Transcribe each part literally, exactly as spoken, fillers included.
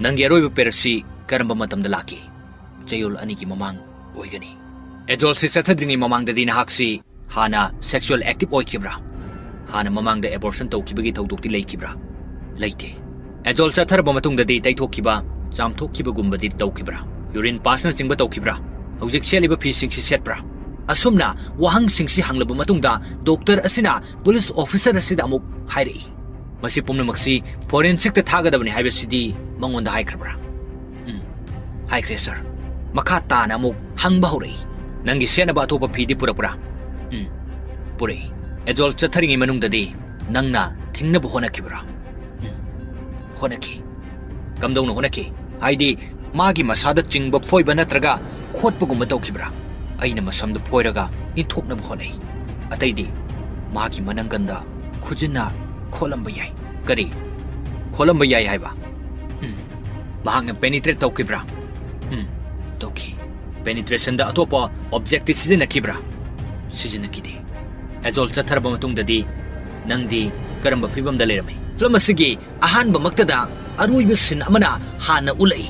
ꯅꯪꯒꯤ ꯑꯔꯣꯏꯕ period ꯁꯤ ꯀꯔꯝꯕ ꯃꯇꯝꯗ ꯂꯥꯛꯈꯤ? ꯆꯌꯣꯜ ꯑꯅꯤꯒꯤ ꯃꯃꯥꯡ ꯑꯣꯏꯒꯅꯤ꯫ ꯑꯦꯖꯣꯜꯁꯤ ꯆꯠꯊꯗ꯭ꯔꯤꯉꯩ ꯃꯃꯥꯡꯗꯗꯤ ꯅꯍꯥꯛꯁꯤ ꯍꯥꯟꯅ sexual active ꯑꯣꯏꯈꯤꯕ꯭ꯔꯥ? ꯍꯥꯟꯅ ꯃꯃꯥꯡꯗ abortion ꯇꯧꯈꯤꯕꯒꯤ ꯊꯧꯗꯣꯛꯇꯤ ꯂꯩꯈꯤꯕ꯭ꯔꯥ? ꯂꯩꯇꯦ꯫ ꯑꯦꯖꯣꯜ ꯆꯠꯊꯔꯕ ꯃꯇꯨꯡꯗꯗꯤ ꯇꯩꯊꯣꯛꯈꯤꯕ, ꯆꯥꯝꯊꯣꯛꯈꯤꯕꯒꯨꯝꯕꯗꯤ ꯇꯧꯈꯤꯕ꯭ꯔꯥ? Urine passꯅꯆꯤꯡꯕ ꯇꯧꯈꯤꯕ꯭ꯔꯥ? ꯍꯧꯖꯤꯛ ꯁꯦꯠꯂꯤꯕ ꯐꯤꯁꯤꯡꯁꯤ ꯁꯦꯠꯄ꯭ꯔꯥ? ꯑꯁꯨꯝꯅ ꯋꯥꯍꯪꯁꯤꯡꯁꯤ ꯍꯪꯂꯕ ꯃꯇꯨꯡꯗ doctor ꯑꯁꯤꯅ police officer ꯑꯁꯤꯗ ꯑꯃꯨꯛ ꯍꯥꯏꯔꯛꯏ, ꯃꯁꯤ ꯄꯨꯝꯅꯃꯛꯁꯤ forensicꯇ ꯊꯥꯒꯗꯕꯅꯤ ꯍꯥꯏꯕꯁꯤꯗꯤ ꯃꯉꯣꯟꯗ ꯍꯥꯏꯈ꯭ꯔꯕ꯭ꯔꯥ? ꯎꯝ, ꯍꯥꯏꯈ꯭ꯔꯦ, sir꯫ ꯃꯈꯥ ꯇꯥꯅ ꯑꯃꯨꯛ ꯍꯪꯕ ꯍꯧꯔꯛꯏ, "ꯅꯪꯒꯤ ꯁꯦꯠꯅꯕ ꯑꯇꯣꯞꯄ ꯐꯤꯗꯤ ꯄꯨꯔꯛꯄ꯭ꯔꯥ?" "ꯎꯝ, ꯄꯨꯔꯛꯏ꯫ ꯑꯦꯖꯣꯜ ꯆꯠꯊꯔꯤꯉꯩ ꯃꯅꯨꯡꯗꯗꯤ ꯅꯪꯅ ꯊꯤꯡꯅꯕ ꯍꯣꯠꯅꯈꯤꯕ꯭ꯔꯥ?" "ꯎꯝ, ꯍꯣꯠꯅꯈꯤ꯫" "ꯀꯝꯗꯧꯅ ꯍꯣꯠꯅꯈꯤ? ꯍꯥꯏꯗꯤ ꯃꯥꯒꯤ ꯃꯁꯥꯗ ꯆꯤꯡꯕ ꯐꯣꯏꯕ ꯅꯠꯇ꯭ꯔꯒ ꯈꯣꯠꯄꯒꯨꯝꯕ ꯇꯧꯈꯤꯕ꯭ꯔꯥ?" "ꯑꯩꯅ ꯃꯁꯝꯗꯨ ꯐꯣꯏꯔꯒ ꯏꯟꯊꯣꯛꯅꯕ ꯍꯣꯠꯅꯩ꯫ ꯑꯇꯩꯗꯤ ꯃꯥꯒꯤ ꯃꯅꯪꯒꯟꯗ ꯈꯨꯖꯤꯟꯅ ꯈꯣꯠꯂꯝꯕ ꯌꯥꯏ꯫" "ꯀꯔꯤ? ꯈꯣꯠꯂꯝꯕ ꯌꯥꯏ ꯍꯥꯏꯕ?" "ꯎꯝ꯫" "ꯃꯍꯥꯛꯅ penetrate ꯇꯧꯈꯤꯕ꯭ꯔꯥ?" "ꯎꯝ, ꯇꯧꯈꯤ꯫" "Penetrationꯗ ꯑꯇꯣꯞꯄ objectꯇꯤ ꯁꯤꯖꯤꯟꯅꯈꯤꯕ꯭ꯔꯥ?" "ꯁꯤꯖꯤꯟꯅꯈꯤꯗꯦ꯫" "ꯑꯦꯖꯣꯜ ꯆꯠꯊꯔꯕ ꯃꯇꯨꯡꯗꯗꯤ ꯅꯪꯗꯤ ꯀꯔꯝꯕ ꯐꯤꯕꯝꯗ ꯂꯩꯔꯝꯃꯤ?" ꯐꯤꯂꯝ ꯑꯁꯤꯒꯤ ꯑꯍꯥꯟꯕꯃꯛꯇꯗ ꯑꯔꯣꯏꯕ scene ꯑꯃꯅ ꯍꯥꯟꯅ ꯎꯠꯂꯛꯏ꯫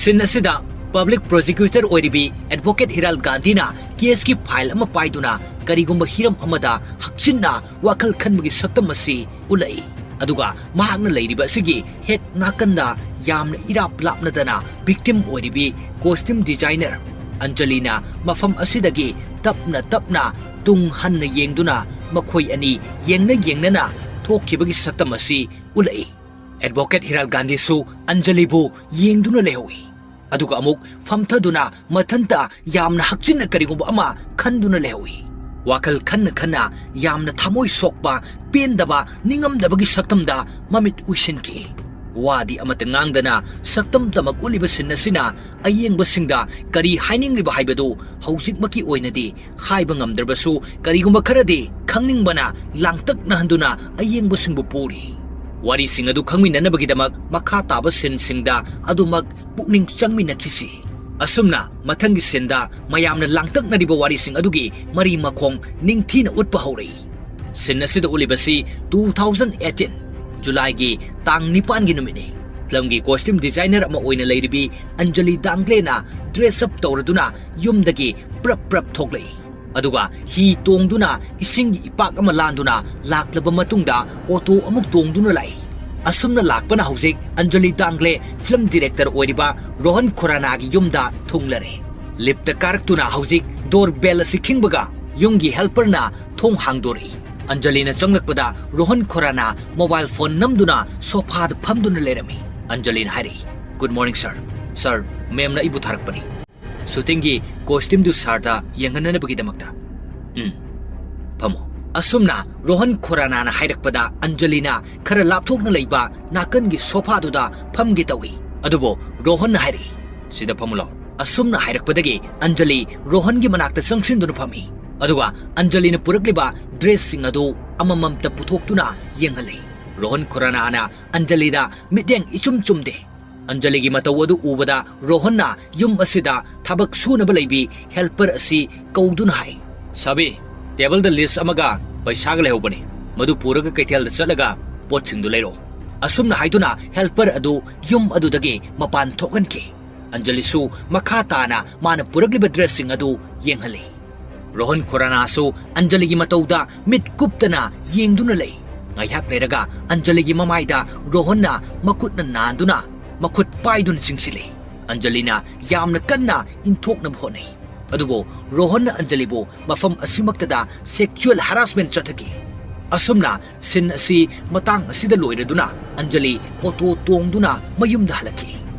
Scene ꯑꯁꯤꯗ public prosecutor ꯑꯣꯏꯔꯤꯕꯤ advocate ꯍꯤꯔꯥꯜ ꯒꯥꯟꯙꯤꯅ caseꯀꯤ file ꯑꯃ ꯄꯥꯏꯗꯨꯅ ꯀꯔꯤꯒꯨꯝꯕ ꯍꯤꯔꯝ ꯑꯃꯗ ꯍꯛꯆꯤꯟꯅ ꯋꯥꯈꯜ ꯈꯟꯕꯒꯤ ꯁꯛꯇꯝ ꯑꯁꯤ ꯎꯠꯂꯛꯏ꯫ ꯑꯗꯨꯒ ꯃꯍꯥꯛꯅ ꯂꯩꯔꯤꯕ ꯑꯁꯤꯒꯤ ꯍꯦꯛ ꯅꯥꯀꯟꯗ ꯌꯥꯝꯅ ꯏꯔꯥꯞ ꯂꯥꯞꯅꯗꯅ victim ꯑꯣꯏꯔꯤꯕꯤ costume designer ꯑꯟꯖꯂꯤꯅ ꯃꯐꯝ ꯑꯁꯤꯗꯒꯤ ꯇꯞꯅ ꯇꯞꯅ ꯇꯨꯡ ꯍꯟꯅ ꯌꯦꯡꯗꯨꯅ ꯃꯈꯣꯏ ꯑꯅꯤ ꯌꯦꯡꯅ ꯌꯦꯡꯅꯅ ꯊꯣꯛꯈꯤꯕꯒꯤ ꯁꯛꯇꯝ ꯑꯁꯤ ꯎꯠꯂꯛꯏ꯫ Advocate ꯍꯤꯔꯥꯜ ꯒꯥꯟꯙꯤꯁꯨ ꯑꯟꯖꯂꯤꯕꯨ ꯌꯦꯡꯗꯨꯅ ꯂꯩꯍꯧꯏ꯫ ꯑꯗꯨꯒ ꯑꯃꯨꯛ ꯐꯝꯊꯗꯨꯅ ꯃꯊꯟꯇ ꯌꯥꯝꯅ ꯍꯛꯆꯤꯟꯅ ꯀꯔꯤꯒꯨꯝꯕ ꯑꯃ ꯈꯟꯗꯨꯅ ꯂꯩꯍꯧꯏ꯫ ꯋꯥꯈꯜ ꯈꯟꯅ ꯈꯟꯅ ꯌꯥꯝꯅ ꯊꯃꯣꯏ ꯁꯣꯛꯄ, ꯄꯦꯟꯗꯕ, ꯅꯤꯡꯉꯝꯗꯕꯒꯤ ꯁꯛꯇꯝꯗ ꯃꯃꯤꯠ ꯎꯏꯁꯤꯟꯈꯤ꯫ ꯋꯥꯗꯤ ꯑꯃꯠꯇ ꯉꯥꯡꯗꯅ ꯁꯛꯇꯝꯇꯃꯛ ꯎꯠꯂꯤꯕ scene ꯑꯁꯤꯅ ꯑꯌꯦꯡꯕꯁꯤꯡꯗ ꯀꯔꯤ ꯍꯥꯏꯅꯤꯡꯂꯤꯕ ꯍꯥꯏꯕꯗꯨ ꯍꯧꯖꯤꯛꯃꯛꯀꯤ ꯑꯣꯏꯅꯗꯤ ꯍꯥꯏꯕ ꯉꯝꯗ꯭ꯔꯕꯁꯨ, ꯀꯔꯤꯒꯨꯝꯕ ꯈꯔꯗꯤ ꯈꯪꯅꯤꯡꯕꯅ ꯂꯥꯡꯇꯛꯅꯍꯟꯗꯨꯅ ꯑꯌꯦꯡꯕꯁꯤꯡꯕꯨ ꯄꯨꯔꯤ꯫ ꯋꯥꯔꯤꯁꯤꯡ ꯑꯗꯨ ꯈꯪꯃꯤꯟꯅꯅꯕꯒꯤꯗꯃꯛ ꯃꯈꯥ ꯇꯥꯕ sceneꯁꯤꯡꯗ ꯑꯗꯨꯃꯛ ꯄꯨꯛꯅꯤꯡ ꯆꯪꯃꯤꯟꯅꯈꯤꯁꯤ꯫ ꯑꯁꯨꯝꯅ ꯃꯊꯪꯒꯤ sceneꯗ ꯃꯌꯥꯝꯅ ꯂꯥꯡꯇꯛꯅꯔꯤꯕ ꯋꯥꯔꯤꯁꯤꯡ ꯑꯗꯨꯒꯤ ꯃꯔꯤ ꯃꯈꯣꯡ ꯅꯤꯡꯊꯤꯅ ꯎꯠꯄ ꯍꯧꯔꯛꯏ꯫ Scene ꯑꯁꯤꯗ ꯎꯠꯂꯤꯕꯁꯤ two thousand eighteen Julyꯒꯤ ꯇꯥꯡ ꯅꯤꯄꯥꯟꯒꯤ ꯅꯨꯃꯤꯠꯅꯤ꯫ ꯐꯤꯂꯝꯒꯤ costume designer ꯑꯃ ꯑꯣꯏꯅ ꯂꯩꯔꯤꯕꯤ ꯑꯟꯖꯂꯤ ꯗꯥꯡꯒ꯭ꯂꯦꯅ dress up ꯇꯧꯔꯗꯨꯅ ꯌꯨꯝꯗꯒꯤ ꯄ꯭ꯔꯞ ꯄ꯭ꯔꯞ ꯊꯣꯛꯂꯛꯏ꯫ ꯑꯗꯨꯒ ꯍꯤ ꯇꯣꯡꯗꯨꯅ ꯏꯁꯤꯡꯒꯤ ꯏꯄꯥꯛ ꯑꯃ ꯂꯥꯟꯗꯨꯅ ꯂꯥꯛꯂꯕ ꯃꯇꯨꯡꯗ auto ꯑꯃꯨꯛ ꯇꯣꯡꯗꯨꯅ ꯂꯥꯛꯏ꯫ ꯑꯁꯨꯝꯅ ꯂꯥꯛꯄꯅ ꯍꯧꯖꯤꯛ ꯑꯟꯖꯂꯤ ꯗꯥꯡꯒ꯭ꯂꯦ ꯐꯤꯂꯝ director ꯑꯣꯏꯔꯤꯕ ꯔꯣꯍꯟ ꯈꯨꯔꯥꯅꯥꯒꯤ ꯌꯨꯝꯗ ꯊꯨꯡꯂꯔꯦ꯫ Lift ꯀꯥꯔꯛꯇꯨꯅ ꯍꯧꯖꯤꯛ door bell ꯑꯁꯤ ꯈꯤꯡꯕꯒ ꯌꯨꯝꯒꯤ helperꯅ ꯊꯣꯡ ꯍꯥꯡꯗꯣꯔꯛꯏ꯫ ꯑꯟꯖꯂꯤꯅ ꯆꯪꯂꯛꯄꯗ ꯔꯣꯍꯟ ꯈꯨꯔꯥꯅꯥ mobile phone ꯅꯝꯗꯨꯅ sofaꯗ ꯐꯝꯗꯨꯅ ꯂꯩꯔꯝꯃꯤ꯫ ꯑꯟꯖꯂꯤꯅ ꯍꯥꯏꯔꯛꯏ, "Good morning sir. Sir, ma'amꯅ ꯑꯩꯕꯨ ꯊꯥꯔꯛꯄꯅꯤ꯫ Shootingꯒꯤ costumeꯗꯨ sirꯗ ꯌꯦꯡꯍꯟꯅꯅꯕꯒꯤꯗꯃꯛꯇ꯫ ꯎꯝ, ꯐꯝꯃꯣ꯫" ꯑꯁꯨꯝꯅ ꯔꯣꯍꯟ ꯈꯨꯔꯥꯅꯥꯅ ꯍꯥꯏꯔꯛꯄꯗ ꯑꯟꯖꯂꯤꯅ ꯈꯔ ꯂꯥꯞꯊꯣꯛꯅ ꯂꯩꯕ ꯅꯥꯀꯟꯒꯤ sofaꯗꯨꯗ ꯐꯝꯒꯦ ꯇꯧꯏ꯫ ꯑꯗꯨꯕꯨ ꯔꯣꯍꯟꯅ ꯍꯥꯏꯔꯛꯏ, "ꯁꯤꯗ ꯐꯝꯃꯨ ꯂꯥꯎ꯫" ꯑꯁꯨꯝꯅ ꯍꯥꯏꯔꯛꯄꯗꯒꯤ ꯑꯟꯖꯂꯤ ꯔꯣꯍꯟꯒꯤ ꯃꯅꯥꯛꯇ ꯆꯪꯁꯤꯟꯗꯨꯅ ꯐꯝꯃꯤ꯫ ꯑꯗꯨꯒ ꯑꯟꯖꯂꯤꯅ ꯄꯨꯔꯛꯂꯤꯕ dressꯁꯤꯡ ꯑꯗꯨ ꯑꯃꯃꯝꯇ ꯄꯨꯊꯣꯛꯇꯨꯅ ꯌꯦꯡꯍꯜꯂꯤ꯫ ꯔꯣꯍꯟ ꯈꯨꯔꯥꯅꯥꯅ ꯑꯟꯖꯂꯤꯗ ꯃꯤꯠꯌꯦꯡ ꯏꯆꯨꯝ ꯆꯨꯝꯗꯦ꯫ ꯑꯟꯖꯂꯤꯒꯤ ꯃꯇꯧ ꯑꯗꯨ ꯎꯕꯗ ꯔꯣꯍꯟꯅ ꯌꯨꯝ ꯑꯁꯤꯗ ꯊꯕꯛ ꯁꯨꯅꯕ ꯂꯩꯕꯤ helper ꯑꯁꯤ ꯀꯧꯗꯨꯅ ꯍꯥꯏ, "ꯁꯥꯕꯤ, tableꯗ list ꯑꯃꯒ ꯄꯩꯁꯥꯒ ꯂꯩꯍꯧꯕꯅꯤ꯫ ꯃꯗꯨ ꯄꯨꯔꯒ ꯀꯩꯊꯦꯜꯗ ꯆꯠꯂꯒ ꯄꯣꯠꯁꯤꯡꯗꯨ ꯂꯩꯔꯛꯑꯣ꯫" ꯑꯁꯨꯝꯅ ꯍꯥꯏꯗꯨꯅ helper ꯑꯗꯨ ꯌꯨꯝ ꯑꯗꯨꯗꯒꯤ ꯃꯄꯥꯟ ꯊꯣꯛꯍꯟꯈꯤ꯫ ꯑꯟꯖꯂꯤꯁꯨ ꯃꯈꯥ ꯇꯥꯅ ꯃꯥꯅ ꯄꯨꯔꯛꯂꯤꯕ dressꯁꯤꯡ ꯑꯗꯨ ꯌꯦꯡꯍꯜꯂꯤ꯫ ꯔꯣꯍꯟ ꯈꯨꯔꯥꯅꯥꯁꯨ ꯑꯟꯖꯂꯤꯒꯤ ꯃꯇꯧꯗ ꯃꯤꯠ ꯀꯨꯞꯇꯅ ꯌꯦꯡꯗꯨꯅ ꯂꯩ꯫ ꯉꯥꯏꯍꯥꯛ ꯂꯩꯔꯒ ꯑꯟꯖꯂꯤꯒꯤ ꯃꯃꯥꯏꯗ ꯔꯣꯍꯟꯅ ꯃꯈꯨꯠꯅ ꯅꯥꯟꯗꯨꯅ ꯃꯈꯨꯠ ꯄꯥꯏꯗꯨꯅ ꯆꯤꯡꯁꯤꯜꯂꯤ꯫ ꯑꯟꯖꯂꯤꯅ ꯌꯥꯝꯅ ꯀꯟꯅ ꯏꯟꯊꯣꯛꯅꯕ ꯍꯣꯠꯅꯩ꯫ ꯑꯗꯨꯕꯨ ꯔꯣꯍꯟꯅ ꯑꯟꯖꯂꯤꯕꯨ ꯃꯐꯝ ꯑꯁꯤꯃꯛꯇꯗ sexual harassment ꯆꯠꯊꯈꯤ꯫ ꯑꯁꯨꯝꯅ scene ꯑꯁꯤ ꯃꯇꯥꯡ ꯑꯁꯤꯗ ꯂꯣꯏꯔꯗꯨꯅ ꯑꯟꯖꯂꯤ auto ꯇꯣꯡꯗꯨꯅ ꯃꯌꯨꯝꯗ ꯍꯜꯂꯛꯈꯤ꯫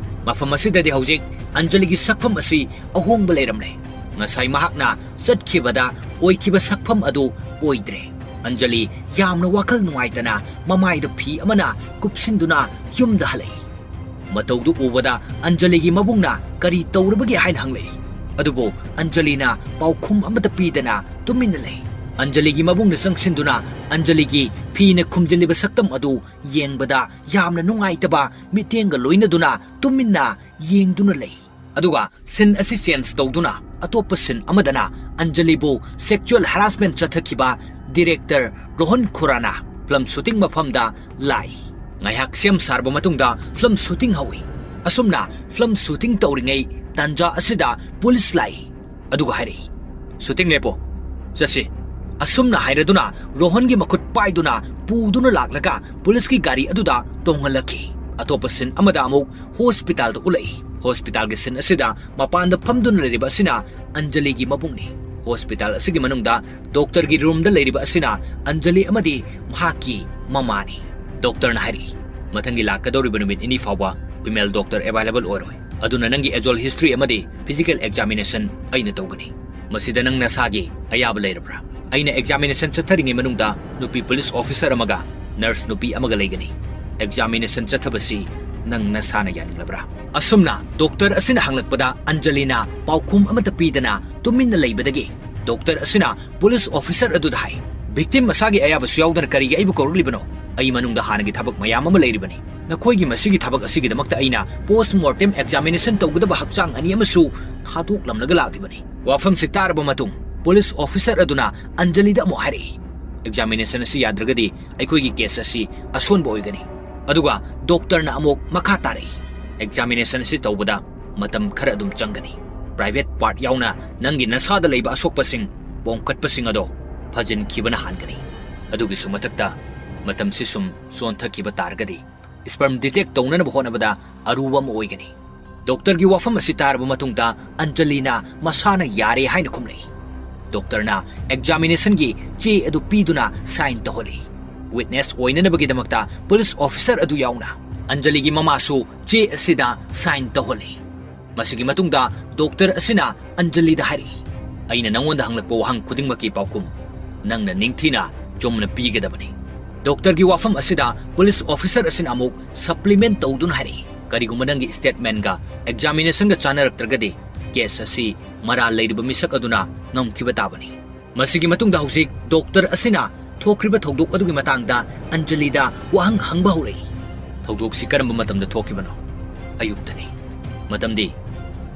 ꯃꯐꯝ ꯑꯁꯤꯗꯗꯤ ꯍꯧꯖꯤꯛ ꯑꯟꯖꯂꯤꯒꯤ ꯁꯛꯐꯝ ꯑꯁꯤ ꯑꯍꯣꯡꯕ ꯂꯩꯔꯝꯂꯦ꯫ ꯉꯁꯥꯏ ꯃꯍꯥꯛꯅ ꯆꯠꯈꯤꯕꯗ ꯑꯣꯏꯈꯤꯕ ꯁꯛꯐꯝ ꯑꯗꯨ ꯑꯣꯏꯗ꯭ꯔꯦ꯫ ꯑꯟꯖꯂꯤ ꯌꯥꯝꯅ ꯋꯥꯈꯜ ꯅꯨꯡꯉꯥꯏꯇꯅ ꯃꯃꯥꯏꯗ ꯐꯤ ꯑꯃꯅ ꯀꯨꯞꯁꯤꯟꯗꯨꯅ ꯌꯨꯝꯗ ꯍꯜꯂꯛꯏ꯫ ꯃꯇꯧꯗꯨ ꯎꯕꯗ ꯑꯟꯖꯂꯤꯒꯤ ꯃꯕꯨꯡꯅ ꯀꯔꯤ ꯇꯧꯔꯕꯒꯦ ꯍꯥꯏꯅ ꯍꯪꯂꯛꯏ꯫ ꯑꯗꯨꯕꯨ ꯑꯟꯖꯂꯤꯅ ꯄꯥꯎꯈꯨꯝ ꯑꯃꯠꯇ ꯄꯤꯗꯅ ꯇꯨꯃꯤꯟꯅ ꯂꯩ꯫ ꯑꯟꯖꯂꯤꯒꯤ ꯃꯕꯨꯡꯅ ꯆꯪꯁꯤꯟꯗꯨꯅ ꯑꯟꯖꯂꯤꯒꯤ ꯐꯤꯅ ꯈꯨꯝꯖꯤꯜꯂꯤꯕ ꯁꯛꯇꯝ ꯑꯗꯨ ꯌꯦꯡꯕꯗ ꯌꯥꯝꯅ ꯅꯨꯡꯉꯥꯏꯇꯕ ꯃꯤꯠꯌꯦꯡꯒ ꯂꯣꯏꯅꯗꯨꯅ ꯇꯨꯃꯤꯟꯅ ꯌꯦꯡꯗꯨꯅ ꯂꯩ꯫ ꯑꯗꯨꯒ scene ꯑꯁꯤ change ꯇꯧꯗꯨꯅ ꯑꯇꯣꯞꯄ scene ꯑꯃꯗꯅ ꯑꯟꯖꯂꯤꯕꯨ sexual harassment ꯆꯠꯊꯈꯤꯕ director Rohan Khurana film shooting ꯃꯐꯝꯗ ꯂꯥꯛꯏ꯫ ꯉꯥꯏꯍꯥꯛ ꯁꯦꯝ ꯁꯥꯔꯕ ꯃꯇꯨꯡꯗ ꯐꯤꯂꯝ ꯁꯨꯇꯤꯡ ꯍꯧꯏ꯫ ꯑꯁꯨꯝꯅ ꯐꯤꯂꯝ ꯁꯨꯇꯤꯡ ꯇꯧꯔꯤꯉꯩ ꯇꯥꯟꯖꯥ ꯑꯁꯤꯗ ꯄꯨꯂꯤꯁ ꯂꯥꯛꯏ꯫ ꯑꯗꯨꯒ ꯍꯥꯏꯔꯛꯏ, "ꯁꯨꯇꯤꯡ ꯂꯦꯞꯄꯣ, ꯆꯠꯁꯤ꯫" ꯑꯁꯨꯝꯅ ꯍꯥꯏꯔꯗꯨꯅ ꯔꯣꯍꯟꯒꯤ ꯃꯈꯨꯠ ꯄꯥꯏꯗꯨꯅ ꯄꯨꯗꯨꯅ ꯂꯥꯛꯂꯒ ꯄꯨꯂꯤꯁꯀꯤ ꯒꯥꯔꯤ ꯑꯗꯨꯗ ꯇꯣꯡꯍꯜꯂꯛꯈꯤ꯫ ꯑꯇꯣꯞꯄ ꯁꯤꯟ ꯑꯃꯗ ꯑꯃꯨꯛ ꯍꯣꯁꯄꯤꯇꯥꯜꯗ ꯎꯠꯂꯛꯏ꯫ ꯍꯣꯁꯄꯤꯇꯥꯜꯒꯤ ꯁꯤꯟ ꯑꯁꯤꯗ ꯃꯄꯥꯟꯗ ꯐꯝꯗꯨꯅ ꯂꯩꯔꯤꯕ ꯑꯁꯤꯅ ꯑꯟꯖꯂꯤꯒꯤ ꯃꯕꯨꯡꯅꯤ꯫ ꯍꯣꯁꯄꯤꯇꯥꯜ ꯑꯁꯤꯒꯤ ꯃꯅꯨꯡꯗ ꯗꯣꯛꯇꯔꯒꯤ ꯔꯨꯝꯗ ꯂꯩꯔꯤꯕ ꯑꯁꯤꯅ ꯑꯟꯖꯂꯤ ꯑꯃꯗꯤ ꯃꯍꯥꯛꯀꯤ ꯃꯃꯥꯅꯤ꯫ ꯗꯣꯛꯇꯔꯅ ꯍꯥꯏꯔꯛꯏ, "ꯃꯊꯪꯒꯤ ꯂꯥꯛꯀꯗꯧꯔꯤꯕ ꯅꯨꯃꯤꯠ ꯅꯤꯅꯤ ꯐꯥꯎꯕ female doctor available ꯑꯣꯏꯔꯣꯏ꯫ ꯑꯗꯨꯅ ꯅꯪꯒꯤ age old history ꯑꯃꯗꯤ physical examination ꯑꯩꯅ ꯇꯧꯒꯅꯤ꯫ ꯃꯁꯤꯗ ꯅꯪ ꯅꯁꯥꯒꯤ ꯑꯌꯥꯕ ꯂꯩꯔꯕ꯭ꯔꯥ? ꯑꯩꯅ examination ꯆꯠꯊꯔꯤꯉꯩ ꯃꯅꯨꯡꯗ ꯅꯨꯄꯤ police officer ꯑꯃꯒ nurse ꯅꯨꯄꯤ ꯑꯃꯒ ꯂꯩꯒꯅꯤ꯫ Examination ꯆꯠꯊꯕꯁꯤ ꯅꯪ ꯅꯁꯥꯅ ꯌꯥꯅꯤꯡꯂꯕ꯭ꯔꯥ?" ꯑꯁꯨꯝꯅ ꯗꯣꯛꯇꯔ ꯑꯁꯤꯅ ꯍꯪꯂꯛꯄꯗ ꯑꯟꯖꯂꯤꯅ ꯄꯥꯎꯈꯨꯝ ꯑꯃꯠꯇ ꯄꯤꯗꯅ ꯇꯨꯃꯤꯟꯅ ꯂꯩꯕꯗꯒꯤ ꯗꯣꯛꯇꯔ ꯑꯁꯤꯅ police officer ꯑꯗꯨꯗ ꯍꯥꯏ, "Victim ꯃꯁꯥꯒꯤ ꯑꯌꯥꯕꯁꯨ ꯌꯥꯎꯗꯅ ꯀꯔꯤꯒꯤ ꯑꯩꯕꯨ ꯀꯧꯔꯛꯂꯤꯕꯅꯣ? ꯑꯩ ꯃꯅꯨꯡꯗ ꯍꯥꯟꯅꯒꯤ ꯊꯕꯛ ꯃꯌꯥꯝ ꯑꯃ ꯂꯩꯔꯤꯕꯅꯤ꯫ ꯅꯈꯣꯏꯒꯤ ꯃꯁꯤꯒꯤ ꯊꯕꯛ ꯑꯁꯤꯒꯤꯗꯃꯛꯇ ꯑꯩꯅ post mortem examination ꯇꯧꯒꯗꯕ ꯍꯛꯆꯥꯡ ꯑꯅꯤ ꯑꯃꯁꯨ ꯊꯥꯗꯣꯛꯂꯝꯂꯒ ꯂꯥꯛꯂꯤꯕꯅꯤ꯫" ꯋꯥꯐꯝꯁꯤ ꯇꯥꯔꯕ ꯃꯇꯨꯡ police officer ꯑꯗꯨꯅ ꯑꯟꯖꯂꯤꯗ ꯑꯃꯨꯛ ꯍꯥꯏꯔꯛꯏ, "Examination ꯑꯁꯤ ꯌꯥꯗ꯭ꯔꯒꯗꯤ ꯑꯩꯈꯣꯏꯒꯤ case ꯑꯁꯤ ꯑꯁꯣꯟꯕ ꯑꯣꯏꯒꯅꯤ꯫" ꯑꯗꯨꯒ ꯗꯣꯛꯇꯔꯅ ꯑꯃꯨꯛ ꯃꯈꯥ ꯇꯥꯔꯛꯏ, "Examination ꯑꯁꯤ ꯇꯧꯕꯗ ꯃꯇꯝ ꯈꯔ ꯑꯗꯨꯝ ꯆꯪꯒꯅꯤ꯫ Private part ꯌꯥꯎꯅ ꯅꯪꯒꯤ ꯅꯁꯥꯗ ꯂꯩꯕ ꯑꯁꯣꯛꯄꯁꯤꯡ, ꯄꯣꯝꯈꯠꯄꯁꯤꯡ ꯑꯗꯣ ꯐꯖꯤꯟꯈꯤꯕꯅ ꯍꯥꯟꯒꯅꯤ꯫ ꯑꯗꯨꯒꯤꯁꯨ ꯃꯊꯛꯇ, ꯃꯇꯝꯁꯤ ꯁꯨꯝ ꯁꯣꯟꯊꯈꯤꯕ ꯇꯥꯔꯒꯗꯤ sperm detect ꯇꯧꯅꯅꯕ ꯍꯣꯠꯅꯕꯗ ꯑꯔꯨꯕ ꯑꯃ ꯑꯣꯏꯒꯅꯤ꯫" ꯗꯣꯛꯇꯔꯒꯤ ꯋꯥꯐꯝ ꯑꯁꯤ ꯇꯥꯔꯕ ꯃꯇꯨꯡꯗ ꯑꯟꯖꯂꯤꯅ ꯃꯁꯥꯅ ꯌꯥꯔꯦ ꯍꯥꯏꯅ ꯈꯨꯝꯂꯛꯏ꯫ ꯗꯣꯛꯇꯔꯅ examination ꯒꯤ ꯆꯦ ꯑꯗꯨ ꯄꯤꯗꯨꯅ sign ꯇꯧꯍꯜꯂꯤ꯫ Witness ꯑꯣꯏꯅꯅꯕꯒꯤꯗꯃꯛꯇ police officer ꯑꯗꯨ ꯌꯥꯎꯅ ꯑꯟꯖꯂꯤꯒꯤ ꯃꯃꯥꯁꯨ ꯆꯦ ꯑꯁꯤꯗ sign ꯇꯧꯍꯜꯂꯤ꯫ ꯃꯁꯤꯒꯤ ꯃꯇꯨꯡꯗ ꯗꯣꯛꯇꯔ ꯑꯁꯤꯅ ꯑꯟꯖꯂꯤꯗ ꯍꯥꯏꯔꯛꯏ, "ꯑꯩꯅ ꯅꯉꯣꯟꯗ ꯍꯪꯂꯛꯄ ꯋꯥꯍꯪ ꯈꯨꯗꯤꯡꯃꯛꯀꯤ ꯄꯥꯎꯈꯨꯝ ꯅꯪꯅ ꯅꯤꯡꯊꯤꯅ ꯆꯨꯝꯅ ꯄꯤꯒꯗꯕꯅꯤ꯫" ꯗꯣꯛꯇꯔꯒꯤ ꯋꯥꯐꯝ ꯑꯁꯤꯗ police officer ꯑꯁꯤꯅ ꯑꯃꯨꯛ supplement ꯇꯧꯗꯨꯅ ꯍꯥꯏꯔꯛꯏ, "ꯀꯔꯤꯒꯨꯝꯕ ꯅꯪꯒꯤ statement ꯒ examination ꯒ ꯆꯥꯅꯔꯛꯇ꯭ꯔꯒꯗꯤ case ꯑꯁꯤ ꯃꯔꯥꯜ ꯂꯩꯔꯤꯕ ꯃꯤꯁꯛ ꯑꯗꯨꯅ ꯉꯝꯈꯤꯕ ꯇꯥꯕꯅꯤ꯫" ꯃꯁꯤꯒꯤ ꯃꯇꯨꯡꯗ ꯍꯧꯖꯤꯛ ꯗꯣꯛꯇꯔ ꯑꯁꯤꯅ ꯊꯣꯛꯈ꯭ꯔꯤꯕ ꯊꯧꯗꯣꯛ ꯑꯗꯨꯒꯤ ꯃꯇꯥꯡꯗ ꯑꯟꯖꯂꯤꯗ ꯋꯥꯍꯪ ꯍꯪꯕ ꯍꯧꯔꯛꯏ꯫ "ꯊꯧꯗꯣꯛꯁꯤ ꯀꯔꯝꯕ ꯃꯇꯝꯗ ꯊꯣꯛꯈꯤꯕꯅꯣ?" "ꯑꯌꯨꯛꯇꯅꯤ꯫" "ꯃꯇꯝꯗꯤ?"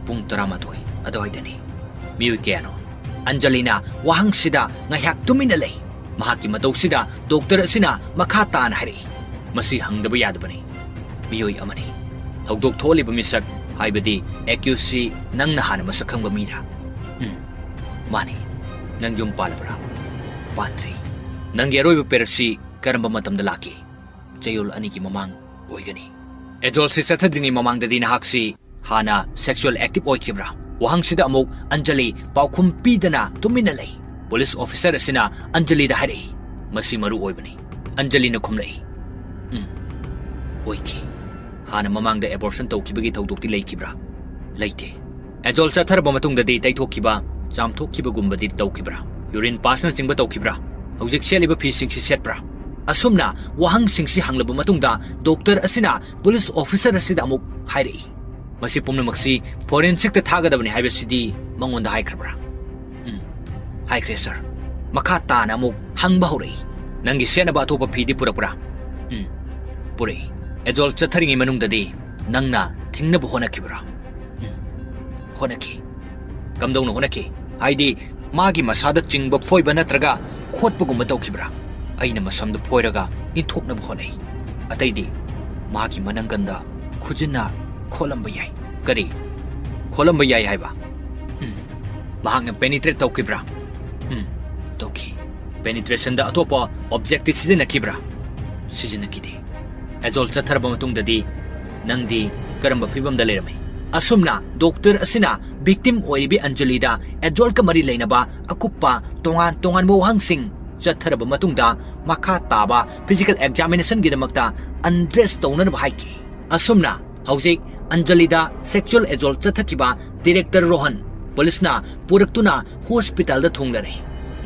"ꯄꯨꯡ ꯇꯔꯥꯃꯥꯊꯣꯏ ꯑꯗꯨꯋꯥꯏꯗꯅꯤ꯫" "ꯃꯤꯑꯣꯏ ꯀꯌꯥꯅꯣ?" ꯑꯟꯖꯂꯤꯅ ꯋꯥꯍꯪꯁꯤꯗ ꯉꯥꯏꯍꯥꯛ ꯇꯨꯃꯤꯟꯅ ꯂꯩ꯫ ꯃꯍꯥꯛꯀꯤ ꯃꯇꯧꯁꯤꯗ ꯗꯣꯛꯇꯔ ꯑꯁꯤꯅ ꯃꯈꯥ ꯇꯥꯅ ꯍꯥꯏꯔꯛꯏ, ꯃꯁꯤ ꯍꯪꯗꯕ ꯌꯥꯗꯕꯅꯤ꯫ ꯃꯤꯑꯣꯏ ꯑꯃꯅꯤ꯫ ꯊꯧꯗꯣꯛ ꯊꯣꯛꯍꯜꯂꯤꯕ ꯃꯤꯁꯛ, ꯍꯥꯏꯕꯗꯤ ꯑꯦꯀ꯭ꯌꯨꯁꯁꯤ ꯅꯪꯅ ꯍꯥꯟꯅ ꯃꯁꯛ ꯈꯪꯕ ꯃꯤꯔꯥ? ꯎꯝ, ꯃꯥꯅꯤ꯫ ꯅꯪ ꯌꯨꯝ ꯄꯥꯜꯂꯕ꯭ꯔꯥ? ꯄꯥꯟꯗ꯭ꯔꯤ꯫ ꯅꯪꯒꯤ ꯑꯔꯣꯏꯕ ꯄꯦꯔꯠꯁꯤ ꯀꯔꯝꯕ ꯃꯇꯝꯗ ꯂꯥꯛꯈꯤ? ꯆꯌꯣꯜ ꯑꯅꯤꯒꯤ ꯃꯃꯥꯡ ꯑꯣꯏꯒꯅꯤ꯫ ꯑꯦꯖꯣꯜꯁꯤ ꯆꯠꯊꯗ꯭ꯔꯤꯉꯩ ꯃꯃꯥꯡꯗꯗꯤ ꯅꯍꯥꯛꯁꯤ ꯍꯥꯟꯅ ꯁꯦꯛꯁꯨꯑꯦꯜ ꯑꯦꯛꯇꯤꯚ ꯑꯣꯏꯈꯤꯕ꯭ꯔꯥ? ꯋꯥꯍꯪꯁꯤꯗ ꯑꯃꯨꯛ ꯑꯟꯖꯂꯤ ꯄꯥꯎꯈꯨꯝ ꯄꯤꯗꯅ ꯇꯨꯃꯤꯟꯅ ꯂꯩ꯫ ꯄꯨꯂꯤꯁ ꯑꯣꯐꯤꯁꯔ ꯑꯁꯤꯅ ꯑꯟꯖꯂꯤꯗ ꯍꯥꯏꯔꯛꯏ꯫ ꯃꯁꯤ ꯃꯔꯨ ꯑꯣꯏꯕꯅꯤ꯫ ꯑꯟꯖꯂꯤꯅ ꯈꯨꯝꯂꯛꯏ꯫ ꯎꯝ, ꯑꯣꯏꯈꯤ꯫ ꯍꯥꯟꯅ ꯃꯃꯥꯡꯗ ꯑꯦꯕꯣꯔꯁꯟ ꯇꯧꯈꯤꯕꯒꯤ ꯊꯧꯗꯣꯛꯇꯤ ꯂꯩꯈꯤꯕ꯭ꯔꯥ? ꯂꯩꯇꯦ꯫ ꯑꯦꯖꯣꯜ ꯆꯠꯊꯔꯕ ꯃꯇꯨꯡꯗꯗꯤ ꯇꯩꯊꯣꯛꯈꯤꯕ, ꯆꯥꯝꯊꯣꯛꯈꯤꯕꯒꯨꯝꯕꯗꯤ ꯇꯧꯈꯤꯕ꯭ꯔꯥ? ꯌꯨꯔꯤꯟ ꯄꯥꯁꯅꯆꯤꯡꯕ ꯇꯧꯈꯤꯕ꯭ꯔꯥ? ꯍꯧꯖꯤꯛ ꯁꯦꯠꯂꯤꯕ ꯐꯤꯁꯤꯡꯁꯤ ꯁꯦꯠꯄ꯭ꯔꯥ? ꯑꯁꯨꯝꯅ ꯋꯥꯍꯪꯁꯤꯡꯁꯤ ꯍꯪꯂꯕ ꯃꯇꯨꯡꯗ ꯗꯣꯛꯇꯔ ꯑꯁꯤꯅ ꯄꯨꯂꯤꯁ ꯑꯣꯐꯤꯁꯔ ꯑꯁꯤꯗ ꯑꯃꯨꯛ ꯍꯥꯏꯔꯛꯏ꯫ ꯃꯁꯤ ꯄꯨꯝꯅꯃꯛꯁꯤ ꯐꯣꯔꯦꯟꯁꯤꯛꯇ ꯊꯥꯒꯗꯕꯅꯤ ꯍꯥꯏꯕꯁꯤꯗꯤ ꯃꯉꯣꯟꯗ ꯍꯥꯏꯈ꯭ꯔꯕ꯭ꯔꯥ? ꯎꯝ, ꯍꯥꯏꯈ꯭ꯔꯦ, ꯁꯥꯔ꯫ ꯃꯈꯥ ꯇꯥꯅ ꯑꯃꯨꯛ ꯍꯪꯕ ꯍꯧꯔꯛꯏ꯫ ꯅꯪꯒꯤ ꯁꯦꯠꯅꯕ ꯑꯇꯣꯞꯄ ꯐꯤꯗꯤ ꯄꯨꯔꯛꯄ꯭ꯔꯥ? ꯎꯝ, ꯄꯨꯔꯛꯏ꯫ ꯑꯦꯖꯣꯜ ꯆꯠꯊꯔꯤꯉꯩ ꯃꯅꯨꯡꯗꯗꯤ ꯅꯪꯅ ꯊꯤꯡꯅꯕ ꯍꯣꯠꯅꯈꯤꯕ꯭ꯔꯥ? ꯎꯝ, ꯍꯣꯠꯅꯈꯤ꯫ ꯀꯝꯗꯧꯅ ꯍꯣꯠꯅꯈꯤ? ꯍꯥꯏꯗꯤ, ꯃꯥꯒꯤ ꯃꯁꯥꯗ ꯆꯤꯡꯕ ꯐꯣꯏꯕ ꯅꯠꯇ꯭ꯔꯒ ꯈꯣꯠꯄꯒꯨꯝꯕ ꯇꯧꯈꯤꯕ꯭ꯔꯥ? ꯑꯩꯅ ꯃꯁꯝꯗꯨ ꯐꯣꯏꯔꯒ ꯏꯟꯊꯣꯛꯅꯕ ꯍꯣꯠꯅꯩ꯫ ꯑꯇꯩꯗꯤ ꯃꯥꯒꯤ ꯃꯅꯪꯒꯟꯗ ꯈꯨꯖꯤꯟꯅ ꯈꯣꯠꯂꯝꯕ ꯌꯥꯏ꯫ ꯀꯔꯤ? ꯈꯣꯠꯂꯝꯕ ꯌꯥꯏ ꯍꯥꯏꯕ? ꯎꯝ꯫ ꯃꯍꯥꯛꯅ ꯄꯦꯅꯤꯇ꯭ꯔꯦꯠ ꯇꯧꯈꯤꯕ꯭ꯔꯥ? ꯎꯝ, ꯇꯧꯈꯤ꯫ ꯄꯦꯅꯤꯇ꯭ꯔꯦꯁꯟꯗ ꯑꯇꯣꯞꯄ ꯑꯣꯕꯖꯦꯛꯇꯤ ꯁꯤꯖꯤꯟꯅꯈꯤꯕ꯭ꯔꯥ? ꯁꯤꯖꯤꯟꯅꯈꯤꯗꯦ꯫ ꯑꯦꯖꯣꯜ ꯆꯠꯊꯔꯕ ꯃꯇꯨꯡꯗꯗꯤ ꯅꯪꯗꯤ ꯀꯔꯝꯕ ꯐꯤꯕꯝꯗ ꯂꯩꯔꯝꯃꯤ? ꯑꯁꯨꯝꯅ ꯗꯣꯛꯇꯔ ꯑꯁꯤꯅ ꯚꯤꯛꯇꯤꯝ ꯑꯣꯏꯔꯤꯕꯤ ꯑꯟꯖꯂꯤꯗ ꯑꯦꯖꯣꯜꯒ ꯃꯔꯤ ꯂꯩꯅꯕ ꯑꯀꯨꯞꯄ ꯇꯣꯉꯥꯟ ꯇꯣꯉꯥꯟꯕ ꯋꯥꯍꯪꯁꯤꯡ ꯆꯠꯊꯔꯕ ꯃꯇꯨꯡꯗ ꯃꯈꯥ ꯇꯥꯕ ꯐꯤꯖꯤꯀꯦꯜ ꯑꯦꯛꯖꯥꯃꯤꯅꯦꯁꯟꯒꯤꯗꯃꯛꯇ ꯑꯟꯗ꯭ꯔꯦꯁ ꯇꯧꯅꯅꯕ ꯍꯥꯏꯈꯤ꯫ ꯑꯁꯨꯝꯅ ꯍꯧꯖꯤꯛ ꯑꯟꯖꯂꯤꯗ ꯁꯦꯛꯁꯨꯑꯦꯜ ꯑꯦꯖꯣꯜ ꯆꯠꯊꯈꯤꯕ ꯗꯤꯔꯦꯛꯇꯔ ꯔꯣꯍꯟ ꯄꯨꯂꯤꯁꯅ ꯄꯨꯔꯛꯇꯨꯅ ꯍꯣꯁꯄꯤꯇꯥꯜꯗ ꯊꯨꯡꯂꯔꯦ꯫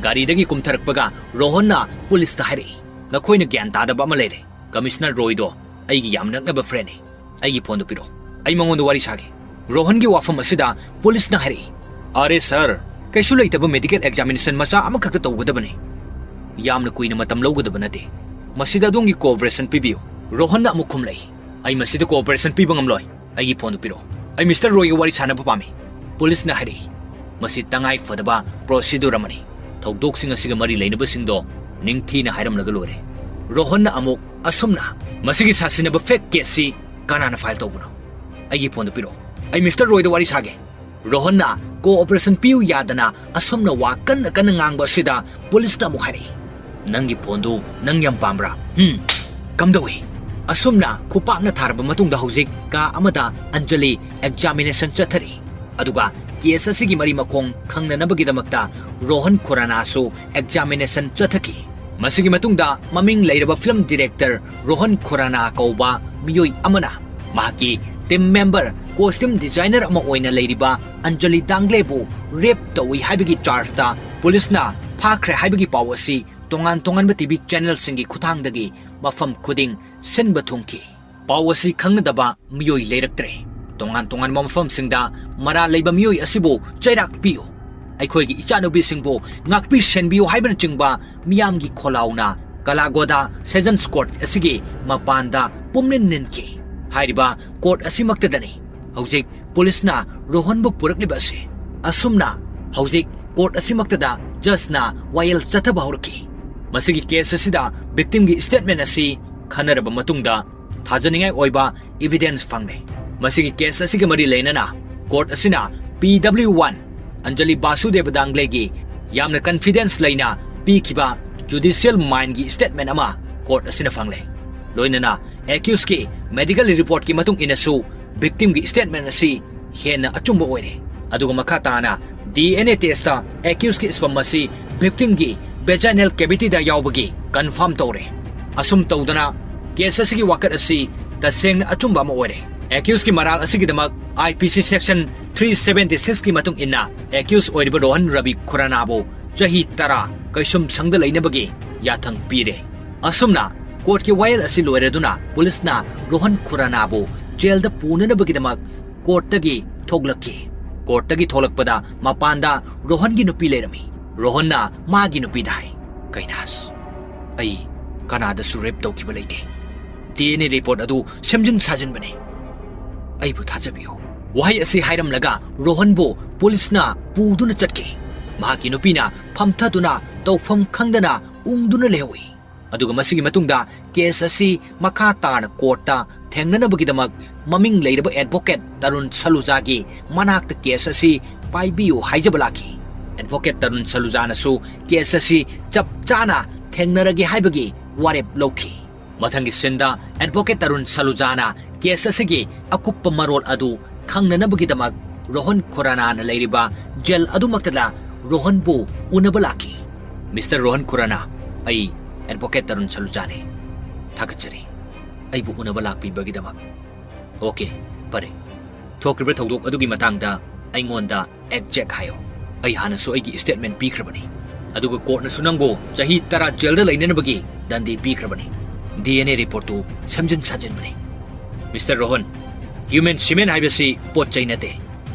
ꯒꯥꯔꯤꯗꯒꯤ ꯀꯨꯝꯊꯔꯛꯄꯒ ꯔꯣꯍꯟꯅ ꯄꯨꯂꯤꯁꯇ ꯍꯥꯏꯔꯛꯏ, "ꯅꯈꯣꯏꯅ ꯒ꯭ꯌꯥꯟ ꯇꯥꯗꯕ ꯑꯃ ꯂꯩꯔꯦ꯫ ꯀꯃꯤꯁꯅꯔ ꯔꯣꯏꯗꯣ ꯑꯩꯒꯤ ꯌꯥꯝ ꯅꯛꯅꯕ ꯐ꯭ꯔꯦꯟꯅꯤ꯫ ꯑꯩꯒꯤ ꯐꯣꯟꯗꯨ ꯄꯤꯔꯛꯑꯣ, ꯑꯩ ꯃꯉꯣꯟꯗ ꯋꯥꯔꯤ ꯁꯥꯒꯦ꯫" ꯔꯣꯍꯟꯒꯤ ꯋꯥꯐꯝ ꯑꯁꯤꯗ ꯄꯨꯂꯤꯁꯅ ꯍꯥꯏꯔꯛꯏ, "ꯑꯔꯦ ꯁꯥꯔ, ꯀꯩꯁꯨ ꯂꯩꯇꯕ ꯃꯦꯗꯤꯀꯦꯜ ꯑꯦꯛꯖꯥꯃꯤꯅꯦꯁꯟ ꯃꯆꯥ ꯑꯃꯈꯛꯇ ꯇꯧꯒꯗꯕꯅꯤ꯫ ꯌꯥꯝꯅ ꯀꯨꯏꯅ ꯃꯇꯝ ꯂꯧꯒꯗꯕ ꯅꯠꯇꯦ꯫ ꯃꯁꯤꯗ ꯑꯗꯣꯝꯒꯤ ꯀꯣꯑꯣꯄꯔꯦꯁꯟ ꯄꯤꯕꯤꯌꯨ꯫" ꯔꯣꯍꯟꯅ ꯑꯃꯨꯛ ꯈꯨꯝꯂꯛꯏ, "ꯑꯩ ꯃꯁꯤꯗ ꯀꯣꯑꯣꯄꯔꯦꯁꯟ ꯄꯤꯕ ꯉꯝꯂꯣꯏ꯫ ꯑꯩꯒꯤ ꯐꯣꯟꯗꯨ ꯄꯤꯔꯛꯑꯣ꯫ ꯑꯩ ꯃꯤꯁꯇꯔ ꯔꯣꯏꯒ ꯋꯥꯔꯤ ꯁꯥꯟꯅꯕ ꯄꯥꯝꯃꯤ꯫" ꯄꯨꯂꯤꯁꯅ ꯍꯥꯏꯔꯛꯏ, "ꯃꯁꯤ ꯇꯉꯥꯏ ꯐꯗꯕ ꯄ꯭ꯔꯣꯁꯤꯗꯨꯔ ꯑꯃꯅꯤ꯫ ꯊꯧꯗꯣꯛꯁꯤꯡ ꯑꯁꯤꯒ ꯃꯔꯤ ꯂꯩꯅꯕꯁꯤꯡꯗꯣ ꯅꯤꯡꯊꯤꯅ ꯍꯥꯏꯔꯝꯂꯒ ꯂꯣꯏꯔꯦ꯫" ꯔꯣꯍꯟꯅ ꯑꯃꯨꯛ ꯑꯁꯨꯝꯅ, ꯃꯁꯤꯒꯤ ꯁꯥꯁꯤꯟꯅꯕ fake case ꯁꯤ ꯀꯅꯥꯅ file ꯇꯧꯕꯅꯣ? ꯑꯩꯒꯤ phone ꯗꯨ ꯄꯤꯔꯛꯑꯣ꯫ ꯑꯩ Mister Roy ꯗ ꯋꯥꯔꯤ ꯁꯥꯒꯦ꯫ ꯔꯣꯍꯟꯅ cooperation ꯄꯤꯌꯨ ꯌꯥꯗꯅ ꯑꯁꯨꯝꯅ ꯋꯥ ꯀꯟꯅ ꯀꯟꯅ ꯉꯥꯡꯕ ꯑꯁꯤꯗ police ꯅ ꯑꯃꯨꯛ ꯍꯥꯏꯔꯛꯏ, "ꯅꯪꯒꯤ phone ꯗꯨ ꯅꯪ ꯌꯥꯝ ꯄꯥꯝꯕ꯭ꯔꯥ? ꯍꯝ? ꯀꯝꯗꯧꯏ?" ꯑꯁꯨꯝꯅ ꯈꯨꯄꯥꯛꯅ ꯊꯥꯔꯕ ꯃꯇꯨꯡꯗ ꯍꯧꯖꯤꯛ ꯀꯥ ꯑꯃꯗ ꯑꯟꯖꯂꯤ examination ꯆꯠꯊꯔꯤ꯫ ꯑꯗꯨꯒ case ꯑꯁꯤꯒꯤ ꯃꯔꯤ ꯃꯈꯣꯡ ꯈꯪꯅꯅꯕꯒꯤꯗꯃꯛꯇ ꯔꯣꯍꯟ ꯈꯨꯔꯥꯅꯥꯁꯨ examination ꯆꯠꯊꯈꯤ꯫ ꯃꯁꯤꯒꯤ ꯃꯇꯨꯡꯗ ꯃꯃꯤꯡ ꯂꯩꯔꯕ film director ꯔꯣꯍꯟ ꯈꯨꯔꯥꯅꯥ ꯀꯧꯕ ꯃꯤꯑꯣꯏ ꯑꯃꯅ ꯃꯍꯥꯛꯀꯤ team member, costume designer ꯑꯃ ꯑꯣꯏꯅ ꯂꯩꯔꯤꯕ ꯑꯟꯖꯂꯤ ꯗꯥꯡꯒ꯭ꯂꯦꯕꯨ rape ꯇꯧꯏ ꯍꯥꯏꯕꯒꯤ charge ꯇ police ꯅ ꯐꯥꯈ꯭ꯔꯦ ꯍꯥꯏꯕꯒꯤ ꯄꯥꯎ ꯑꯁꯤ ꯇꯣꯉꯥꯟ ꯇꯣꯉꯥꯟꯕ T V channel ꯁꯤꯡꯒꯤ ꯈꯨꯠꯊꯥꯡꯗꯒꯤ ꯃꯐꯝ ꯈꯨꯗꯤꯡ ꯁꯤꯟꯕ ꯊꯨꯡꯈꯤ꯫ ꯄꯥꯎ ꯑꯁꯤ ꯈꯪꯅꯗꯕ ꯃꯤꯑꯣꯏ ꯂꯩꯔꯛꯇ꯭ꯔꯦ꯫ ꯇꯣꯉꯥꯟ ꯇꯣꯉꯥꯟꯕ ꯃꯐꯝꯁꯤꯡꯗ ꯃꯔꯥꯜ ꯂꯩꯕ ꯃꯤꯑꯣꯏ ꯑꯁꯤꯕꯨ ꯆꯩꯔꯥꯛ ꯄꯤꯌꯨ, ꯑꯩꯈꯣꯏꯒꯤ ꯏꯆꯥꯅꯨꯄꯤꯁꯤꯡꯕꯨ ꯉꯥꯛꯄꯤ ꯁꯦꯟꯕꯤꯌꯨ ꯍꯥꯏꯕꯅꯆꯤꯡꯕ ꯃꯤꯌꯥꯝꯒꯤ ꯈꯣꯜꯂꯥꯎꯅ ꯀꯂꯥꯒꯣꯗꯥ Sessions Court ꯑꯁꯤꯒꯤ ꯃꯄꯥꯟꯗ ꯄꯨꯝꯅꯤꯟ ꯅꯤꯟꯈꯤ꯫ ꯍꯥꯏꯔꯤꯕ court ꯑꯁꯤꯃꯛꯇꯗꯅꯤ ꯍꯧꯖꯤꯛ police ꯅ ꯔꯣꯍꯟꯕꯨ ꯄꯨꯔꯛꯂꯤꯕ ꯑꯁꯤ꯫ ꯑꯁꯨꯝꯅ ꯍꯧꯖꯤꯛ court ꯑꯁꯤꯃꯛꯇꯗ judge ꯅ ꯋꯥꯌꯦꯜ ꯆꯠꯊꯕ ꯍꯧꯔꯛꯈꯤ꯫ ꯃꯁꯤꯒꯤ case ꯑꯁꯤꯗ victim ꯒꯤ statement ꯑꯁꯤ ꯈꯟꯅꯔꯕ ꯃꯇꯨꯡꯗ ꯊꯥꯖꯅꯤꯡꯉꯥꯏ ꯑꯣꯏꯕ evidence ꯐꯪꯂꯦ꯫ ꯃꯁꯤꯒꯤ case ꯑꯁꯤꯒ ꯃꯔꯤ ꯂꯩꯅꯅ court ꯑꯁꯤꯅ P W one Anjali Basudev ꯗꯥꯡꯒ꯭ꯂꯦꯒꯤ ꯌꯥꯝꯅ confidence ꯂꯩꯅ ꯄꯤꯈꯤꯕ judicial mind ꯒꯤ statement ꯑꯃ court ꯑꯁꯤꯅ ꯐꯪꯂꯦ꯫ ꯂꯣꯏꯅꯅ accused ꯀꯤ medical report ꯀꯤ ꯃꯇꯨꯡ ꯏꯟꯅꯁꯨ victim ꯒꯤ statement ꯑꯁꯤ ꯍꯦꯟꯅ ꯑꯆꯨꯝꯕ ꯑꯣꯏꯔꯦ꯫ ꯑꯗꯨꯒ ꯃꯈꯥ ꯇꯥꯅ D N A test ꯇ accused ꯀꯤ sperm ꯑꯁꯤ victim ꯒꯤ vaginal cavity ꯗ ꯌꯥꯎꯕꯒꯤ confirm ꯇꯧꯔꯦ꯫ ꯑꯁꯨꯝ ꯇꯧꯗꯅ case ꯑꯁꯤꯒꯤ ꯋꯥꯀꯠ ꯑꯁꯤ ꯇꯁꯦꯡꯅ ꯑꯆꯨꯝꯕ ꯑꯃ ꯑꯣꯏꯔꯦ꯫ Accused ꯀꯤ ꯃꯔꯥꯜ ꯑꯁꯤꯒꯤꯗꯃꯛ I P C section three seventy six ꯀꯤ ꯃꯇꯨꯡ ꯏꯟꯅ accused ꯑꯣꯏꯔꯤꯕ ꯔꯣꯍꯟ ꯔꯕꯤ ꯈꯨꯔꯥꯅꯥꯕꯨ ꯆꯍꯤ ꯇꯔꯥ ꯀꯩꯁꯨꯝꯁꯪꯗ ꯂꯩꯅꯕꯒꯤ ꯌꯥꯊꯪ ꯄꯤꯔꯦ꯫ ꯑꯁꯨꯝꯅ court ꯀꯤ ꯋꯥꯌꯦꯜ ꯑꯁꯤ ꯂꯣꯏꯔꯗꯨꯅ police ꯅ ꯔꯣꯍꯟ ꯈꯨꯔꯥꯅꯥꯕꯨ jail ꯗ ꯄꯨꯅꯅꯕꯒꯤꯗꯃꯛ court ꯇꯒꯤ ꯊꯣꯛꯂꯛꯈꯤ꯫ Court ꯇꯒꯤ ꯊꯣꯛꯂꯛꯄꯗ ꯃꯄꯥꯟꯗ ꯔꯣꯍꯟꯒꯤ ꯅꯨꯄꯤ ꯂꯩꯔꯝꯃꯤ꯫ ꯔꯣꯍꯟꯅ ꯃꯥꯒꯤ ꯅꯨꯄꯤꯗ ꯍꯥꯏ, "ꯀꯩꯅꯥꯁ, ꯑꯩ ꯀꯅꯥꯗꯁꯨ rape ꯇꯧꯈꯤꯕ ꯂꯩꯇꯦ꯫ D N A report ꯑꯗꯨ ꯁꯦꯝꯖꯤꯟ ꯁꯥꯖꯤꯟꯕꯅꯤ꯫ ꯑꯩꯕꯨ ꯊꯥꯖꯕꯤꯌꯨ꯫" ꯋꯥꯍꯩ ꯑꯁꯤ ꯍꯥꯏꯔꯝꯂꯒ ꯔꯣꯍꯟꯕꯨ police ꯅ ꯄꯨꯗꯨꯅ ꯆꯠꯈꯤ꯫ ꯃꯍꯥꯛꯀꯤ ꯅꯨꯄꯤꯅ ꯐꯝꯊꯗꯨꯅ ꯇꯧꯐꯝ ꯈꯪꯗꯅ ꯎꯪꯗꯨꯅ ꯂꯩꯍꯧꯏ꯫ ꯑꯗꯨꯒ ꯃꯁꯤꯒꯤ ꯃꯇꯨꯡꯗ ꯀꯦꯁ ꯑꯁꯤ ꯃꯈꯥ ꯇꯥꯅ ꯀꯣꯔꯠꯇ ꯊꯦꯡꯅꯅꯕꯒꯤꯗꯃꯛ ꯃꯃꯤꯡ ꯂꯩꯔꯕ ꯑꯦꯗꯚꯣꯀꯦꯠ ꯇꯔꯨꯟ ꯁꯂꯨꯖꯥꯒꯤ ꯃꯅꯥꯛꯇ ꯀꯦꯁ ꯑꯁꯤ ꯄꯥꯏꯕꯤꯌꯨ ꯍꯥꯏꯖꯕ ꯂꯥꯛꯈꯤ꯫ ꯑꯦꯗꯚꯣꯀꯦꯠ ꯇꯔꯨꯟ ꯁꯂꯨꯖꯥꯅꯁꯨ ꯀꯦꯁ ꯑꯁꯤ ꯆꯞ ꯆꯥꯅ ꯊꯦꯡꯅꯔꯒꯦ ꯍꯥꯏꯕꯒꯤ ꯋꯥꯔꯦꯞ ꯂꯧꯈꯤ꯫ ꯃꯊꯪꯒꯤ ꯁꯤꯟꯗ ꯑꯦꯗꯚꯣꯀꯦꯠ ꯇꯔꯨꯟ ꯁꯂꯨꯖꯥꯅ ꯀꯦꯁ ꯑꯁꯤꯒꯤ ꯑꯀꯨꯞꯄ ꯃꯔꯣꯜ ꯑꯗꯨ ꯈꯪꯅꯅꯕꯒꯤꯗꯃꯛ ꯔꯣꯍꯟ ꯈꯨꯔꯥꯅꯥꯅ ꯂꯩꯔꯤꯕ ꯖꯦꯜ ꯑꯗꯨꯃꯛꯇꯗ ꯔꯣꯍꯟꯕꯨ ꯎꯅꯕ ꯂꯥꯛꯈꯤ꯫ "ꯃꯤꯁꯇꯔ ꯔꯣꯍꯟ ꯈꯨꯔꯥꯅꯥ, ꯑꯩ ꯑꯦꯗꯚꯣꯀꯦꯠ ꯇꯔꯨꯟ ꯁꯂꯨꯖꯥꯅꯤ꯫ ꯊꯥꯒꯠꯆꯔꯤ ꯑꯩꯕꯨ ꯎꯅꯕ ꯂꯥꯛꯄꯤꯕꯒꯤꯗꯃꯛ꯫" "ꯑꯣꯀꯦ, ꯐꯔꯦ꯫ ꯊꯣꯛꯈ꯭ꯔꯤꯕ ꯊꯧꯗꯣꯛ ꯑꯗꯨꯒꯤ ꯃꯇꯥꯡꯗ ꯑꯩꯉꯣꯟꯗ ꯑꯦꯛꯖꯦꯛ ꯍꯥꯏꯌꯣ꯫ ꯑꯩ ꯍꯥꯟꯅꯁꯨ ꯑꯩꯒꯤ ꯁ꯭ꯇꯦꯠꯃꯦꯟ ꯄꯤꯈ꯭ꯔꯕꯅꯤ, ꯑꯗꯨꯒ ꯀꯣꯔꯠꯅꯁꯨ ꯅꯪꯕꯨ ꯆꯍꯤ ꯇꯔꯥ ꯖꯦꯜꯗ ꯂꯩꯅꯅꯕꯒꯤ ꯗꯟꯗꯤ ꯄꯤꯈ꯭ꯔꯕꯅꯤ꯫ ꯗꯤ ꯑꯦꯟ ꯑꯦ ꯔꯤꯄꯣꯔꯠꯇꯨ ꯁꯦꯝꯖꯤꯟ ꯁꯥꯖꯤꯟꯕꯅꯤ꯫" "ꯃꯤꯁꯇꯔ ꯔꯣꯍꯟ, ꯍ꯭ꯌꯨꯃꯦꯟ ꯁꯤꯃꯦꯟ ꯍꯥꯏꯕꯁꯤ ꯄꯣꯠ ꯆꯩ ꯅꯠꯇꯦ,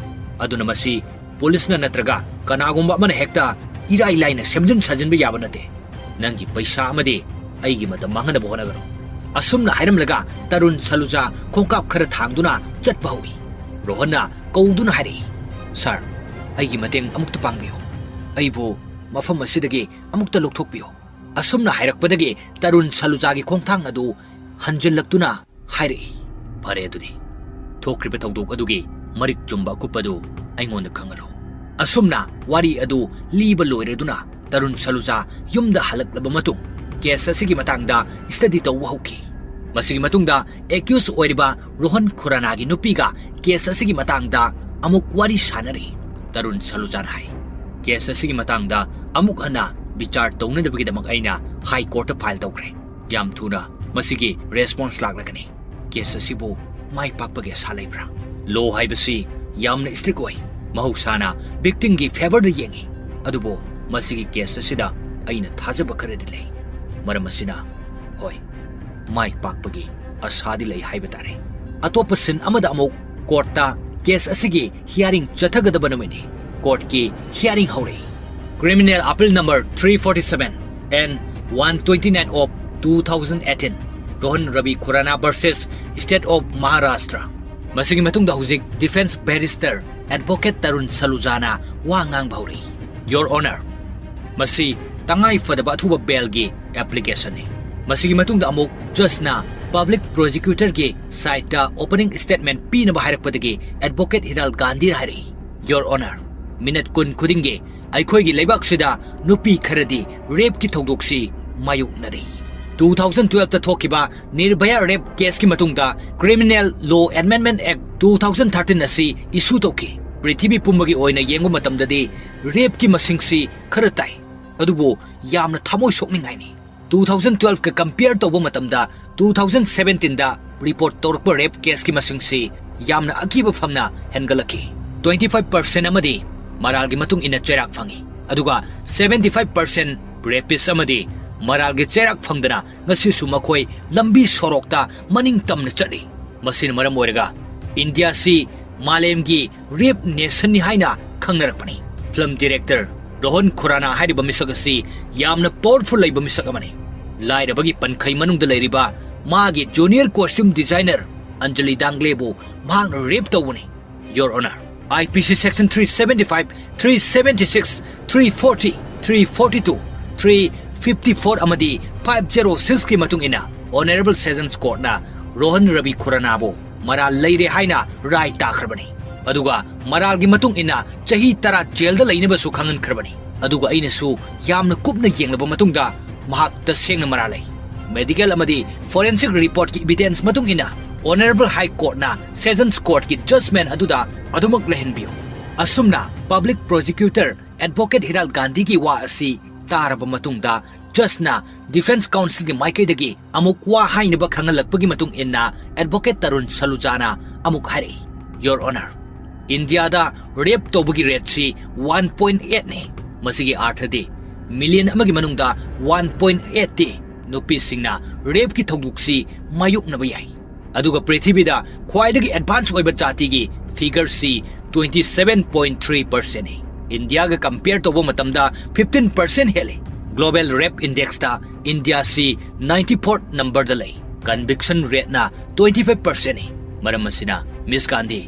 ꯑꯗꯨꯅ ꯃꯁꯤ ꯄꯨꯂꯤꯁꯅ ꯅꯠꯇ꯭ꯔꯒ ꯀꯅꯥꯒꯨꯝꯕ ꯑꯃꯅ ꯍꯦꯛꯇ ꯏꯔꯥꯏ ꯂꯥꯏꯅ ꯁꯦꯝꯖꯤꯟ ꯁꯥꯖꯤꯟꯕ ꯌꯥꯕ ꯅꯠꯇꯦ꯫ ꯅꯪꯒꯤ ꯄꯩꯁꯥ ꯑꯃꯗꯤ ꯑꯩꯒꯤ ꯃꯇꯝ ꯃꯥꯡꯍꯟꯅꯕ ꯍꯣꯠꯅꯒꯅꯨ꯫" ꯑꯁꯨꯝꯅ ꯍꯥꯏꯔꯝꯂꯒ ꯇꯔꯨꯟ ꯁꯂꯨꯖꯥ ꯈꯣꯡꯀꯥꯞ ꯈꯔ ꯊꯥꯡꯗꯨꯅ ꯆꯠꯄ ꯍꯧꯏ꯫ ꯔꯣꯍꯟꯅ ꯀꯧꯗꯨꯅ ꯍꯥꯏꯔꯛꯏ, "ꯁꯥꯔ, ꯑꯩꯒꯤ ꯃꯇꯦꯡ ꯑꯃꯨꯛꯇ ꯄꯥꯡꯕꯤꯌꯨ꯫ ꯑꯩꯕꯨ ꯃꯐꯝ ꯑꯁꯤꯗꯒꯤ ꯑꯃꯨꯛꯇ ꯂꯧꯊꯣꯛꯄꯤꯌꯨ꯫" ꯑꯁꯨꯝꯅ ꯍꯥꯏꯔꯛꯄꯗꯒꯤ ꯇꯔꯨꯟ ꯁꯂꯨꯖꯥꯒꯤ ꯈꯣꯡꯊꯥꯡ ꯑꯗꯨ ꯍꯟꯖꯤꯜꯂꯛꯇꯨꯅ ꯍꯥꯏꯔꯛꯏ, "ꯐꯔꯦ, ꯑꯗꯨꯗꯤ ꯊꯣꯛꯈ꯭ꯔꯤꯕ ꯊꯧꯗꯣꯛ ꯑꯗꯨꯒꯤ ꯃꯔꯤꯛ ꯆꯨꯝꯕ ꯑꯀꯨꯞꯄꯗꯨ ꯑꯩꯉꯣꯟꯗ ꯈꯪꯍꯜꯂꯨ꯫" ꯑꯁꯨꯝꯅ ꯋꯥꯔꯤ ꯑꯗꯨ ꯂꯤꯕ ꯂꯣꯏꯔꯗꯨꯅ ꯇꯔꯨꯟ ꯁꯂꯨꯖꯥ ꯌꯨꯝꯗ ꯍꯜꯂꯛꯂꯕ ꯃꯇꯨꯡ ꯀꯦꯁ ꯑꯁꯤꯒꯤ ꯃꯇꯥꯡꯗ ꯁ꯭ꯇꯗꯤ ꯇꯧꯕ ꯍꯧꯈꯤ꯫ ꯃꯁꯤꯒꯤ ꯃꯇꯨꯡꯗ ꯑꯦꯀ꯭ꯌꯨꯁ ꯑꯣꯏꯔꯤꯕ ꯔꯣꯍꯟ ꯈꯨꯔꯥꯅꯥꯒꯤ ꯅꯨꯄꯤꯒ ꯀꯦꯁ ꯑꯁꯤꯒꯤ ꯃꯇꯥꯡꯗ ꯑꯃꯨꯛ ꯋꯥꯔꯤ ꯁꯥꯅꯔꯤ꯫ ꯇꯔꯨꯟ ꯁꯂꯨꯖꯥꯅ ꯍꯥꯏ, "ꯀꯦꯁ ꯑꯁꯤꯒꯤ ꯃꯇꯥꯡꯗ ꯑꯃꯨꯛ ꯍꯟꯅ ꯕꯤꯆꯥꯔ ꯇꯧꯅꯅꯕꯒꯤꯗꯃꯛ ꯑꯩꯅ ꯍꯥꯏ ꯀꯣꯔꯠꯇ ꯐꯥꯏꯜ ꯇꯧꯈ꯭ꯔꯦ꯫ ꯌꯥꯝ ꯊꯨꯅ ꯃꯁꯤꯒꯤ ꯔꯦꯁꯄꯣꯟꯁ ꯂꯥꯛꯂꯒꯅꯤ꯫ ꯀꯦꯁ ꯑꯁꯤꯕꯨ ꯃꯥꯏ ꯄꯥꯛꯄꯒꯤ ꯑꯁꯥ ꯂꯩꯕ꯭ꯔꯥ? ꯂꯣ ꯍꯥꯏꯕꯁꯤ ꯌꯥꯝꯅ ꯁ꯭ꯇ꯭ꯔꯤꯛ ꯑꯣꯏ꯫ ꯃꯍꯧꯁꯥꯅ ꯚꯤꯛꯇꯤꯝꯒꯤ ꯐꯦꯚꯔꯗ ꯌꯦꯡꯏ꯫ ꯑꯗꯨꯕꯨ ꯃꯁꯤꯒꯤ ꯀꯦꯁ ꯑꯁꯤꯗ ꯑꯩꯅ ꯊꯥꯖꯕ ꯈꯔꯗꯤ ꯂꯩ꯫ ꯃꯔꯝ ꯑꯁꯤꯅ, ꯍꯣꯏ, ꯃꯥꯏ ꯄꯥꯛꯄꯒꯤ ꯑꯁꯥꯗꯤ ꯂꯩ ꯍꯥꯏꯕ ꯇꯥꯔꯦ꯫" ꯑꯇꯣꯞꯄ ꯁꯤꯟ ꯑꯃꯗ ꯑꯃꯨꯛ ꯀꯣꯔꯠꯇ ꯀꯦꯁ ꯑꯁꯤꯒꯤ ꯍꯤꯌꯥꯔꯤꯡ ꯆꯠꯊꯒꯗꯕ ꯅꯨꯃꯤꯠꯅꯤ꯫ ꯀꯣꯔꯠꯀꯤ ꯍꯤꯌꯥꯔꯤꯡ ꯍꯧꯔꯛꯏ꯫ Criminal Appeal Number three forty seven and one twenty nine of two thousand eighteen, Rohan Ravi Khurana versus State of Maharashtra꯫ ꯃꯁꯤꯒꯤ ꯃꯇꯨꯡꯗ ꯍꯧꯖꯤꯛ ꯗꯤꯐꯦꯟꯁ ꯕꯦꯔꯤꯁꯇꯔ ꯑꯦꯗꯚꯣꯀꯦꯠ ꯇꯔꯨꯟ ꯁꯂꯨꯖꯥꯅ ꯋꯥ ꯉꯥꯡꯕ ꯍꯧꯔꯛꯏ꯫ "Your Honor, ꯃꯁꯤ ꯇꯉꯥꯏ ꯐꯗꯕ ꯑꯊꯨꯕ ꯕꯦꯜꯒꯤ ꯑꯦꯄ꯭ꯂꯤꯀꯦꯁꯟꯅꯤ꯫ ꯃꯁꯤꯒꯤ ꯃꯇꯨꯡꯗ ꯑꯃꯨꯛ ꯖꯁꯅ ꯄꯕ꯭ꯂꯤꯛ ꯄ꯭ꯔꯣꯁꯤꯀ꯭ꯌꯨꯇꯔꯒꯤ ꯁꯥꯏꯠꯇ ꯑꯣꯄꯅꯤꯡ ꯁ꯭ꯇꯦꯠꯃꯦꯟ ꯄꯤꯅꯕ ꯍꯥꯏꯔꯛꯄꯗꯒꯤ ꯑꯦꯗꯚꯣꯀꯦꯠ ꯍꯤꯔꯥꯜ ꯒꯥꯟꯙꯤꯅ ꯍꯥꯏꯔꯛꯏ, "ꯌꯣꯔ ꯑꯣꯅꯔ, ꯃꯤꯅꯠ ꯀꯨꯟ ꯈꯨꯗꯤꯡꯒꯤ ꯑꯩꯈꯣꯏꯒꯤ ꯂꯩꯕꯥꯛꯁꯤꯗ ꯅꯨꯄꯤ ꯈꯔꯗꯤ ꯔꯦꯞꯀꯤ ꯊꯧꯗꯣꯛꯁꯤ ꯃꯥꯌꯣꯛꯅꯔꯤ꯫ ꯇꯨ ꯊꯥꯎꯖꯟ ꯇꯨꯋꯦꯜꯐꯇ ꯊꯣꯛꯈꯤꯕ ꯅꯤꯔꯚꯌꯥ ꯔꯦꯞ ꯀꯦꯁꯀꯤ ꯃꯇꯨꯡꯗ ꯀ꯭ꯔꯤꯃꯤꯅꯦꯜ ꯂꯣ ꯑꯦꯃꯦꯟꯗꯃꯦꯟꯠ ꯑꯦꯛ ꯇꯨ ꯊꯥꯎꯖꯟ ꯊꯥꯔꯇꯤꯟ ꯑꯁꯤ ꯏꯁꯨ ꯇꯧꯈꯤ꯫ ꯄ꯭ꯔꯤꯊꯤꯕꯤ ꯄꯨꯝꯕꯒꯤ ꯑꯣꯏꯅ ꯌꯦꯡꯕ ꯃꯇꯝꯗꯗꯤ ꯔꯦꯞꯀꯤ ꯃꯁꯤꯡꯁꯤ ꯈꯔ ꯇꯥꯏ, ꯑꯗꯨꯕꯨ ꯌꯥꯝꯅ ꯊꯃꯣꯏ ꯁꯣꯛꯅꯤꯡꯉꯥꯏꯅꯤ꯫ ꯇꯨ ꯊꯥꯎꯖꯟ ꯇꯨꯋꯦꯜꯐꯀ ꯀꯝꯄꯤꯌꯔ ꯇꯧꯕ ꯃꯇꯝꯗ ꯇꯨ ꯊꯥꯎꯖꯟ ꯁꯚꯦꯟꯇꯤꯟꯗ ꯔꯤꯄꯣꯔꯠ ꯇꯧꯔꯛꯄ ꯔꯦꯞ ꯀꯦꯁꯀꯤ ꯃꯁꯤꯡꯁꯤ ꯌꯥꯝꯅ ꯑꯀꯤꯕ ꯐꯪꯅ ꯍꯦꯟꯒꯠꯂꯛꯈꯤ꯫ ꯇ꯭ꯋꯦꯟꯇꯤ ꯐꯥꯏꯚ ꯄꯥꯔꯁꯦꯟꯠ ꯑꯃꯗꯤ ꯃꯔꯥꯜꯒꯤ ꯃꯇꯨꯡ ꯏꯟꯅ ꯆꯩꯔꯥꯛ ꯐꯪꯉꯤ, ꯑꯗꯨꯒ ꯁꯚꯦꯟꯇꯤ ꯐꯥꯏꯚ ꯄꯥꯔꯁꯦꯟꯠ ꯔꯦꯄꯤꯁ ꯑꯃꯗꯤ ꯃꯔꯥꯜꯒꯤ ꯆꯩꯔꯥꯛ ꯐꯪꯗꯅ ꯉꯁꯤꯁꯨ ꯃꯈꯣꯏ ꯂꯝꯕꯤ ꯁꯣꯔꯣꯛꯇ ꯃꯅꯤꯡ ꯇꯝꯅ ꯆꯠꯂꯤ꯫ ꯃꯁꯤꯅ ꯃꯔꯝ ꯑꯣꯏꯔꯒ ꯏꯟꯗꯤꯌꯥꯁꯤ ꯃꯥꯂꯦꯝꯒꯤ ꯔꯦꯞ ꯅꯦꯁꯟꯅꯤ ꯍꯥꯏꯅ ꯈꯪꯅꯔꯛꯄꯅꯤ꯫ ꯐꯤꯂꯝ ꯗꯤꯔꯦꯛꯇꯔ ꯔꯣꯍꯟ ꯈꯨꯔꯥꯅꯥ ꯍꯥꯏꯔꯤꯕ ꯃꯤꯁꯛ ꯑꯁꯤ ꯌꯥꯝꯅ ꯄꯥꯋꯔꯐꯨꯜ ꯂꯩꯕ ꯃꯤꯁꯛ ꯑꯃꯅꯤ꯫ ꯂꯥꯏꯔꯕꯒꯤ ꯄꯟꯈꯩ ꯃꯅꯨꯡꯗ ꯂꯩꯔꯤꯕ ꯃꯥꯒꯤ ꯖꯨꯅꯤꯌꯔ ꯀꯣꯁꯇ꯭ꯌꯨꯝ ꯗꯤꯖꯥꯏꯅꯔ ꯑꯟꯖꯂꯤ ꯗꯥꯡꯒ꯭ꯂꯦꯕꯨ ꯃꯍꯥꯛꯅ ꯔꯦꯞ ꯇꯧꯕꯅꯤ꯫ ꯌꯣꯔ ꯑꯣꯅꯔ, ꯑꯥꯏ ꯄꯤ ꯁꯤ section three seventy five, three seventy six, three forty, three forty two, three fifty four ꯑꯃꯗꯤ ꯐꯥꯏꯚ ꯖꯦꯔꯣ ꯁꯤꯛꯁꯀꯤ ꯃꯇꯨꯡ ꯏꯟꯅ ꯑꯣꯅꯔꯦꯕꯜ ꯁꯦꯁꯟꯁ ꯀꯣꯔꯠꯅ ꯔꯣꯍꯟ ꯔꯕꯤ ꯈꯨꯔꯥꯅꯥꯕꯨ ꯃꯔꯥꯜ ꯂꯩꯔꯦ ꯍꯥꯏꯅ ꯔꯥꯏ ꯇꯥꯈ꯭ꯔꯕꯅꯤ꯫ ꯑꯗꯨꯒ ꯃꯔꯥꯜꯒꯤ ꯃꯇꯨꯡ ꯏꯟꯅ ꯆꯍꯤ ꯇꯔꯥ ꯖꯦꯜꯗ ꯂꯩꯅꯕꯁꯨ ꯈꯪꯍꯟꯈ꯭ꯔꯕꯅꯤ꯫ ꯑꯗꯨꯒ ꯑꯩꯅꯁꯨ ꯌꯥꯝꯅ ꯀꯨꯞꯅ ꯌꯦꯡꯂꯕ ꯃꯇꯨꯡꯗ ꯃꯍꯥꯛ ꯇꯁꯦꯡꯅ ꯃꯔꯥꯜ ꯂꯩ꯫ ꯃꯦꯗꯤꯀꯦꯜ ꯑꯃꯗꯤ ꯐꯣꯔꯦꯟꯁꯤꯛ ꯔꯤꯄꯣꯔꯠꯀꯤ ꯏꯕꯤꯗꯦꯟꯁ ꯃꯇꯨꯡ ꯏꯟꯅ ꯑꯣꯅꯔꯦꯕꯜ ꯍꯥꯏ ꯀꯣꯔꯠꯅ ꯁꯦꯁꯟꯁ ꯀꯣꯔꯠꯀꯤ ꯖꯖꯃꯦꯟ ꯑꯗꯨꯗ ꯑꯗꯨꯃꯛ ꯂꯩꯍꯟꯕꯤꯌꯨ꯫ ꯑꯁꯨꯝꯅ ꯄꯕ꯭ꯂꯤꯛ ꯄ꯭ꯔꯣꯁꯤꯀ꯭ꯌꯨꯇꯔ ꯑꯦꯗꯚꯣꯀꯦꯠ ꯍꯤꯔꯥꯜ ꯒꯥꯟꯙꯤꯒꯤ ꯋꯥ ꯑꯁꯤ ꯇꯥꯔꯕ ꯃꯇꯨꯡꯗ ꯖꯖꯅ ꯗꯤꯐꯦꯟꯁ ꯀꯥꯎꯟꯁꯤꯜꯒꯤ ꯃꯥꯏꯀꯩꯗꯒꯤ ꯑꯃꯨꯛ ꯋꯥ ꯍꯥꯏꯅꯕ ꯈꯪꯍꯜꯂꯛꯄꯒꯤ ꯃꯇꯨꯡ ꯏꯟꯅ ꯑꯦꯗꯚꯣꯀꯦꯠ ꯇꯔꯨꯟ ꯁꯂꯨꯖꯥꯅ ꯑꯃꯨꯛ ꯍꯥꯏꯔꯛꯏ, ꯌꯣꯔ ꯑꯣꯅꯔ, ꯏꯟꯗꯤꯌꯥꯗ ꯔꯦꯞ ꯇꯧꯕꯒꯤ ꯔꯦꯠꯁꯤ ꯋꯥꯟ ꯄꯣꯏꯟꯠ ꯑꯩꯠꯅꯤ꯫ ꯃꯁꯤꯒꯤ ꯑꯥꯔꯊꯗꯤ ꯃꯤꯂꯤꯌꯟ ꯑꯃꯒꯤ ꯃꯅꯨꯡꯗ ꯋꯥꯟ ꯄꯣꯏꯟꯠ ꯑꯩꯠꯇꯤ ꯅꯨꯄꯤꯁꯤꯡꯅ ꯔꯦꯞꯀꯤ ꯊꯧꯗꯣꯛꯁꯤ ꯃꯥꯌꯣꯛꯅꯕ ꯌꯥꯏ꯫ ꯑꯗꯨꯒ ꯄ꯭ꯔꯤꯊꯤꯕꯤꯗ ꯈ꯭ꯋꯥꯏꯗꯒꯤ ꯑꯦꯗꯚꯥꯟꯁ ꯑꯣꯏꯕ ꯖꯥꯇꯤꯒꯤ ꯐꯤꯒꯔꯁꯤ ꯇ꯭ꯋꯦꯟꯇꯤ ꯁꯚꯦꯟ ꯄꯣꯏꯟꯠ ꯊ꯭ꯔꯤ ꯄꯥꯔꯁꯦꯟꯠꯅꯤ꯫ ꯏꯟꯗꯤꯌꯥꯒ ꯀꯝꯄꯤꯌꯔ ꯇꯧꯕ ꯃꯇꯝꯗ ꯐꯤꯐꯇꯤꯟ ꯄꯥꯔꯁꯦꯟꯠ ꯍꯦꯜꯂꯤ꯫ ꯒ꯭ꯂꯣꯕꯦꯜ ꯔꯦꯞ ꯏꯟꯗꯦꯛꯁꯇ ꯏꯟꯗꯤꯌꯥꯁꯤ ꯅꯥꯏꯟꯇꯤ ꯐꯣꯔ ꯅꯝꯕꯔꯗ ꯂꯩ꯫ ꯀꯟꯚꯤꯛꯁꯟ ꯔꯦꯠꯅ ꯇ꯭ꯋꯦꯟꯇꯤ ꯐꯥꯏꯚ ꯄꯥꯔꯁꯦꯟꯠꯅꯤ꯫ ꯃꯔꯝ ꯑꯁꯤꯅ, ꯃꯤꯁ ꯒꯥꯟꯙꯤ,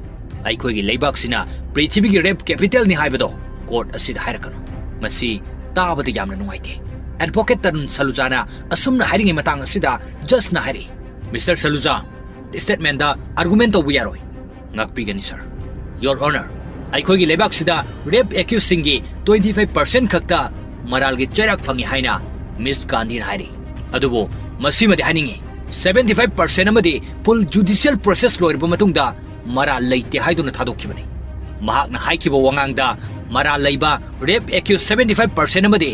ꯑꯩꯈꯣꯏꯒꯤ ꯂꯩꯕꯥꯛꯁꯤꯅ ꯄ꯭ꯔꯤꯊꯤꯕꯤꯒꯤ ꯔꯦꯞ ꯀꯦꯄꯤꯇꯦꯜꯅꯤ ꯍꯥꯏꯕꯗꯣ ꯀꯣꯔꯠ ꯑꯁꯤꯗ ꯍꯥꯏꯔꯛꯀꯅꯨ꯫ ꯃꯁꯤ ꯇꯥꯕꯗ ꯌꯥꯝꯅ ꯅꯨꯡꯉꯥꯏꯇꯦ꯫ ꯑꯦꯗꯚꯣꯀꯦꯠ ꯇꯔꯨꯟ ꯁꯂꯨꯖꯥꯅ ꯑꯁꯨꯝꯅ ꯍꯥꯏꯔꯤꯉꯩ ꯃꯇꯥꯡ ꯑꯁꯤꯗ ꯖꯖꯅ ꯍꯥꯏꯔꯛꯏ, "ꯃꯤꯁꯇꯔ ꯁꯂꯨꯖꯥ, ꯁ꯭ꯇꯦꯠꯃꯦꯟꯗ ꯑꯥꯔꯒꯨꯃꯦꯟ ꯇꯧꯕ ꯌꯥꯔꯣꯏ꯫" "ꯉꯥꯛꯄꯤꯒꯅꯤ, ꯁꯔ꯫" "ꯌꯣꯔ ꯑꯣꯅꯔ, ꯑꯩꯈꯣꯏꯒꯤ ꯂꯩꯕꯥꯛꯁꯤꯗ ꯔꯦꯞ ꯑꯦꯀ꯭ꯌꯨꯁꯁꯤꯡꯒꯤ twenty five percent ꯈꯛꯇ ꯃꯔꯥꯜꯒꯤ ꯆꯩꯔꯥꯛ ꯐꯪꯉꯤ ꯍꯥꯏꯅ ꯃꯤꯁ ꯒꯥꯟꯙꯤꯅ ꯍꯥꯏꯔꯤ꯫ ꯑꯗꯨꯕꯨ ꯃꯁꯤꯃꯗꯤ ꯍꯥꯏꯅꯤꯡꯉꯤ, seventy five percent ꯑꯃꯗꯤ ꯐꯨꯜ ꯖꯨꯗꯤꯁꯤꯌꯦꯜ ꯄ꯭ꯔꯣꯁꯦꯁ ꯂꯣꯏꯔꯕ ꯃꯇꯨꯡꯗ ꯃꯔꯥꯜ ꯂꯩꯇꯦ ꯍꯥꯏꯗꯨꯅ ꯊꯥꯗꯣꯛꯈꯤꯕꯅꯤ꯫ ꯃꯍꯥꯛꯅ ꯍꯥꯏꯈꯤꯕ ꯋꯥꯉꯥꯡꯗ ꯃꯔꯥꯜ ꯂꯩꯕ ꯔꯦꯞ ꯑꯦꯀ꯭ꯌꯨꯁ seventy five percent ꯑꯃꯗꯤ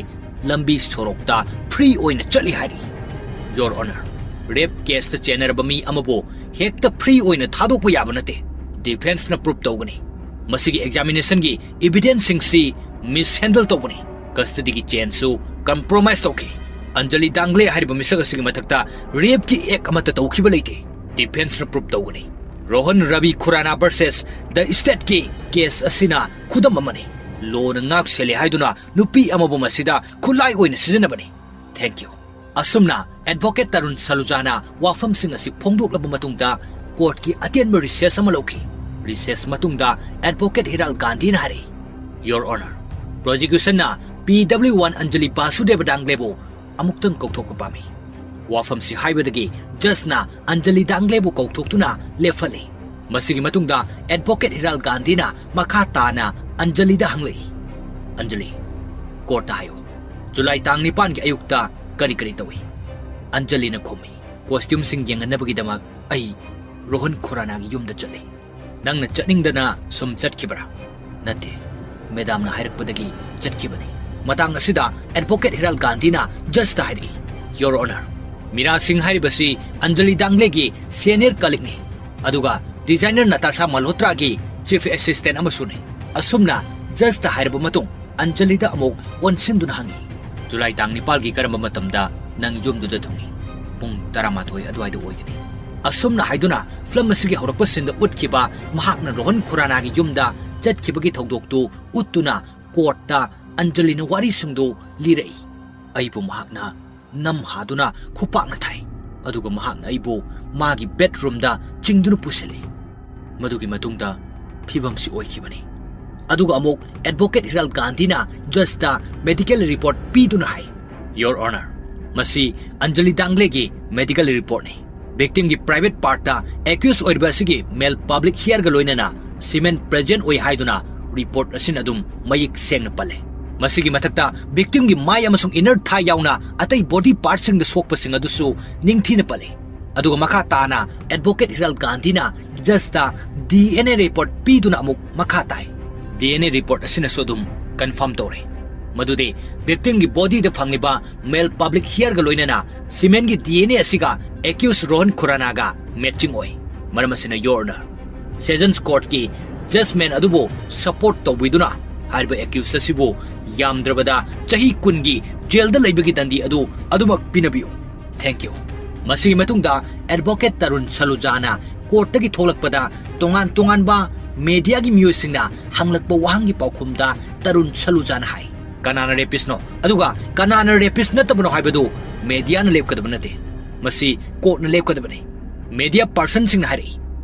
ꯂꯝꯕꯤ ꯁꯣꯔꯣꯛꯇ ꯐ꯭ꯔꯤ ꯑꯣꯏꯅ ꯆꯠꯂꯤ ꯍꯥꯏꯔꯤ꯫ ꯌꯣꯔ ꯑꯣꯅꯔ, ꯔꯦꯞ ꯀꯦꯁꯇ ꯆꯦꯟꯅꯔꯕ ꯃꯤ ꯑꯃꯕꯨ ꯍꯦꯛꯇ ꯐ꯭ꯔꯤ ꯑꯣꯏꯅ ꯊꯥꯗꯣꯛꯄ ꯌꯥꯕ ꯅꯠꯇꯦ꯫ ꯗꯤꯐꯦꯟꯁꯅ ꯄ꯭ꯔꯨꯞ ꯇꯧꯒꯅꯤ꯫ ꯃꯁꯤꯒꯤ ꯑꯦꯛꯖꯥꯃꯤꯅꯦꯁꯟꯒꯤ ꯏꯚꯤꯗꯦꯟꯁꯁꯤꯡꯁꯤ ꯃꯤꯁꯍꯦꯟꯗꯜ ꯇꯧꯕꯅꯤ꯫ ꯀꯁꯇꯗꯤꯒꯤ ꯆꯦꯟꯁꯨ ꯀꯝꯄ꯭ꯔꯣꯃꯥꯏꯁ ꯇꯧꯈꯤ꯫ ꯑꯟꯖꯂꯤ ꯗꯥꯡꯒ꯭ꯂꯦ ꯍꯥꯏꯔꯤꯕ ꯃꯤꯁꯛ ꯑꯁꯤꯒꯤ ꯃꯊꯛꯇ ꯔꯦꯞꯀꯤ ꯑꯦꯛ ꯑꯃꯠꯇ ꯇꯧꯈꯤꯕ ꯂꯩꯇꯦ꯫ ꯗꯤꯐꯦꯟꯁꯅ ꯄ꯭ꯔꯨꯞ ꯇꯧꯒꯅꯤ꯫ ꯔꯣꯍꯟ ꯔꯕꯤ ꯈꯨꯔꯥꯅꯥ ꯚꯔꯁꯦꯁ ꯗ ꯁ꯭ꯇꯦꯠꯀꯤ ꯀꯦꯁ ꯑꯁꯤꯅ ꯈꯨꯗꯝ ꯑꯃꯅꯤ꯫ ꯂꯣꯅ ꯉꯥꯛ ꯁꯦꯜꯂꯤ ꯍꯥꯏꯗꯨꯅ ꯅꯨꯄꯤ ꯑꯃꯕꯨ ꯃꯁꯤꯗ ꯈꯨꯠꯂꯥꯏ ꯑꯣꯏꯅ ꯁꯤꯖꯤꯟꯅꯕꯅꯤ꯫ Thank you꯫ ꯑꯁꯨꯝꯅ ꯑꯦꯗꯚꯣꯀꯦꯠ ꯇꯔꯨꯟ ꯁꯂꯨꯖꯥꯅ ꯋꯥꯐꯝꯁꯤꯡ ꯑꯁꯤ ꯐꯣꯡꯗꯣꯛꯂꯕ ꯃꯇꯨꯡꯗ ꯀꯣꯔꯠꯀꯤ ꯑꯇꯦꯟꯕ ꯔꯤꯁꯦꯁ ꯑꯃ ꯂꯧꯈꯤ꯫ ꯔꯤꯁꯦꯁ ꯃꯇꯨꯡꯗ ꯑꯦꯗꯚꯣꯀꯦꯠ ꯍꯤꯔꯥꯜ ꯒꯥꯟꯙꯤꯅ ꯍꯥꯏꯔꯛꯏ, "ꯌꯣꯔ ꯑꯣꯅꯔ, ꯄ꯭ꯔꯣꯁꯤꯀ꯭ꯌꯨꯁꯟꯅ P W one Anjali Basudev ꯗꯥꯡꯒ꯭ꯂꯦꯕꯨ ꯑꯃꯨꯛꯇꯪ ꯀꯧꯊꯣꯛꯄ ꯄꯥꯝꯃꯤ꯫" ꯋꯥꯐꯝꯁꯤ ꯍꯥꯏꯕꯗꯒꯤ ꯖꯖꯅ ꯑꯟꯖꯂꯤ ꯗꯥꯡꯒ꯭ꯂꯦꯕꯨ ꯀꯧꯊꯣꯛꯇꯨꯅ ꯂꯦꯞꯍꯜꯂꯤ꯫ ꯃꯁꯤꯒꯤ ꯃꯇꯨꯡꯗ ꯑꯦꯗꯚꯣꯀꯦꯠ ꯍꯤꯔꯥꯜ ꯒꯥꯟꯙꯤꯅ ꯃꯈꯥ ꯇꯥꯅ ꯑꯟꯖꯂꯤꯗ ꯍꯪꯂꯛꯏ, "ꯑꯟꯖꯂꯤ, ꯀꯣꯔꯠꯇ ꯍꯥꯏꯌꯨ, ꯖꯨꯂꯥꯏ ꯇꯥꯡ ꯅꯤꯄꯥꯟꯒꯤ ꯑꯌꯨꯛꯇ ꯀꯔꯤ ꯀꯔꯤ ꯇꯧꯏ?" ꯑꯟꯖꯂꯤꯅ ꯈꯨꯝꯃꯤ, "ꯀꯣꯁꯇ꯭ꯌꯨꯝꯁꯤꯡ ꯌꯦꯡꯍꯟꯅꯕꯒꯤꯗꯃꯛ ꯑꯩ ꯔꯣꯍꯟ ꯈꯨꯔꯥꯅꯥꯒꯤ ꯌꯨꯝꯗ ꯆꯠꯂꯤ꯫" "ꯅꯪꯅ ꯆꯠꯅꯤꯡꯗꯅ ꯁꯨꯝ ꯆꯠꯈꯤꯕ꯭ꯔꯥ?" "ꯅꯠꯇꯦ, ꯃꯦꯗꯥꯝꯅ ꯍꯥꯏꯔꯛꯄꯗꯒꯤ ꯆꯠꯈꯤꯕꯅꯤ꯫" ꯃꯇꯥꯡ ꯑꯁꯤꯗ ꯑꯦꯗꯚꯣꯀꯦꯠ ꯍꯤꯔꯥꯜ ꯒꯥꯟꯙꯤꯅ ꯖꯖꯇ ꯍꯥꯏꯔꯛꯏ, "ꯌꯣꯔ ꯑꯣꯅꯔ, ꯃꯤꯔꯥ ꯁꯤꯡ ꯍꯥꯏꯔꯤꯕꯁꯤ ꯑꯟꯖꯂꯤ ꯗꯥꯡꯒ꯭ꯂꯦꯒꯤ ꯁꯦꯅꯤꯌꯔ ꯀꯂꯤꯛꯅꯤ, ꯑꯗꯨꯒ ꯗꯤꯖꯥꯏꯅꯔ ꯅꯇꯥꯁꯥ ꯃꯜꯍꯣꯇ꯭ꯔꯥꯒꯤ ꯆꯤꯐ ꯑꯦꯁꯤꯁꯇꯦꯟ ꯑꯃꯁꯨꯅꯤ꯫" ꯑꯁꯨꯝꯅ ꯖꯖꯇ ꯍꯥꯏꯔꯕ ꯃꯇꯨꯡ ꯑꯟꯖꯂꯤꯗ ꯑꯃꯨꯛ ꯑꯣꯟꯁꯤꯟꯗꯨꯅ ꯍꯪꯉꯤ, "ꯖꯨꯂꯥꯏ ꯇꯥꯡ ꯅꯤꯄꯥꯜꯒꯤ ꯀꯔꯝꯕ ꯃꯇꯝꯗ ꯅꯪ ꯌꯨꯝꯗꯨꯗ ꯊꯨꯡꯉꯤ?" "ꯄꯨꯡ ꯇꯔꯥꯃꯥꯊꯣꯏ ꯑꯗꯨꯋꯥꯏꯗ ꯑꯣꯏꯒꯅꯤ꯫" ꯑꯁꯨꯝꯅ ꯍꯥꯏꯗꯨꯅ ꯐꯤꯂꯝ ꯑꯁꯤꯒꯤ ꯍꯧꯔꯛꯄ ꯁꯤꯟꯗ ꯎꯠꯈꯤꯕ ꯃꯍꯥꯛꯅ ꯔꯣꯍꯟ ꯈꯨꯔꯥꯅꯥꯒꯤ ꯌꯨꯝꯗ ꯆꯠꯈꯤꯕꯒꯤ ꯊꯧꯗꯣꯛꯇꯨ ꯎꯠꯇꯨꯅ ꯀꯣꯔꯠꯇ ꯑꯟꯖꯂꯤꯅ ꯋꯥꯔꯤꯁꯤꯡꯗꯨ ꯂꯤꯔꯛꯏ꯫ "ꯑꯩꯕꯨ ꯃꯍꯥꯛꯅ ꯅꯝ ꯍꯥꯗꯨꯅ ꯈꯨꯄꯥꯛꯅ ꯊꯥꯏ, ꯑꯗꯨꯒ ꯃꯍꯥꯛꯅ ꯑꯩꯕꯨ ꯃꯥꯒꯤ ꯕꯦꯗꯔꯨꯝꯗ ꯆꯤꯡꯗꯨꯅ ꯄꯨꯁꯤꯜꯂꯤ꯫ ꯃꯗꯨꯒꯤ ꯃꯇꯨꯡꯗ ꯐꯤꯕꯝꯁꯤ ꯑꯣꯏꯈꯤꯕꯅꯤ꯫" ꯑꯗꯨꯒ ꯑꯃꯨꯛ ꯑꯦꯗꯚꯣꯀꯦꯠ ꯍꯤꯔꯥꯜ ꯒꯥꯟꯙꯤꯅ ꯖꯖꯇ ꯃꯦꯗꯤꯀꯦꯜ ꯔꯤꯄꯣꯔꯠ ꯄꯤꯗꯨꯅ ꯍꯥꯏ, Your Honor, ꯃꯁꯤ ꯑꯟꯖꯂꯤ ꯗꯥꯡꯒ꯭ꯂꯦꯒꯤ medical reportꯅꯤ꯫ Victimꯒꯤ private partꯇ accused ꯑꯣꯏꯔꯤꯕ ꯑꯁꯤꯒꯤ male public hereꯒ ꯂꯣꯏꯅꯅ semen present ꯑꯣꯏ ꯍꯥꯏꯗꯨꯅ report ꯑꯁꯤꯅ ꯑꯗꯨꯝ ꯃꯌꯦꯛ ꯁꯦꯡꯅ ꯄꯜꯂꯦ꯫ ꯃꯁꯤꯒꯤ ꯃꯊꯛꯇ victimꯒꯤ ꯃꯥꯏ ꯑꯃꯁꯨꯡ inner thigh ꯌꯥꯎꯅ ꯑꯇꯩ body partꯁꯤꯡꯗ ꯁꯣꯛꯄꯁꯤꯡ ꯑꯗꯨꯁꯨ ꯅꯤꯡꯊꯤꯅ ꯄꯜꯂꯤ꯫ ꯑꯗꯨꯒ ꯃꯈꯥ ꯇꯥꯅ advocate ꯍꯤꯔꯥꯜ ꯒꯥꯟꯙꯤꯅ judgeꯇ DNA report ꯄꯤꯗꯨꯅ ꯑꯃꯨꯛ ꯃꯈꯥ ꯇꯥꯏ꯫ DNA report ꯑꯁꯤꯅꯁꯨ ꯑꯗꯨꯝ confirm ꯇꯧꯔꯦ ꯃꯗꯨꯗꯤ victimꯒꯤ bodyꯗ ꯐꯪꯂꯤꯕ male public hereꯒ ꯂꯣꯏꯅꯅ semenꯒꯤ DNA ꯑꯁꯤꯒ accused ꯔꯣꯍꯟ ꯈꯨꯔꯥꯅꯥꯒ matching ꯑꯣꯏ꯫ ꯃꯔꯝ ꯑꯁꯤꯅ, Your Honor, Sessions Courtꯀꯤ judgment ꯑꯗꯨꯕꯨ support ꯇꯧꯕꯤꯗꯨꯅ ꯍꯥꯏꯔꯤꯕ accused ꯑꯁꯤꯕꯨ ꯌꯥꯝꯗ꯭ꯔꯕꯗ ꯆꯍꯤ ꯀꯨꯟꯒꯤ jailꯗ ꯂꯩꯕꯒꯤ ꯗꯟꯗꯤ ꯑꯗꯨ ꯑꯗꯨꯃꯛ ꯄꯤꯅꯕꯤꯌꯨ꯫ Thank you꯫ ꯃꯁꯤꯒꯤ ꯃꯇꯨꯡꯗ advocate ꯇꯔꯨꯟ ꯁꯂꯨꯖꯥꯅ courtꯇꯒꯤ ꯊꯣꯛꯂꯛꯄꯗ ꯇꯣꯉꯥꯟ ꯇꯣꯉꯥꯟꯕ mediaꯒꯤ ꯃꯤꯑꯣꯏꯁꯤꯡꯅ ꯍꯪꯂꯛꯄ ꯋꯥꯍꯪꯒꯤ ꯄꯥꯎꯈꯨꯝꯗ ꯇꯔꯨꯟ ꯁꯂꯨꯖꯥꯅ ꯍꯥꯏ, "ꯀꯅꯥꯅ rapistꯅꯣ? ꯑꯗꯨꯒ ꯀꯅꯥꯅ rapist ꯅꯠꯇꯕꯅꯣ ꯍꯥꯏꯕꯗꯨ mediaꯅ ꯂꯦꯞꯀꯗꯕ ꯅꯠꯇꯦ, ꯃꯁꯤ courtꯅ ꯂꯦꯞꯀꯗꯕꯅꯤ꯫" Media personꯁꯤꯡꯅ ꯍꯥꯏꯔꯛꯏ꯫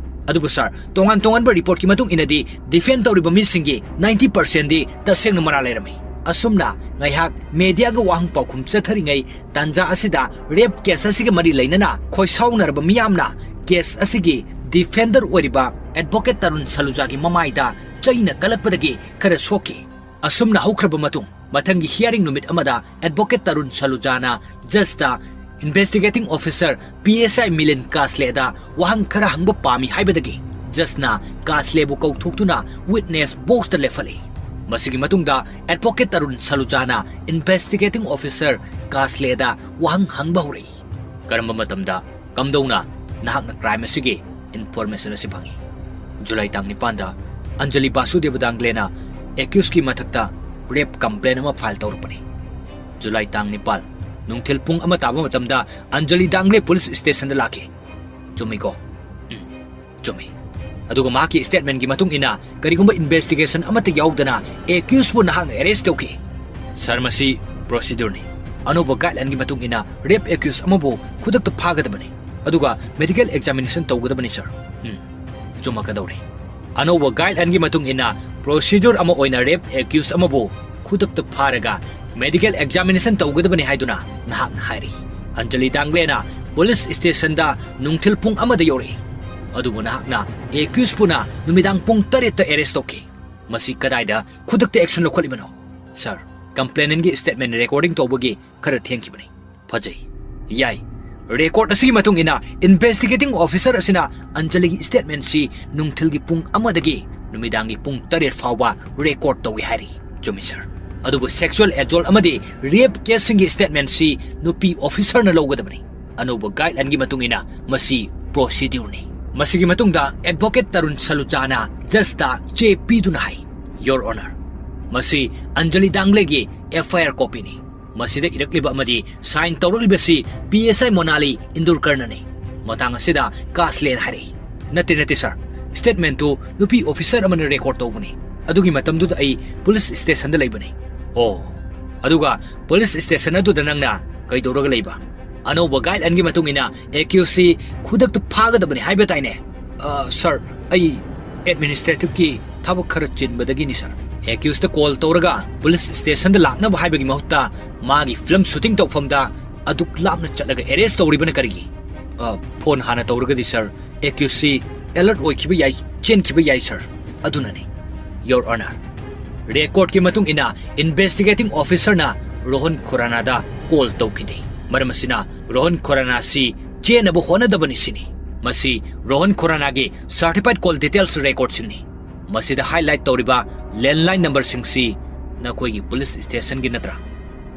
ꯑꯗꯨꯕꯨ sir, ꯇꯣꯉꯥꯟ ꯇꯣꯉꯥꯟꯕ reportꯀꯤ ꯃꯇꯨꯡ ꯏꯟꯅꯗꯤ defend ꯇꯧꯔꯤꯕ ꯃꯤꯁꯤꯡꯒꯤ ninety percentꯗꯤ ꯇꯁꯦꯡꯅ ꯃꯔꯥꯜ ꯂꯩꯔꯝꯃꯤ꯫ ꯑꯁꯨꯝꯅ ꯉꯥꯏꯍꯥꯛ mediaꯒ ꯋꯥꯍꯪ ꯄꯥꯎꯈꯨꯝ ꯆꯠꯊꯔꯤꯉꯩ ꯇꯥꯟꯖꯥ ꯑꯁꯤꯗ rape case ꯑꯁꯤꯒ ꯃꯔꯤ ꯂꯩꯅꯅ ꯈꯣꯏꯁꯥꯎꯅꯔꯕ ꯃꯤꯌꯥꯝꯅ case ꯑꯁꯤꯒꯤ defender ꯑꯣꯏꯔꯤꯕ advocate ꯇꯔꯨꯟ ꯁꯂꯨꯖꯥꯒꯤ ꯃꯃꯥꯏꯗ ꯆꯩꯅ ꯀꯜꯂꯛꯄꯗꯒꯤ ꯈꯔ ꯁꯣꯛꯈꯤ꯫ ꯑꯁꯨꯝꯅ ꯍꯧꯈ꯭ꯔꯕ ꯃꯇꯨꯡ, ꯃꯊꯪꯒꯤ hearing ꯅꯨꯃꯤꯠ ꯑꯃꯗ advocate Tarun ꯁꯂꯨꯖꯥꯅ judgeꯇ investigating officer PSI ꯃꯤꯂꯤꯟ ꯀꯥꯁꯂꯦꯗ ꯋꯥꯍꯪ ꯈꯔ ꯍꯪꯕ ꯄꯥꯝꯃꯤ ꯍꯥꯏꯕꯗꯒꯤ judgeꯅ ꯀꯥꯁꯂꯦꯕꯨ ꯀꯧꯊꯣꯛꯇꯨꯅ witness boxꯇ ꯂꯦꯞꯍꯜꯂꯤ꯫ ꯃꯁꯤꯒꯤ ꯃꯇꯨꯡꯗ advocate ꯇꯔꯨꯟ ꯁꯂꯨꯖꯥꯅ investigating officer ꯀꯥꯁꯂꯦꯗ ꯋꯥꯍꯪ ꯍꯪꯕ ꯍꯧꯔꯛꯏ꯫ "ꯀꯔꯝꯕ ꯃꯇꯝꯗ, ꯀꯝꯗꯧꯅ ꯅꯍꯥꯛꯅ crime ꯑꯁꯤꯒꯤ information ꯑꯁꯤ ꯐꯪꯏ?" "July ꯇꯥꯡ ꯅꯤꯄꯥꯟꯗ ꯑꯟꯖꯂꯤ ꯕꯥꯁꯨꯗꯦꯕ ꯗꯥꯡꯒ꯭ꯂꯦꯅ accusedꯀꯤ ꯃꯊꯛꯇ rape complaint ꯑꯃ file ꯇꯧꯔꯛꯄꯅꯤ꯫" "July ꯇꯥꯡ ꯅꯤꯄꯥꯟ, ꯅꯨꯡꯊꯤꯜ ꯄꯨꯡ ꯑꯃ ꯇꯥꯕ ꯃꯇꯝꯗ ꯑꯟꯖꯂꯤ ꯗꯥꯡꯒ꯭ꯂꯦ police stationꯗ ꯂꯥꯛꯈꯤ꯫ ꯆꯨꯝꯃꯤꯀꯣ?" "ꯎꯝ, ꯆꯨꯝꯃꯤ꯫ ꯑꯗꯨꯒ ꯃꯍꯥꯛꯀꯤ statementꯀꯤ ꯃꯇꯨꯡ ꯏꯟꯅ ꯀꯔꯤꯒꯨꯝꯕ investigation ꯑꯃꯠꯇ ꯌꯥꯎꯗꯅ accusedꯄꯨ ꯅꯍꯥꯛꯅ arrest ꯇꯧꯈꯤ꯫" "Sir, ꯃꯁꯤ procedureꯅꯤ꯫ ꯑꯅꯧꯕ guidelineꯒꯤ ꯃꯇꯨꯡ ꯏꯟꯅ rape accused ꯑꯃꯕꯨ ꯈꯨꯗꯛꯇ ꯐꯥꯒꯗꯕꯅꯤ꯫ ꯑꯗꯨꯒ medical examination ꯇꯧꯒꯗꯕꯅꯤ, sir꯫" "ꯎꯝ, ꯆꯨꯝꯃꯛꯀꯗꯧꯔꯦ꯫ ꯑꯅꯧꯕ guidelineꯒꯤ ꯃꯇꯨꯡ ꯏꯟꯅ procedure ꯑꯃ ꯑꯣꯏꯅ rape accused ꯑꯃꯕꯨ ꯈꯨꯗꯛꯇ ꯐꯥꯔꯒ medical examination ꯇꯧꯒꯗꯕꯅꯤ ꯍꯥꯏꯗꯨꯅ ꯅꯍꯥꯛꯅ ꯍꯥꯏꯔꯤ꯫ ꯑꯟꯖꯂꯤ ꯗꯥꯡꯂꯦꯅ ꯄꯨꯂꯤꯁ ꯁ꯭ꯇꯦꯁꯟꯗ ꯅꯨꯡꯊꯤꯜ ꯄꯨꯡ ꯑꯃꯗ ꯌꯧꯔꯛꯏ꯫ ꯑꯗꯨꯕꯨ ꯅꯍꯥꯛꯅ ꯑꯦꯀ꯭ꯌꯨꯁꯄꯨꯅ ꯅꯨꯃꯤꯗꯥꯡ ꯄꯨꯡ ꯇꯔꯦꯠꯇ ꯑꯦꯔꯦꯁ ꯇꯧꯈꯤ꯫ ꯃꯁꯤ ꯀꯗꯥꯏꯗ ꯈꯨꯗꯛꯇ ꯑꯦꯛꯁꯟ ꯂꯧꯈꯠꯂꯤꯕꯅꯣ? ꯁꯥꯔ, ꯀꯝꯄ꯭ꯂꯦꯅꯦꯟꯒꯤ ꯁ꯭ꯇꯦꯠꯃꯦꯟ ꯔꯦꯀꯣꯔꯗꯤꯡ ꯇꯧꯕꯒꯤ ꯈꯔ ꯊꯦꯡꯈꯤꯕꯅꯤ꯫ ꯐꯖꯩ꯫ ꯌꯥꯏ꯫ ꯔꯦꯀꯣꯔꯗ ꯑꯁꯤꯒꯤ ꯃꯇꯨꯡ ꯏꯟꯅ ꯏꯟꯚꯦꯁꯇꯤꯒꯦꯇꯤꯡ ꯑꯣꯐꯤꯁꯔ ꯑꯁꯤꯅ ꯑꯟꯖꯂꯤꯒꯤ ꯁ꯭ꯇꯦꯠꯃꯦꯟꯁꯤ ꯅꯨꯡꯊꯤꯜꯒꯤ ꯄꯨꯡ ꯑꯃꯗꯒꯤ ꯅꯨꯃꯤꯗꯥꯡꯒꯤ ꯄꯨꯡ ꯇꯔꯦꯠ ꯐꯥꯎꯕ ꯔꯦꯀꯣꯔꯗ ꯇꯧꯏ ꯍꯥꯏꯔꯤ꯫ ꯆꯨꯝꯃꯤ, ꯁꯥꯔ꯫ ꯑꯗꯨꯕꯨ ꯁꯦꯛꯁꯨꯑꯦꯜ ꯑꯦꯖꯣꯜꯠ ꯑꯃꯗꯤ ꯔꯦꯞ ꯀꯦꯁꯁꯤꯡꯒꯤ ꯁ꯭ꯇꯦꯠꯃꯦꯟꯁꯤ ꯅꯨꯄꯤ ꯑꯣꯐꯤꯁꯔꯅ ꯂꯧꯒꯗꯕꯅꯤ꯫ ꯑꯅꯧꯕ ꯒꯥꯏꯗꯂꯥꯏꯟꯒꯤ ꯃꯇꯨꯡ ꯏꯟꯅ ꯃꯁꯤ ꯄ꯭ꯔꯣꯁꯤꯗ꯭ꯌꯨꯔꯅꯤ꯫ ꯃꯁꯤꯒꯤ ꯃꯇꯨꯡꯗ ꯑꯦꯗꯚꯣꯀꯦꯠ ꯇꯔꯨꯟ ꯁꯂꯨꯆꯥꯅ ꯖꯖꯇ ꯆꯦ ꯄꯤꯗꯨꯅ ꯍꯥꯏ, ꯌꯣꯔ ꯑꯣꯅꯔ, ꯃꯁꯤ ꯑꯟꯖꯂꯤ ꯗꯥꯡꯂꯦꯒꯤ ꯑꯦꯐ ꯑꯥꯏ ꯑꯥꯔ ꯀꯣꯄꯤꯅꯤ꯫ ꯃꯁꯤꯗ ꯏꯔꯛꯂꯤꯕ ꯑꯃꯗꯤ ꯁꯥꯏꯟ ꯇꯧꯔꯛꯂꯤꯕꯁꯤ ꯄꯤ ꯑꯦꯁ ꯑꯥꯏ ꯃꯣꯅꯥꯂꯤ ꯏꯟꯗꯨꯔꯀꯔꯅꯅꯤ꯫ ꯃꯇꯥꯡ ꯑꯁꯤꯗ ꯀꯥꯁꯂꯦꯅ ꯍꯥꯏꯔꯛꯏ, "ꯅꯠꯇꯦ, ꯅꯠꯇꯦ, ꯁꯥꯔ꯫ ꯁ꯭ꯇꯦꯠꯃꯦꯟꯇꯨ ꯅꯨꯄꯤ ꯑꯣꯐꯤꯁꯔ ꯑꯃꯅ ꯔꯦꯀꯣꯔꯗ ꯇꯧꯕꯅꯤ꯫ ꯑꯗꯨꯒꯤ ꯃꯇꯝꯗꯨꯗ ꯑꯩ ꯄꯨꯂꯤꯁ ꯁ꯭ꯇꯦꯁꯟꯗ ꯂꯩꯕꯅꯤ꯫" "ꯑꯣ, ꯑꯗꯨꯒ ꯄꯨꯂꯤꯁ ꯁ꯭ꯇꯦꯁꯟ ꯑꯗꯨꯗ ꯅꯪꯅ ꯀꯩꯗꯧꯔꯒ ꯂꯩꯕ?" "ꯑꯅꯧꯕ ꯒꯥꯏꯗꯂꯥꯏꯟꯒꯤ ꯃꯇꯨꯡ ꯏꯟꯅ ꯑꯦꯀ꯭ꯌꯨꯁꯁꯤ ꯈꯨꯗꯛꯇ ꯐꯥꯒꯗꯕꯅꯤ ꯍꯥꯏꯕ ꯇꯥꯏꯅꯦ?" "ꯑ, ꯁꯥꯔ, ꯑꯩ ꯑꯦꯗꯃꯤꯅꯤꯁꯇ꯭ꯔꯦꯇꯤꯚꯀꯤ ꯊꯕꯛ ꯈꯔ ꯆꯤꯟꯕꯗꯒꯤꯅꯤ, ꯁꯥꯔ꯫ ꯑꯦꯀ꯭ꯌꯨꯁꯇ ꯀꯣꯜ ꯇꯧꯔꯒ ꯄꯨꯂꯤꯁ ꯁ꯭ꯇꯦꯁꯟꯗ ꯂꯥꯛꯅꯕ ꯍꯥꯏꯕꯒꯤ ꯃꯍꯨꯠꯇ ꯃꯥꯒꯤ ꯐꯤꯂꯝ ꯁꯨꯇꯤꯡ ꯇꯧꯐꯝꯗ ꯑꯗꯨꯛ ꯂꯥꯞꯅ ꯆꯠꯂꯒ ꯑꯦꯔꯦꯁ ꯇꯧꯔꯤꯕꯅ ꯀꯔꯤꯒꯤ?" "ꯑ, ꯐꯣꯟ ꯍꯥꯟꯅ ꯇꯧꯔꯒꯗꯤ, ꯁꯥꯔ, ꯑꯦꯀ꯭ꯌꯨꯁꯁꯤ ꯑꯦꯂꯔꯠ ꯑꯣꯏꯈꯤꯕ ꯌꯥꯏ, ꯆꯦꯟꯈꯤꯕ ꯌꯥꯏ, ꯁꯥꯔ꯫ ꯑꯗꯨꯅꯅꯤ, ꯌꯣꯔ ꯑꯣꯅꯔ꯫ ꯔꯦꯀꯣꯔꯗꯀꯤ ꯃꯇꯨꯡ ꯏꯟꯅ ꯏꯟꯚꯦꯁꯇꯤꯒꯦꯇꯤꯡ ꯑꯣꯐꯤꯁꯔꯅ ꯔꯣꯍꯟ ꯈꯨꯔꯥꯅꯥꯗ ꯀꯣꯜ ꯇꯧꯈꯤꯗꯦ꯫ ꯃꯔꯝ ꯑꯁꯤꯅ ꯔꯣꯍꯟ ꯈꯨꯔꯥꯅꯥꯁꯤ ꯆꯦꯟꯅꯕ ꯍꯣꯠꯅꯗꯕꯅꯤ ꯁꯤꯅꯤ꯫ ꯃꯁꯤ ꯔꯣꯍꯟ ꯈꯨꯔꯥꯅꯥꯒꯤ ꯁꯔꯇꯤꯐꯥꯏꯗ ꯀꯣꯜ ꯗꯤꯇꯦꯜꯁ ꯔꯦꯀꯣꯔꯗꯁꯤꯡꯅꯤ꯫ ꯃꯁꯤꯗ ꯍꯥꯏꯂꯥꯏꯠ ꯇꯧꯔꯤꯕ ꯂꯦꯟꯂꯥꯏꯟ ꯅꯝꯕꯔꯁꯤꯡꯁꯤ ꯅꯈꯣꯏꯒꯤ ꯄꯨꯂꯤꯁ ꯁ꯭ꯇꯦꯁꯟꯒꯤ ꯅꯠꯇ꯭ꯔꯥ?"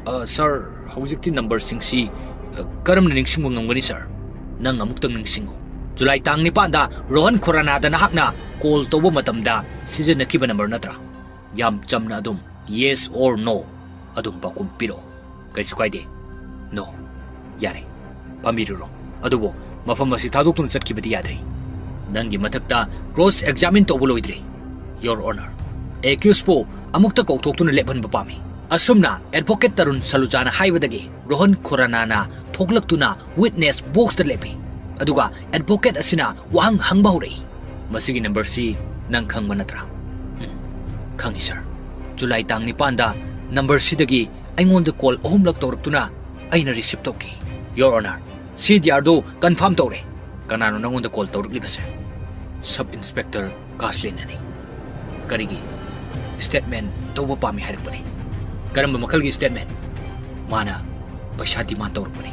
"ꯑ, ꯁꯥꯔ, ꯍꯧꯖꯤꯛꯇꯤ ꯅꯝꯕꯔꯁꯤꯡꯁꯤ, ꯑ, ꯀꯔꯝꯅ ꯅꯤꯡꯁꯤꯡꯕ ꯉꯝꯒꯅꯤ, ꯁꯥꯔ?" "ꯅꯪ ꯑꯃꯨꯛꯇꯪ ꯅꯤꯡꯁꯤꯡꯉꯨ꯫ ꯖꯨꯂꯥꯏ ꯇꯥꯡ ꯅꯤꯄꯥꯟꯗ ꯔꯣꯍꯟ ꯈꯨꯔꯥꯅꯥꯗ ꯅꯍꯥꯛꯅ ꯀꯣꯜ ꯇꯧꯕ ꯃꯇꯝꯗ ꯁꯤꯖꯤꯟꯅꯈꯤꯕ ꯅꯝꯕꯔ ꯅꯠꯇ꯭ꯔꯥ?" ꯌꯥꯝ ꯆꯝꯅ ꯑꯗꯨꯝ yes or no ꯑꯗꯨꯝ ꯄꯥꯎꯈꯨꯝ ꯄꯤꯔꯛꯑꯣ꯫ ꯀꯔꯤꯁꯨ ꯀꯥꯏꯗꯦ꯫ No꯫ ꯌꯥꯔꯦ꯫ ꯐꯝꯕꯤꯔꯨꯔꯣ꯫ ꯑꯗꯨꯕꯨ ꯃꯐꯝ ꯑꯁꯤ ꯊꯥꯗꯣꯛꯇꯨꯅ ꯆꯠꯈꯤꯕꯗꯤ ꯌꯥꯗ꯭ꯔꯤ꯫ ꯅꯪꯒꯤ ꯃꯊꯛꯇ ꯀ꯭ꯔꯣꯁ ꯑꯦꯛꯖꯥꯃꯤꯟ ꯇꯧꯕ ꯂꯣꯏꯗ꯭ꯔꯤ꯫ ꯌꯣꯔ ꯑꯣꯅꯔ, ꯑꯦꯀ꯭ꯌꯨꯁꯄꯨ ꯑꯃꯨꯛꯇ ꯀꯧꯊꯣꯛꯇꯨꯅ ꯂꯦꯞꯍꯟꯕ ꯄꯥꯝꯃꯤ꯫ ꯑꯁꯨꯝꯅ ꯑꯦꯗꯚꯣꯀꯦꯠ ꯇꯔꯨꯟ ꯁꯂꯨꯖꯥꯅ ꯍꯥꯏꯕꯗꯒꯤ ꯔꯣꯍꯟ ꯈꯨꯔꯥꯅꯥꯅ ꯊꯣꯛꯂꯛꯇꯨꯅ ꯋꯤꯠꯅꯦꯁ ꯕꯣꯛꯁꯇ ꯂꯦꯞꯄꯤ꯫ ꯑꯗꯨꯒ ꯑꯦꯗꯚꯣꯀꯦꯠ ꯑꯁꯤꯅ ꯋꯥꯍꯪ ꯍꯪꯕ ꯍꯧꯔꯛꯏ꯫ "ꯃꯁꯤꯒꯤ ꯅꯝꯕꯔꯁꯤ ꯅꯪ ꯈꯪꯕ ꯅꯠꯇ꯭ꯔꯥ?" "ꯎꯝ, ꯈꯪꯏ, ꯁꯥꯔ꯫ ꯖꯨꯂꯥꯏ ꯇꯥꯡ ꯅꯤꯄꯥꯟꯗ ꯅꯝꯕꯔꯁꯤꯗꯒꯤ ꯑꯩꯉꯣꯟꯗ ꯀꯣꯜ ꯑꯍꯨꯝꯂꯛ ꯇꯧꯔꯛꯇꯨꯅ ꯑꯩꯅ ꯔꯤꯁꯤꯞ ꯇꯧꯈꯤ꯫ Your Honor, ꯁꯤ ꯗꯤ ꯑꯥꯔꯗꯨ ꯀꯟꯐꯥꯔꯝ ꯇꯧꯔꯦ꯫ ꯀꯅꯥꯅꯣ ꯅꯪꯉꯣꯟꯗ ꯀꯣꯜ ꯇꯧꯔꯛꯂꯤꯕꯁꯦ? ꯁꯕ ꯏꯟꯁꯄꯦꯛꯇꯔ ꯀꯥꯁꯂꯦꯟꯅꯅꯤ꯫ ꯀꯔꯤꯒꯤ? ꯁ꯭ꯇꯦꯠꯃꯦꯟ ꯇꯧꯕ ꯄꯥꯝꯃꯤ ꯍꯥꯏꯔꯛꯄꯅꯤ꯫ ꯀꯔꯝꯕ ꯃꯈꯜꯒꯤ ꯁ꯭ꯇꯦꯠꯃꯦꯟ? ꯃꯥꯅ ꯄꯩꯁꯥ ꯗꯤꯃꯥꯟ ꯇꯧꯔꯛꯄꯅꯤ꯫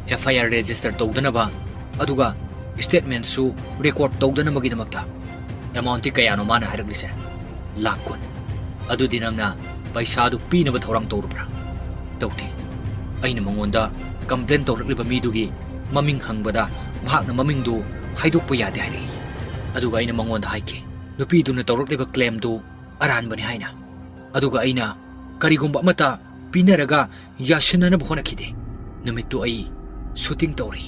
ꯑꯦꯐ ꯑꯥꯏ ꯑꯥꯔ ꯔꯦꯖꯤꯁꯇꯔ ꯇꯧꯗꯅꯕ, ꯑꯗꯨꯒ ꯁ꯭ꯇꯦꯠꯃꯦꯟꯁꯨ ꯔꯦꯀꯣꯔꯗ ꯇꯧꯗꯅꯕꯒꯤꯗꯃꯛꯇ꯫ ꯑꯦꯃꯥꯎꯟꯠꯇꯤ ꯀꯌꯥꯅꯣ ꯃꯥꯅ ꯍꯥꯏꯔꯛꯂꯤꯁꯦ? ꯂꯥꯈ ꯀꯨꯟ꯫ ꯑꯗꯨꯗꯤ ꯅꯪꯅ ꯄꯩꯁꯥꯗꯨ ꯄꯤꯅꯕ ꯊꯧꯔꯥꯡ ꯇꯧꯔꯨꯕ꯭ꯔꯥ? ꯇꯧꯗꯦ꯫ ꯑꯩꯅ ꯃꯉꯣꯟꯗ ꯀꯝꯄ꯭ꯂꯦꯟ ꯇꯧꯔꯛꯂꯤꯕ ꯃꯤꯗꯨꯒꯤ ꯃꯃꯤꯡ ꯍꯪꯕꯗ ꯃꯍꯥꯛꯅ ꯃꯃꯤꯡꯗꯨ ꯍꯥꯏꯗꯣꯛꯄ ꯌꯥꯗꯦ ꯍꯥꯏꯔꯛꯏ꯫ ꯑꯗꯨꯒ ꯑꯩꯅ ꯃꯉꯣꯟꯗ ꯍꯥꯏꯈꯤ, ꯅꯨꯄꯤꯗꯨꯅ ꯇꯧꯔꯛꯂꯤꯕ ꯀ꯭ꯂꯦꯝꯗꯨ ꯑꯔꯥꯟꯕꯅꯤ ꯍꯥꯏꯅ꯫ ꯑꯗꯨꯒ ꯑꯩꯅ ꯀꯔꯤꯒꯨꯝꯕ ꯑꯃꯠꯇ ꯄꯤꯅꯔꯒ ꯌꯥꯁꯤꯟꯅꯅꯕ ꯍꯣꯠꯅꯈꯤꯗꯦ꯫ ꯅꯨꯃꯤꯠꯇꯨ ꯑꯩ ꯁꯨꯇꯤꯡ ꯇꯧꯔꯤ꯫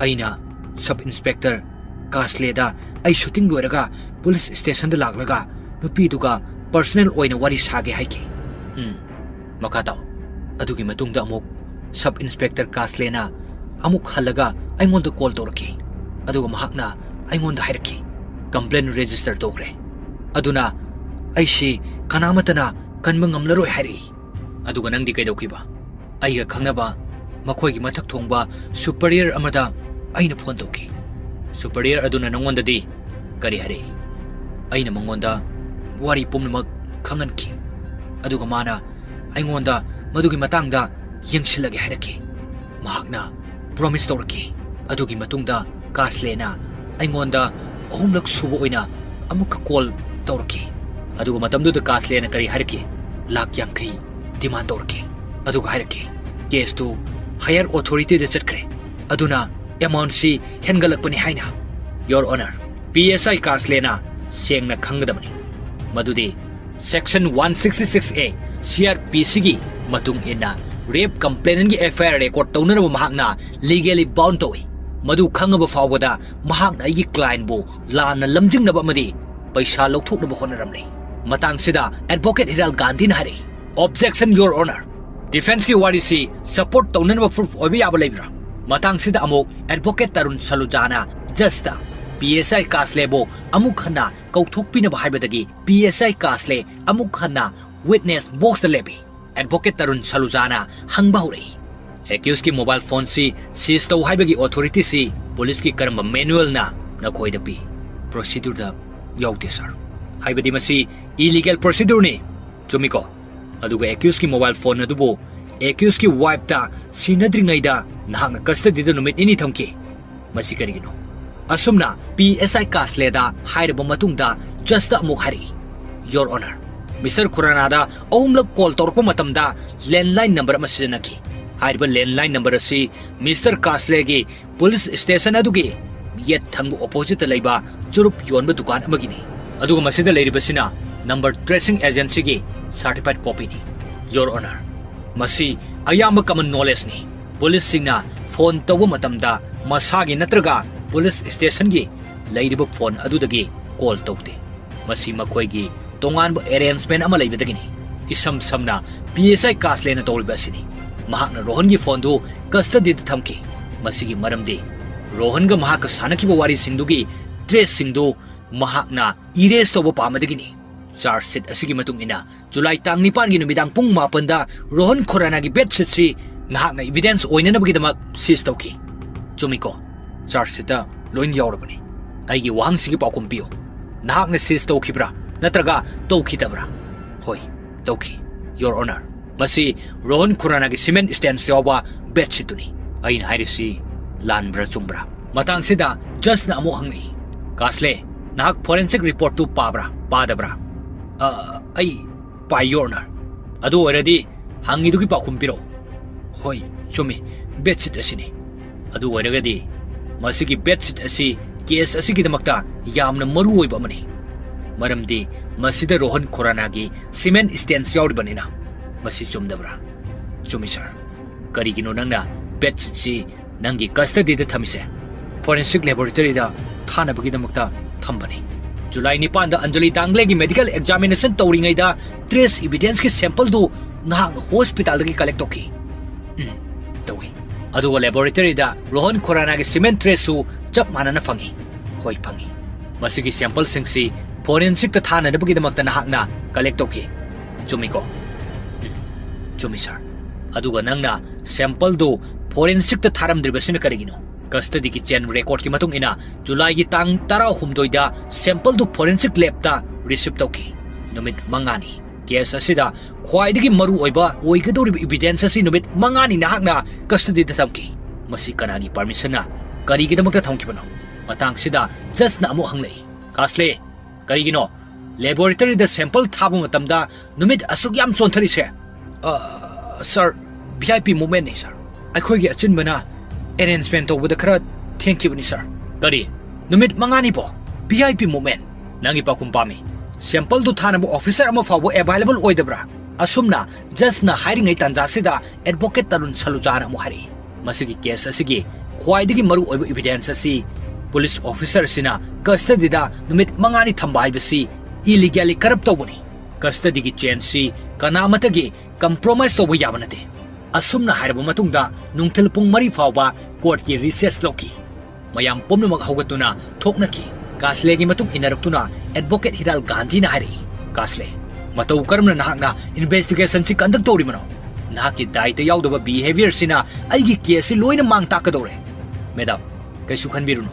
ꯑꯩꯅ ꯁꯕ ꯏꯟꯁꯄꯦꯛꯇꯔ ꯀꯥꯁꯂꯦꯗ ꯑꯩ ꯁꯨꯇꯤꯡ ꯂꯣꯏꯔꯒ ꯄꯨꯂꯤꯁ ꯁ꯭ꯇꯦꯁꯟꯗ ꯂꯥꯛꯂꯒ ꯅꯨꯄꯤꯗꯨꯒ ꯄꯔꯁꯅꯦꯜ ꯑꯣꯏꯅ ꯋꯥꯔꯤ ꯁꯥꯒꯦ ꯍꯥꯏꯈꯤ꯫ ꯎꯝ, ꯃꯈꯥ ꯇꯥꯎ꯫ ꯑꯗꯨꯒꯤ ꯃꯇꯨꯡꯗ ꯑꯃꯨꯛ ꯁꯕ ꯏꯟꯁꯄꯦꯛꯇꯔ ꯀꯥꯁꯂꯦꯅ ꯑꯃꯨꯛ ꯍꯜꯂꯒ ꯑꯩꯉꯣꯟꯗ ꯀꯣꯜ ꯇꯧꯔꯛꯈꯤ꯫ ꯑꯗꯨꯒ ꯃꯍꯥꯛꯅ ꯑꯩꯉꯣꯟꯗ ꯍꯥꯏꯔꯛꯈꯤ, ꯀꯝꯄ꯭ꯂꯦꯟ ꯔꯦꯖꯤꯁꯇꯔ ꯇꯧꯈ꯭ꯔꯦ꯫ ꯑꯗꯨꯅ ꯑꯩꯁꯤ ꯀꯅꯥꯃꯠꯇꯅ ꯀꯟꯕ ꯉꯝꯂꯔꯣꯏ ꯍꯥꯏꯔꯛꯏ꯫ ꯑꯗꯨꯒ ꯅꯪꯗꯤ ꯀꯩꯗꯧꯈꯤꯕ? ꯑꯩꯒ ꯈꯪꯅꯕ ꯃꯈꯣꯏꯒꯤ ꯃꯊꯛ ꯊꯣꯡꯕ ꯁꯨꯄꯔꯤꯌꯔ ꯑꯃꯗ ꯑꯩꯅ ꯐꯣꯟ ꯇꯧꯈꯤ꯫ ꯁꯨꯄꯔꯤꯌꯔ ꯑꯗꯨꯅ ꯅꯉꯣꯟꯗꯗꯤ ꯀꯔꯤ ꯍꯥꯏꯔꯛꯏ? ꯑꯩꯅ ꯃꯉꯣꯟꯗ ꯋꯥꯔꯤ ꯄꯨꯝꯅꯃꯛ ꯈꯪꯍꯟꯈꯤ꯫ ꯑꯗꯨꯒ ꯃꯥꯅ ꯑꯩꯉꯣꯟꯗ ꯃꯗꯨꯒꯤ ꯃꯇꯥꯡꯗ ꯌꯦꯡꯁꯤꯜꯂꯒꯦ ꯍꯥꯏꯔꯛꯈꯤ꯫ ꯃꯍꯥꯛꯅ ꯄ꯭ꯔꯣꯃꯤꯁ ꯇꯧꯔꯛꯈꯤ꯫ ꯑꯗꯨꯒꯤ ꯃꯇꯨꯡꯗ ꯀꯥꯁꯂꯦꯅ ꯑꯩꯉꯣꯟꯗ ꯑꯍꯨꯝꯂꯛ ꯁꯨꯕ ꯑꯣꯏꯅ ꯑꯃꯨꯛꯀ ꯀꯣꯜ ꯇꯧꯔꯛꯈꯤ꯫ ꯑꯗꯨꯒ ꯃꯇꯝꯗꯨꯗ ꯀꯥꯁꯂꯦꯅ ꯀꯔꯤ ꯍꯥꯏꯔꯛꯈꯤ? ꯂꯥꯈ ꯌꯥꯡꯈꯩ ꯗꯤꯃꯥꯟ ꯇꯧꯔꯛꯈꯤ꯫ ꯑꯗꯨꯒ ꯍꯥꯏꯔꯛꯈꯤ, ꯀꯦꯁꯇꯨ ꯍꯥꯌꯔ ꯑꯣꯊꯣꯔꯤꯇꯤꯗ ꯆꯠꯈ꯭ꯔꯦ, ꯑꯗꯨꯅ ꯑꯦꯃꯥꯎꯟꯠꯁꯤ ꯍꯦꯟꯒꯠꯂꯛꯄꯅꯤ ꯍꯥꯏꯅ꯫ Your Honor, ꯄꯤ ꯑꯦꯁ ꯑꯥꯏ ꯀꯥꯁꯂꯦꯅ ꯁꯦꯡꯅ ꯈꯪꯒꯗꯕꯅꯤ ꯃꯗꯨꯗꯤ ꯁꯦꯛꯁꯟ ꯋꯥꯟ ꯁꯤꯛꯁꯇꯤ ꯁꯤꯛꯁ ꯑꯦ ꯁꯤ ꯑꯥꯔ ꯄꯤ ꯁꯤꯒꯤ ꯃꯇꯨꯡ ꯏꯟꯅ ꯔꯦꯞ ꯀꯝꯄ꯭ꯂꯦꯟꯒꯤ ꯑꯦꯐ ꯑꯥꯏ ꯑꯥꯔ ꯔꯦꯀꯣꯔꯗ ꯇꯧꯅꯅꯕ ꯃꯍꯥꯛꯅ ꯂꯤꯒꯦꯂꯤ ꯕꯥꯎꯟ ꯇꯧꯏ꯫ ꯃꯗꯨ ꯈꯪꯉꯕ ꯐꯥꯎꯕꯗ ꯃꯍꯥꯛꯅ ꯑꯩꯒꯤ ꯀ꯭ꯂꯥꯏꯟꯕꯨ ꯂꯥꯟꯅ ꯂꯝꯖꯤꯡꯅꯕ ꯑꯃꯗꯤ ꯄꯩꯁꯥ ꯂꯧꯊꯣꯛꯅꯕ ꯍꯣꯠꯅꯔꯝꯂꯦ꯫ ꯃꯇꯥꯡꯁꯤꯗ ꯑꯦꯗꯚꯣꯀꯦꯠ ꯍꯤꯔꯥꯜ ꯒꯥꯟꯙꯤꯅ ꯍꯥꯏꯔꯛꯏ, ꯑꯣꯕꯖꯦꯛꯁꯟ, ꯌꯣꯔ ꯑꯣꯅꯔ꯫ ꯗꯤꯐꯦꯟꯁꯀꯤ ꯋꯥꯔꯤꯁꯤ ꯁꯄꯣꯔꯠ ꯇꯧꯅꯅꯕ ꯄ꯭ꯔꯨꯐ ꯑꯣꯏꯕ ꯌꯥꯕ ꯂꯩꯕ꯭ꯔꯥ? ꯃꯇꯥꯡꯁꯤꯗ ꯑꯃꯨꯛ ꯑꯦꯗꯚꯣꯀꯦꯠ ꯇꯔꯨꯟ ꯁꯂꯨꯖꯥꯅ ꯖꯁꯇ ꯄꯤ ꯄꯤ ꯑꯦꯁ ꯑꯥꯏ ꯀꯥꯁꯂꯦꯕꯨ ꯑꯃꯨꯛ ꯍꯟꯅ ꯀꯧꯊꯣꯛꯄꯤꯅꯕ ꯍꯥꯏꯕꯗꯒꯤ ꯄꯤ ꯑꯦꯁ ꯑꯥꯏ ꯀꯥꯁꯂꯦ ꯑꯃꯨꯛ ꯍꯟꯅ ꯋꯤꯠꯅꯦꯁ ꯕꯣꯛꯁꯇ ꯂꯦꯞꯄꯤ꯫ ꯑꯦꯗꯚꯣꯀꯦꯠ ꯇꯔꯨꯟ ꯁꯂꯨꯖꯥꯅ ꯍꯪꯕ ꯍꯧꯔꯛꯏ, "ꯑꯦꯀ꯭ꯌꯨꯁꯀꯤ ꯃꯣꯕꯥꯏꯜ ꯐꯣꯟꯁꯤ ꯁꯤꯖ ꯇꯧ ꯍꯥꯏꯕꯒꯤ ꯑꯣꯊꯣꯔꯤꯇꯤꯁꯤ ꯄꯨꯂꯤꯁꯀꯤ ꯀꯔꯝꯕ ꯃꯦꯅꯨꯑꯦꯜꯅ ꯅꯈꯣꯏꯗ ꯄꯤ?" "ꯄ꯭ꯔꯣꯁꯤꯗꯨꯔꯗ ꯌꯥꯎꯗꯦ, ꯁꯥꯔ꯫ ꯍꯥꯏꯕꯗꯤ ꯃꯁꯤ ꯏꯂꯤꯒꯦꯜ ꯄ꯭ꯔꯣꯁꯤꯗꯨꯔꯅꯤ꯫ ꯆꯨꯝꯃꯤꯀꯣ? ꯑꯗꯨꯒ ꯑꯦꯀ꯭ꯌꯨꯁꯀꯤ ꯃꯣꯕꯥꯏꯜ ꯐꯣꯟ ꯑꯗꯨꯕꯨ ꯑꯦꯀ꯭ꯌꯨꯁꯀꯤ ꯋꯥꯏꯐꯇ ꯁꯤꯟꯅꯗ꯭ꯔꯤꯉꯩꯗ ꯅꯍꯥꯛꯅ ꯀꯁꯇꯗꯤꯗ ꯅꯨꯃꯤꯠ ꯅꯤꯅꯤ ꯊꯝꯈꯤ꯫ ꯃꯁꯤ ꯀꯔꯤꯒꯤꯅꯣ?" ꯑꯁꯨꯝꯅ ꯄꯤ ꯑꯦꯁ ꯑꯥꯏ ꯀꯥꯁꯂꯦꯗ ꯍꯥꯏꯔꯕ ꯃꯇꯨꯡꯗ ꯖꯁꯇ ꯑꯃꯨꯛ ꯍꯥꯏꯔꯛꯏ, "ꯌꯣꯔ ꯑꯣꯅꯔ, ꯃꯤꯁꯇꯔ ꯈꯨꯔꯥꯅꯥꯗ ꯑꯍꯨꯝꯂꯛ ꯀꯣꯜ ꯇꯧꯔꯛꯄ ꯃꯇꯝꯗ ꯂꯦꯟꯂꯥꯏꯟ ꯅꯝꯕꯔ ꯑꯃ ꯁꯤꯖꯤꯟꯅꯈꯤ꯫ ꯍꯥꯏꯔꯤꯕ ꯂꯦꯟꯂꯥꯏꯟ ꯅꯝꯕꯔ ꯑꯁꯤ ꯃꯤꯁꯇꯔ ꯀꯥꯁꯂꯦꯒꯤ ꯄꯨꯂꯤꯁ ꯁ꯭ꯇꯦꯁꯟ ꯑꯗꯨꯒꯤ ꯌꯦꯠ ꯊꯪꯕ ꯑꯣꯄꯣꯖꯤꯠꯇ ꯂꯩꯕ ꯆꯨꯔꯨꯞ ꯌꯣꯟꯕ ꯗꯨꯀꯥꯟ ꯑꯃꯒꯤꯅꯤ꯫ ꯑꯗꯨꯒ ꯃꯁꯤꯗ ꯂꯩꯔꯤꯕꯁꯤꯅ number tracing ꯑꯦꯖꯦꯟꯁꯤꯒꯤ certified ꯀꯣꯄꯤꯅꯤ, your honour. ꯃꯁꯤ ꯑꯌꯥꯝꯕ ꯀꯃꯟ ꯅꯣꯂꯦꯖꯅꯤ꯫ ꯄꯨꯂꯤꯁꯁꯤꯡꯅ ꯐꯣꯟ ꯇꯧꯕ ꯃꯇꯝꯗ ꯃꯁꯥꯒꯤ ꯅꯠꯇ꯭ꯔꯒ ꯄꯨꯂꯤꯁ ꯁ꯭ꯇꯦꯁꯟꯒꯤ ꯂꯩꯔꯤꯕ ꯐꯣꯟ ꯑꯗꯨꯗꯒꯤ ꯀꯣꯜ ꯇꯧꯗꯦ꯫ ꯃꯁꯤ ꯃꯈꯣꯏꯒꯤ ꯇꯣꯉꯥꯟꯕ ꯑꯦꯔꯦꯟꯖꯃꯦꯟ ꯑꯃ ꯂꯩꯕꯗꯒꯤꯅꯤ꯫ ꯏꯁꯝ ꯁꯝꯅ ꯄꯤ ꯑꯦꯁ ꯑꯥꯏ ꯀꯥꯁꯂꯦꯅ ꯇꯧꯔꯤꯕ ꯑꯁꯤꯅꯤ꯫ ꯃꯍꯥꯛꯅ ꯔꯣꯍꯟꯒꯤ ꯐꯣꯟꯗꯨ ꯀꯁꯇꯗꯤꯗ ꯊꯝꯈꯤ꯫ ꯃꯁꯤꯒꯤ ꯃꯔꯝꯗꯤ ꯔꯣꯍꯟꯒ ꯃꯍꯥꯛꯀ ꯁꯥꯟꯅꯈꯤꯕ ꯋꯥꯔꯤꯁꯤꯡꯗꯨꯒꯤ ꯇ꯭ꯔꯦꯁꯁꯤꯡꯗꯨ ꯃꯍꯥꯛꯅ ꯏꯔꯦꯖ ꯇꯧꯕ ꯄꯥꯝꯕꯗꯒꯤꯅꯤ꯫ ꯆꯥꯔꯖ ꯁꯤꯠ ꯑꯁꯤꯒꯤ ꯃꯇꯨꯡ ꯏꯟꯅ ꯖꯨꯂꯥꯏ ꯇꯥꯡ ꯅꯤꯄꯥꯟꯒꯤ ꯅꯨꯃꯤꯗꯥꯡ ꯄꯨꯡ ꯃꯥꯄꯟꯗ ꯔꯣꯍꯟ ꯈꯨꯔꯥꯅꯥꯒꯤ ꯕꯦꯗꯁꯤꯠꯁꯤ ꯅꯍꯥꯛꯅ ꯏꯚꯤꯗꯦꯟꯁ ꯑꯣꯏꯅꯅꯕꯒꯤꯗꯃꯛ ꯁꯤꯖ ꯇꯧꯈꯤ꯫ ꯆꯨꯝꯃꯤꯀꯣ? ꯆꯥꯔꯖ ꯁꯤꯠꯇ ꯂꯣꯏꯅ ꯌꯥꯎꯔꯕꯅꯤ꯫ ꯑꯩꯒꯤ ꯋꯥꯍꯪꯁꯤꯒꯤ ꯄꯥꯎꯈꯨꯝ ꯄꯤꯌꯨ꯫ ꯅꯍꯥꯛꯅ ꯁꯤꯖ ꯇꯧꯈꯤꯕ꯭ꯔꯥ ꯅꯠꯇ꯭ꯔꯒ ꯇꯧꯈꯤꯗꯕ꯭ꯔꯥ? ꯍꯣꯏ, ꯇꯧꯈꯤ, ꯌꯣꯔ ꯑꯣꯅꯔ꯫ ꯃꯁꯤ ꯔꯣꯍꯟ ꯈꯨꯔꯥꯅꯥꯒꯤ ꯁꯤꯃꯦꯟ ꯁ꯭ꯇꯦꯟꯁ ꯌꯥꯎꯕ ꯕꯦꯗꯁꯤꯠꯇꯨꯅꯤ꯫ ꯑꯩꯅ ꯍꯥꯏꯔꯤꯁꯤ ꯂꯥꯟꯕ꯭ꯔꯥ ꯆꯨꯝꯕ꯭ꯔꯥ? ꯃꯇꯥꯡꯁꯤꯗ ꯖꯁꯅ ꯑꯃꯨꯛ ꯍꯪꯂꯛꯏ, "ꯀꯥꯁꯂꯦ, ꯅꯍꯥꯛ ꯐꯣꯔꯦꯟꯁꯤꯛ ꯔꯤꯄꯣꯔꯠꯇꯨ ꯄꯥꯕ꯭ꯔꯥ, ꯄꯥꯗꯕ꯭ꯔꯥ?" "ꯑ, ꯑꯩ ꯄꯥꯏ, ꯌꯣꯔ ꯑꯣꯅꯔ꯫ ꯑꯗꯨ ꯑꯣꯏꯔꯗꯤ ꯍꯪꯉꯤꯗꯨꯒꯤ ꯄꯥꯎꯈꯨꯝ ꯄꯤꯔꯛꯎ꯫" "ꯍꯣꯏ, ꯆꯨꯝꯃꯤ, ꯕꯦꯗꯁꯤꯠ ꯑꯁꯤꯅꯤ꯫" "ꯑꯗꯨ ꯑꯣꯏꯔꯒꯗꯤ ꯃꯁꯤꯒꯤ ꯕꯦꯗꯁꯤꯠ ꯑꯁꯤ ꯀꯦꯁ ꯑꯁꯤꯒꯤꯗꯃꯛꯇ ꯌꯥꯝꯅ ꯃꯔꯨ ꯑꯣꯏꯕ ꯑꯃꯅꯤ, ꯃꯔꯝꯗꯤ ꯃꯁꯤꯗ ꯔꯣꯍꯟ ꯈꯨꯔꯥꯅꯥꯒꯤ ꯁꯤꯃꯦꯟ ꯁ꯭ꯇꯦꯟꯁ ꯌꯥꯎꯔꯤꯕꯅꯤꯅ꯫ ꯃꯁꯤ ꯆꯨꯝꯗꯕ꯭ꯔꯥ?" "ꯆꯨꯝꯃꯤ, ꯁꯥꯔ꯫ ꯀꯔꯤꯒꯤꯅꯣ ꯅꯪꯅ ꯕꯦꯗꯁꯤꯠꯁꯤ ꯅꯪꯒꯤ ꯀꯁꯇꯗꯤꯗ ꯊꯝꯃꯤꯁꯦ?" "ꯐꯣꯔꯦꯟꯁꯤꯛ ꯂꯦꯕꯣꯔꯦꯇꯔꯤꯗ ꯊꯥꯅꯕꯒꯤꯗꯃꯛꯇ ꯊꯝꯕꯅꯤ꯫" "ꯖꯨꯂꯥꯏ ꯅꯤꯄꯥꯟꯗ ꯑꯟꯖꯂꯤ ꯗꯥꯡꯒ꯭ꯂꯦꯒꯤ ꯃꯦꯗꯤꯀꯦꯜ ꯑꯦꯛꯖꯥꯃꯤꯅꯦꯁꯟ ꯇꯧꯔꯤꯉꯩꯗ ꯇ꯭ꯔꯦꯁ ꯏꯚꯤꯗꯦꯟꯁꯀꯤ ꯁꯦꯝꯄꯜꯗꯨ ꯅꯍꯥꯛꯅ ꯍꯣꯁꯄꯤꯇꯥꯜꯗꯒꯤ ꯀꯂꯦꯛ ꯇꯧꯈꯤ?" "ꯎꯝ, ꯇꯧꯏ꯫" "ꯑꯗꯨꯒ ꯂꯦꯕꯣꯔꯦꯇꯔꯤꯗ ꯔꯣꯍꯟ ꯈꯨꯔꯥꯅꯥꯒꯤ ꯁꯤꯃꯦꯟ ꯇ꯭ꯔꯦꯁꯁꯨ ꯆꯞ ꯃꯥꯟꯅꯅ ꯐꯪꯏ?" ꯍꯣꯏ, ꯐꯪꯉꯤ꯫ ꯃꯁꯤꯒꯤ sample ꯁꯤꯡꯁꯤ forensic ꯇ ꯊꯥꯅꯅꯕꯒꯤꯗꯃꯛꯇ ꯅꯍꯥꯛꯅ collect ꯇꯧꯈꯤ, ꯆꯨꯝꯃꯤꯀꯣ? ꯎꯝ, ꯆꯨꯝꯃꯤ, sir꯫ ꯑꯗꯨꯒ ꯅꯪꯅ sample ꯗꯨ forensic ꯇ ꯊꯥꯔꯝꯗ꯭ꯔꯤꯕꯁꯤꯅ ꯀꯔꯤꯒꯤꯅꯣ? Custody ꯒꯤ chain record ꯀꯤ ꯃꯇꯨꯡ ꯏꯟꯅ, July ꯒꯤ ꯇꯥꯡ ꯇꯔꯥꯍꯨꯝꯗꯣꯏꯗ sample ꯗꯨ forensic lab ꯇ receive ꯇꯧꯈꯤ, ꯅꯨꯃꯤꯠ ꯃꯉꯥꯅꯤ꯫ Case ꯑꯁꯤꯗ ꯈ꯭ꯋꯥꯏꯗꯒꯤ ꯃꯔꯨ ꯑꯣꯏꯕ ꯑꯣꯏꯒꯗꯧꯔꯤꯕ evidence ꯑꯁꯤ ꯅꯨꯃꯤꯠ ꯃꯉꯥꯅꯤ ꯅꯍꯥꯛꯅ custody ꯗ ꯊꯝꯈꯤ꯫ ꯃꯁꯤ ꯀꯅꯥꯒꯤ permission ꯅ ꯀꯔꯤꯒꯤꯗꯃꯛꯇ ꯊꯝꯈꯤꯕꯅꯣ? ꯃꯇꯥꯡꯁꯤꯗ judge ꯅ ꯑꯃꯨꯛ ꯍꯪꯂꯛꯏ, "ꯀꯥꯁꯂꯦ, ꯀꯔꯤꯒꯤꯅꯣ laboratory ꯗ sample ꯊꯥꯕ ꯃꯇꯝꯗ ꯅꯨꯃꯤꯠ ꯑꯁꯨꯛ ꯌꯥꯝ ꯆꯣꯟꯊꯔꯤꯁꯦ?" "ꯑ, sir, V I P movement ꯅꯤ, sir꯫ ꯑꯩꯈꯣꯏꯒꯤ ꯑꯆꯤꯟꯕꯅ arrangement ꯇꯧꯕꯗ ꯈꯔ ꯊꯦꯡꯈꯤꯕꯅꯤ, sir꯫" "ꯀꯔꯤ? ꯅꯨꯃꯤꯠ ꯃꯉꯥꯅꯤꯕꯣ? V I P movement? ꯅꯪꯒꯤ ꯄꯥꯎꯈꯨꯝ ꯄꯥꯝꯃꯤ꯫ Sample ꯗꯨ ꯊꯥꯅꯕ officer ꯑꯃ ꯐꯥꯎꯕ available ꯑꯣꯏꯗꯕ꯭ꯔꯥ?" ꯑꯁꯨꯝꯅ judge ꯅ ꯍꯥꯏꯔꯤꯉꯩ ꯇꯥꯟꯖꯥꯁꯤꯗ advocate ꯇꯔꯨꯟ ꯁꯂꯨꯖꯥꯅ ꯑꯃꯨꯛ ꯍꯥꯏꯔꯛꯏ, "ꯃꯁꯤꯒꯤ case ꯑꯁꯤꯒꯤ ꯈ꯭ꯋꯥꯏꯗꯒꯤ ꯃꯔꯨ ꯑꯣꯏꯕ evidence ꯑꯁꯤ police officer ꯑꯁꯤꯅ custody ꯗ ꯅꯨꯃꯤꯠ ꯃꯉꯥꯅꯤ ꯊꯝꯕ ꯍꯥꯏꯕꯁꯤ illegally corrupt ꯇꯧꯕꯅꯤ꯫ Custody ꯒꯤ chain ꯁꯤ ꯀꯅꯥꯃꯠꯇꯒꯤ compromise ꯇꯧꯕ ꯌꯥꯕ ꯅꯠꯇꯦ꯫" ꯑꯁꯨꯝꯅ ꯍꯥꯏꯔꯕ ꯃꯇꯨꯡꯗ ꯅꯨꯡꯊꯤꯜ ꯄꯨꯡ ꯃꯔꯤ ꯐꯥꯎꯕ court ꯀꯤ recess ꯂꯧꯈꯤ꯫ ꯃꯌꯥꯝ ꯄꯨꯝꯅꯃꯛ ꯍꯧꯒꯠꯇꯨꯅ ꯊꯣꯛꯅꯈꯤ꯫ ꯀꯥꯁꯂꯦꯒꯤ ꯃꯇꯨꯡ ꯏꯟꯅꯔꯛꯇꯨꯅ advocate ꯍꯤꯔꯥꯜ ꯒꯥꯟꯙꯤꯅ ꯍꯥꯏꯔꯛꯏ, "ꯀꯥꯁꯂꯦ, ꯃꯇꯧ ꯀꯔꯝꯅ ꯅꯍꯥꯛꯅ investigation ꯁꯤ conduct ꯇꯧꯔꯤꯕꯅꯣ? ꯅꯍꯥꯛꯀꯤ ꯗꯥꯏꯇ ꯌꯥꯎꯗꯕ behaviour ꯁꯤꯅ ꯑꯩꯒꯤ case ꯁꯤ ꯂꯣꯏꯅ ꯃꯥꯡ ꯇꯥꯛꯀꯗꯧꯔꯦ꯫" "Madam, ꯀꯩꯁꯨ ꯈꯟꯕꯤꯔꯨꯅꯨ꯫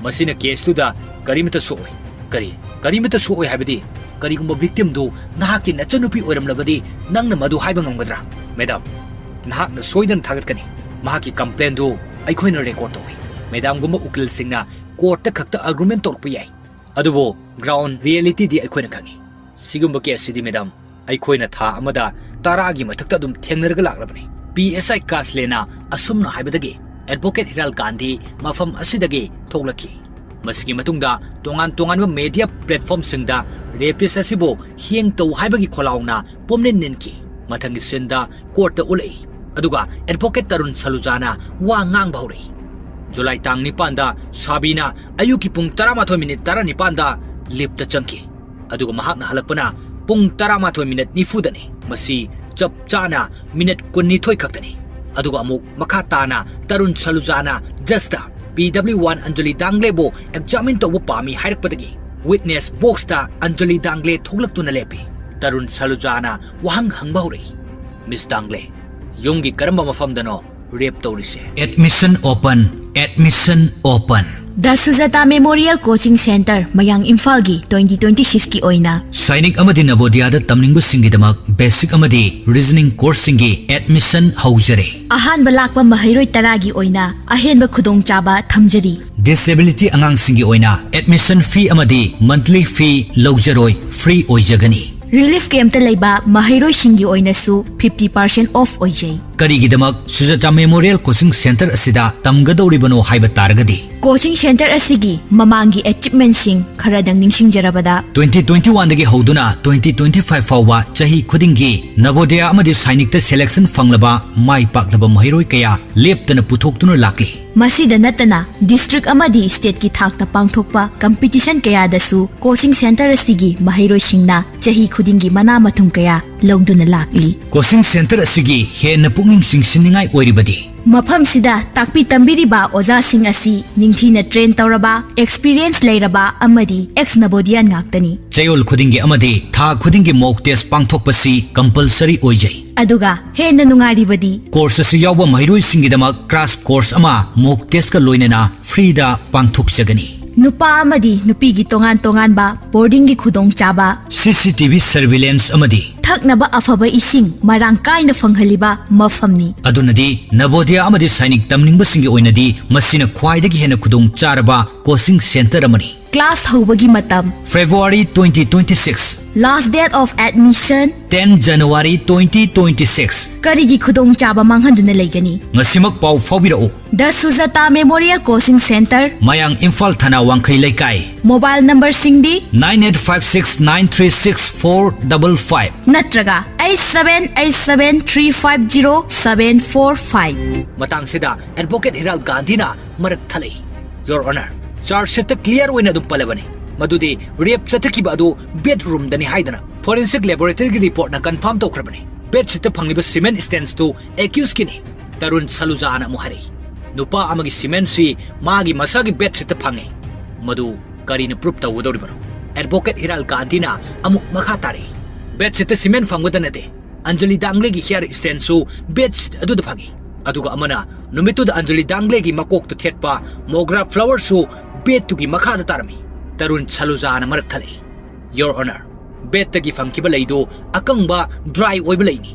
ꯃꯁꯤꯅ case ꯇꯨꯗ ꯀꯔꯤꯃꯠꯇ ꯁꯣꯛꯑꯣꯏ꯫" "ꯀꯔꯤ? ꯀꯔꯤꯃꯠꯇ ꯁꯣꯛꯑꯣꯏ ꯍꯥꯏꯕꯗꯤ? ꯀꯔꯤꯒꯨꯝꯕ victim ꯗꯨ ꯅꯍꯥꯛꯀꯤ ꯅꯆꯟꯅꯨꯄꯤ ꯑꯣꯏꯔꯝꯂꯕꯗꯤ ꯅꯪꯅ ꯃꯗꯨ ꯍꯥꯏꯕ ꯉꯝꯒꯗ꯭ꯔꯥ?" "Madam, ꯅꯍꯥꯛꯅ ꯁꯣꯏꯗꯅ ꯊꯥꯒꯠꯀꯅꯤ꯫ ꯃꯍꯥꯛꯀꯤ complaint ꯗꯨ ꯑꯩꯈꯣꯏꯅ record ꯇꯧꯏ꯫ Madam ꯒꯨꯝꯕ ꯎꯀꯤꯜꯁꯤꯡꯅ court ꯇ ꯈꯛꯇ argument ꯇꯧꯔꯛꯄ ꯌꯥꯏ, ꯑꯗꯨꯕꯨ ground reality ꯗꯤ ꯑꯩꯈꯣꯏꯅ ꯈꯪꯏ꯫ ꯁꯤꯒꯨꯝꯕ case ꯁꯤꯗꯤ, madam, ꯑꯩꯈꯣꯏꯅ ꯊꯥ ꯑꯃꯗ ꯇꯔꯥꯒꯤ ꯃꯊꯛꯇ ꯑꯗꯨꯝ ꯊꯦꯡꯅꯔꯒ ꯂꯥꯛꯂꯕꯅꯤ꯫" P S I ꯀꯥꯁꯂꯦꯅ ꯑꯁꯨꯝꯅ ꯍꯥꯏꯕꯗꯒꯤ advocate ꯍꯤꯔꯥꯜ ꯒꯥꯟꯙꯤ ꯃꯐꯝ ꯑꯁꯤꯗꯒꯤ ꯊꯣꯛꯂꯛꯈꯤ꯫ ꯃꯁꯤꯒꯤ ꯃꯇꯨꯡꯗ ꯇꯣꯉꯥꯟ ꯇꯣꯉꯥꯟꯕ media platform ꯁꯤꯡꯗ rapist ꯑꯁꯤꯕꯨ ꯍꯦꯡ ꯇꯧ ꯍꯥꯏꯕꯒꯤ ꯈꯣꯜꯂꯥꯎꯅ ꯄꯨꯝꯅꯤꯟ ꯅꯤꯟꯈꯤ꯫ ꯃꯊꯪꯒꯤ scene ꯗ court ꯇ ꯎꯠꯂꯛꯏ꯫ ꯑꯗꯨꯒ advocate ꯇꯔꯨꯟ ꯁꯂꯨꯖꯥꯅ ꯋꯥ ꯉꯥꯡꯕ ꯍꯧꯔꯛꯏ꯫ July ꯇꯥꯡ ꯅꯤꯄꯥꯟꯗ ꯁꯥꯕꯤꯅ ꯑꯌꯨꯛꯀꯤ ꯄꯨꯡ ꯇꯔꯥꯃꯥꯊꯣꯏ minute ꯇꯔꯥꯅꯤꯄꯥꯟꯗ lift ꯇ ꯆꯪꯈꯤ꯫ ꯑꯗꯨꯒ ꯃꯍꯥꯛꯅ ꯍꯜꯂꯛꯄꯅ ꯄꯨꯡ ꯇꯔꯥꯃꯥꯊꯣꯏ minute ꯅꯤꯐꯨꯗꯅꯤ꯫ ꯃꯁꯤ ꯆꯞ ꯆꯥꯅ minute ꯀꯨꯟꯅꯤꯊꯣꯏ ꯈꯛꯇꯅꯤ꯫ ꯑꯗꯨꯒ ꯑꯃꯨꯛ ꯃꯈꯥ ꯇꯥꯅ ꯇꯔꯨꯟ ꯁꯂꯨꯖꯥꯅ judge ꯇ, ꯄꯤ ꯗꯕ꯭ꯂꯤꯎ ꯋꯥꯟ ꯑꯟꯖꯂꯤ ꯗꯥꯡꯒ꯭ꯂꯦꯕꯨ ꯑꯦꯛꯖꯥꯃꯤꯟ ꯇꯧꯕ ꯄꯥꯝꯃꯤ ꯍꯥꯏꯔꯛꯄꯗꯒꯤ ꯋꯤꯠꯅꯦꯁ ꯕꯣꯛꯁꯇ ꯑꯟꯖꯂꯤ ꯗꯥꯡꯒ꯭ꯂꯦ ꯊꯣꯛꯂꯛꯇꯨꯅ ꯂꯦꯞꯄꯤ꯫ ꯇꯔꯨꯟ ꯁꯂꯨꯖꯥꯅ ꯋꯥꯍꯪ ꯍꯪꯕ ꯍꯧꯔꯛꯏ, "ꯃꯤꯁ ꯗꯥꯡꯒ꯭ꯂꯦ, ꯌꯨꯝꯒꯤ ꯀꯔꯝꯕ ꯃꯐꯝꯗꯅꯣ ꯔꯦꯞ ꯇꯧꯔꯤꯁꯦ?" Admission open, admission open. The Sujata Memorial Coaching Center, ꯃꯌꯥꯡ ꯏꯝꯐꯥꯜꯒꯤ twenty twenty sixꯀꯤ ꯑꯣꯏꯅ ꯁꯥꯏꯅꯤꯛ ꯑꯃꯗꯤ ꯅꯕꯣꯗꯤꯌꯥꯗ ꯇꯝꯅꯤꯡꯕꯁꯤꯡꯒꯤꯗꯃꯛ ꯕꯦꯁꯤꯛ ꯑꯃꯗꯤ ꯔꯤꯖꯅꯤꯡ ꯀꯣꯔꯁꯁꯤꯡꯒꯤ ꯑꯦꯗꯃꯤꯁꯟ ꯍꯧꯖꯔꯦ꯫ ꯑꯍꯥꯟꯕ ꯂꯥꯛꯄ ꯃꯍꯩꯔꯣꯏ ꯇꯔꯥꯒꯤ ꯑꯣꯏꯅ ꯑꯍꯦꯟꯕ ꯈꯨꯗꯣꯡꯆꯥꯕ ꯊꯝꯖꯔꯤ꯫ ꯗꯤꯁꯦꯕꯤꯂꯤꯇꯤ ꯑꯉꯥꯡꯁꯤꯡꯒꯤ ꯑꯣꯏꯅ ꯑꯦꯗꯃꯤꯁꯟ ꯐꯤ ꯑꯃꯗꯤ ꯃꯟꯊꯂꯤ ꯐꯤ ꯂꯧꯖꯔꯣꯏ, ꯐ꯭ꯔꯤ ꯑꯣꯏꯖꯒꯅꯤ꯫ ꯔꯤꯂꯤꯐ ꯀꯦꯝꯞꯇ ꯂꯩꯕ ꯃꯍꯩꯔꯣꯏꯁꯤꯡꯒꯤ ꯑꯣꯏꯅꯁꯨ fifty percent off ꯑꯣꯏꯖꯩ꯫ ꯀꯔꯤꯒꯤꯗꯃꯛ ꯁꯨꯖꯥꯇꯥ ꯃꯦꯃꯣꯔꯤꯌꯦꯜ ꯀꯣꯆꯤꯡ ꯁꯦꯟꯇꯔ ꯑꯁꯤꯗ ꯇꯝꯒꯗꯧꯔꯤꯕꯅꯣ ꯍꯥꯏꯕ ꯇꯥꯔꯒꯗꯤ, ꯀꯣꯆꯤꯡ ꯁꯦꯟꯇꯔ ꯑꯁꯤꯒꯤ ꯃꯃꯥꯡꯒꯤ ꯑꯦꯆꯤꯞꯃꯦꯟꯠꯁꯤꯡ ꯈꯔꯗꯪ ꯅꯤꯡꯁꯤꯡꯖꯔꯕꯗ, twenty twenty oneꯗꯒꯤ ꯍꯧꯗꯨꯅ twenty twenty five ꯐꯥꯎꯕ ꯆꯍꯤ ꯈꯨꯗꯤꯡꯒꯤ ꯅꯕꯣꯗꯤꯌꯥ ꯑꯃꯗꯤ ꯁꯥꯏꯅꯤꯛꯇ ꯁꯦꯂꯦꯛꯁꯟ ꯐꯪꯂꯕ ꯃꯥꯏ ꯄꯥꯛꯂꯕ ꯃꯍꯩꯔꯣꯏ ꯀꯌꯥ ꯂꯦꯞꯇꯅ ꯄꯨꯊꯣꯛꯇꯨꯅ ꯂꯥꯛꯂꯤ꯫ ꯃꯁꯤꯗ ꯅꯠꯇꯅ ꯗꯤꯁꯇ꯭ꯔꯤꯛ ꯑꯃꯗꯤ ꯁ꯭ꯇꯦꯠꯀꯤ ꯊꯥꯛꯇ ꯄꯥꯡꯊꯣꯛꯄ ꯀꯝꯄꯤꯇꯤꯁꯟ ꯀꯌꯥꯗꯁꯨ ꯀꯣꯆꯤꯡ ꯁꯦꯟꯇꯔ ꯑꯁꯤꯒꯤ ꯃꯍꯩꯔꯣꯏꯁꯤꯡꯅ ꯆꯍꯤ ꯈꯨꯗꯤꯡꯒꯤ ꯃꯅꯥ ꯃꯊꯨꯝ ꯀꯌꯥ ꯂꯧꯗꯨꯅ ꯂꯥꯛꯂꯤ꯫ ꯀꯣꯆꯤꯡ ꯁꯦꯟꯇꯔ ꯑꯁꯤꯒꯤ ꯍꯦꯟꯅ ꯄꯨꯛꯅꯤꯡ ꯆꯤꯡꯁꯤꯟꯅꯤꯡꯉꯥꯏ ꯑꯣꯏꯔꯤꯕꯗꯤ, ꯃꯐꯝꯁꯤꯗ ꯇꯥꯛꯄꯤ ꯇꯝꯕꯤꯔꯤꯕ ꯑꯣꯖꯥꯁꯤꯡ ꯑꯁꯤ ꯅꯤꯡꯊꯤꯅ ꯇ꯭ꯔꯦꯟ ꯇꯧꯔꯕ, ꯑꯦꯛꯁꯄꯤꯔꯤꯌꯦꯟꯁ ꯂꯩꯔꯕ ꯑꯃꯗꯤ ꯑꯦꯛꯁ ꯅꯕꯣꯗꯤꯌꯥꯟ ꯉꯥꯛꯇꯅꯤ꯫ ꯆꯌꯣꯜ ꯈꯨꯗꯤꯡꯒꯤ ꯑꯃꯗꯤ ꯊꯥ ꯈꯨꯗꯤꯡꯒꯤ ꯃꯣꯛ ꯇꯦꯁ ꯄꯥꯡꯊꯣꯛꯄꯁꯤ ꯀꯝꯄꯜꯁꯔꯤ ꯑꯣꯏꯖꯩ꯫ ꯑꯗꯨꯒ ꯍꯦꯟꯅ ꯅꯨꯡꯉꯥꯏꯔꯤꯕꯗꯤ, ꯀꯣꯔꯁ ꯑꯁꯤ ꯌꯥꯎꯕ ꯃꯍꯩꯔꯣꯏꯁꯤꯡꯒꯤꯗꯃꯛ ꯀ꯭ꯔꯥꯁ ꯀꯣꯔꯁ ꯑꯃ ꯃꯣꯛ ꯇꯦꯁꯀ ꯂꯣꯏꯅꯅ ꯐ꯭ꯔꯤꯗ ꯄꯥꯡꯊꯣꯛꯆꯒꯅꯤ꯫ ꯅꯨꯄꯥ ꯑꯃꯗꯤ ꯅꯨꯄꯤꯒꯤ ꯇꯣꯉꯥꯟ ꯇꯣꯉꯥꯟꯕ ꯕꯣꯔꯗꯤꯡꯒꯤ ꯈꯨꯗꯣꯡꯆꯥꯕ, ꯁꯤ ꯁꯤ ꯇꯤ ꯚꯤ ꯁꯔꯚꯤꯂꯦꯟꯁ ꯑꯃꯗꯤ ꯊꯛꯅꯕ ꯑꯐꯕ ꯏꯁꯤꯡ ꯃꯔꯥꯡ ꯀꯥꯏꯅ ꯐꯪꯍꯜꯂꯤꯕ ꯃꯐꯝꯅꯤ꯫ ꯑꯗꯨꯅꯗꯤ ꯅꯕꯣꯗꯤꯌꯥ ꯑꯃꯗꯤ ꯁꯥꯏꯅꯤꯛ ꯇꯝꯅꯤꯡꯕꯁꯤꯡꯒꯤ ꯑꯣꯏꯅꯗꯤ ꯃꯁꯤꯅ ꯈ꯭ꯋꯥꯏꯗꯒꯤ ꯍꯦꯟꯅ ꯈꯨꯗꯣꯡ ꯆꯥꯔꯕ ꯀꯣꯆꯤꯡ ꯁꯦꯟꯇꯔ ꯑꯃꯅꯤ꯫ ꯀ꯭ꯂꯥꯁ ꯍꯧꯕꯒꯤ ꯃꯇꯝ, February twenty twenty six꯫ Last date of admission, ten January twenty twenty six꯫ ꯀꯔꯤꯒꯤ ꯈꯨꯗꯣꯡꯆꯥꯕ ꯃꯥꯡꯍꯟꯗꯨꯅ ꯂꯩꯒꯅꯤ? ꯉꯁꯤꯃꯛ ꯄꯥꯎ ꯐꯥꯎꯕꯤꯔꯛꯎ꯫ The Sujata Memorial Coaching Center, ꯃꯌꯥꯡ ꯏꯝꯐꯥꯜ ꯊꯅꯥ ꯋꯥꯡꯈꯩ ꯂꯩꯀꯥꯏ꯫ ꯃꯣꯕꯥꯏꯜ ꯅꯝꯕꯔꯁꯤꯡꯗꯤ nine eight five six nine three six four double five꯫ ꯅꯠꯇ꯭ꯔꯒ eight seven eight seven three five zero seven four five꯫ ꯃꯇꯥꯡꯁꯤꯗ ꯑꯦꯗꯚꯣꯀꯦꯠ ꯍꯤꯔꯥꯜ ꯒꯥꯟꯙꯤꯅ ꯃꯔꯛ ꯊꯠꯂꯛꯏ꯫ Your Honor, ꯆꯥꯔꯖ ꯁꯤꯠꯇ ꯀ꯭ꯂꯤꯌꯥꯔ ꯑꯣꯏꯅ ꯑꯗꯨꯝ ꯄꯜꯂꯕꯅꯤ ꯃꯗꯨꯗꯤ ꯔꯦꯞ ꯆꯠꯊꯈꯤꯕ ꯑꯗꯨ ꯕꯦꯠꯔꯨꯝꯗꯅꯤ ꯍꯥꯏꯗꯅ ꯐꯣꯔꯦꯟꯁꯤꯛ ꯂꯦꯕꯣꯔꯦꯇꯔꯤꯒꯤ ꯔꯤꯄꯣꯔꯠꯅ ꯀꯟꯐꯥꯔꯝ ꯇꯧꯈ꯭ꯔꯕꯅꯤ꯫ ꯕꯦꯠꯁꯤꯠꯇ ꯐꯪꯂꯤꯕ ꯁꯤꯃꯦꯟ ꯁ꯭ꯇꯦꯟꯁꯇꯨ ꯑꯦꯀ꯭ꯌꯨꯁꯀꯤꯅꯤ꯫ ꯇꯔꯨꯟ ꯁꯂꯨꯖꯥꯅ ꯑꯃꯨꯛ ꯍꯥꯏꯔꯛꯏ, ꯅꯨꯄꯥ ꯑꯃꯒꯤ ꯁꯤꯃꯦꯟꯁꯤ ꯃꯥꯒꯤ ꯃꯁꯥꯒꯤ ꯕꯦꯗꯁꯤꯠꯇ ꯐꯪꯉꯤ꯫ ꯃꯗꯨ ꯀꯔꯤꯅ ꯄ꯭ꯔꯨꯐ ꯇꯧꯒꯗꯧꯔꯤꯕꯅꯣ? ꯑꯦꯗꯚꯣꯀꯦꯠ ꯍꯤꯔꯥꯜ ꯒꯥꯟꯙꯤꯅ ꯑꯃꯨꯛ ꯃꯈꯥ ꯇꯥꯔꯛꯏ, ꯕꯦꯗꯁꯤꯠꯇ ꯁꯤꯃꯦꯟ ꯐꯪꯕꯗ ꯅꯠꯇꯦ, ꯑꯟꯖꯂꯤ ꯗꯥꯡꯒ꯭ꯂꯦꯒꯤ ꯍꯤꯌꯥꯔ ꯁ꯭ꯇꯦꯟꯁꯨ ꯕꯦꯗꯁꯤꯠ ꯑꯗꯨꯗ ꯐꯪꯉꯤ꯫ ꯑꯗꯨꯒ ꯑꯃꯅ ꯅꯨꯃꯤꯠꯇꯨꯗ ꯑꯟꯖꯂꯤ ꯗꯥꯡꯒ꯭ꯂꯦꯒꯤ ꯃꯀꯣꯛꯇ ꯊꯦꯠꯄ ꯃꯣꯒ꯭ꯔꯥ ꯐ꯭ꯂꯥꯋꯔꯁꯨ ꯕꯦꯗꯇꯨꯒꯤ ꯃꯈꯥꯗ ꯇꯥꯔꯝꯃꯤ꯫ ꯇꯔꯨꯟ ꯁꯂꯨꯖꯥꯅ ꯃꯔꯛ ꯊꯠꯂꯛꯏ, ꯌꯣꯔ ꯑꯣꯅꯔ, ꯕꯦꯗꯇꯒꯤ ꯐꯪꯈꯤꯕ ꯂꯩꯗꯨ ꯑꯀꯪꯕ, ꯗ꯭ꯔꯥꯏ ꯑꯣꯏꯕ ꯂꯩꯅꯤ꯫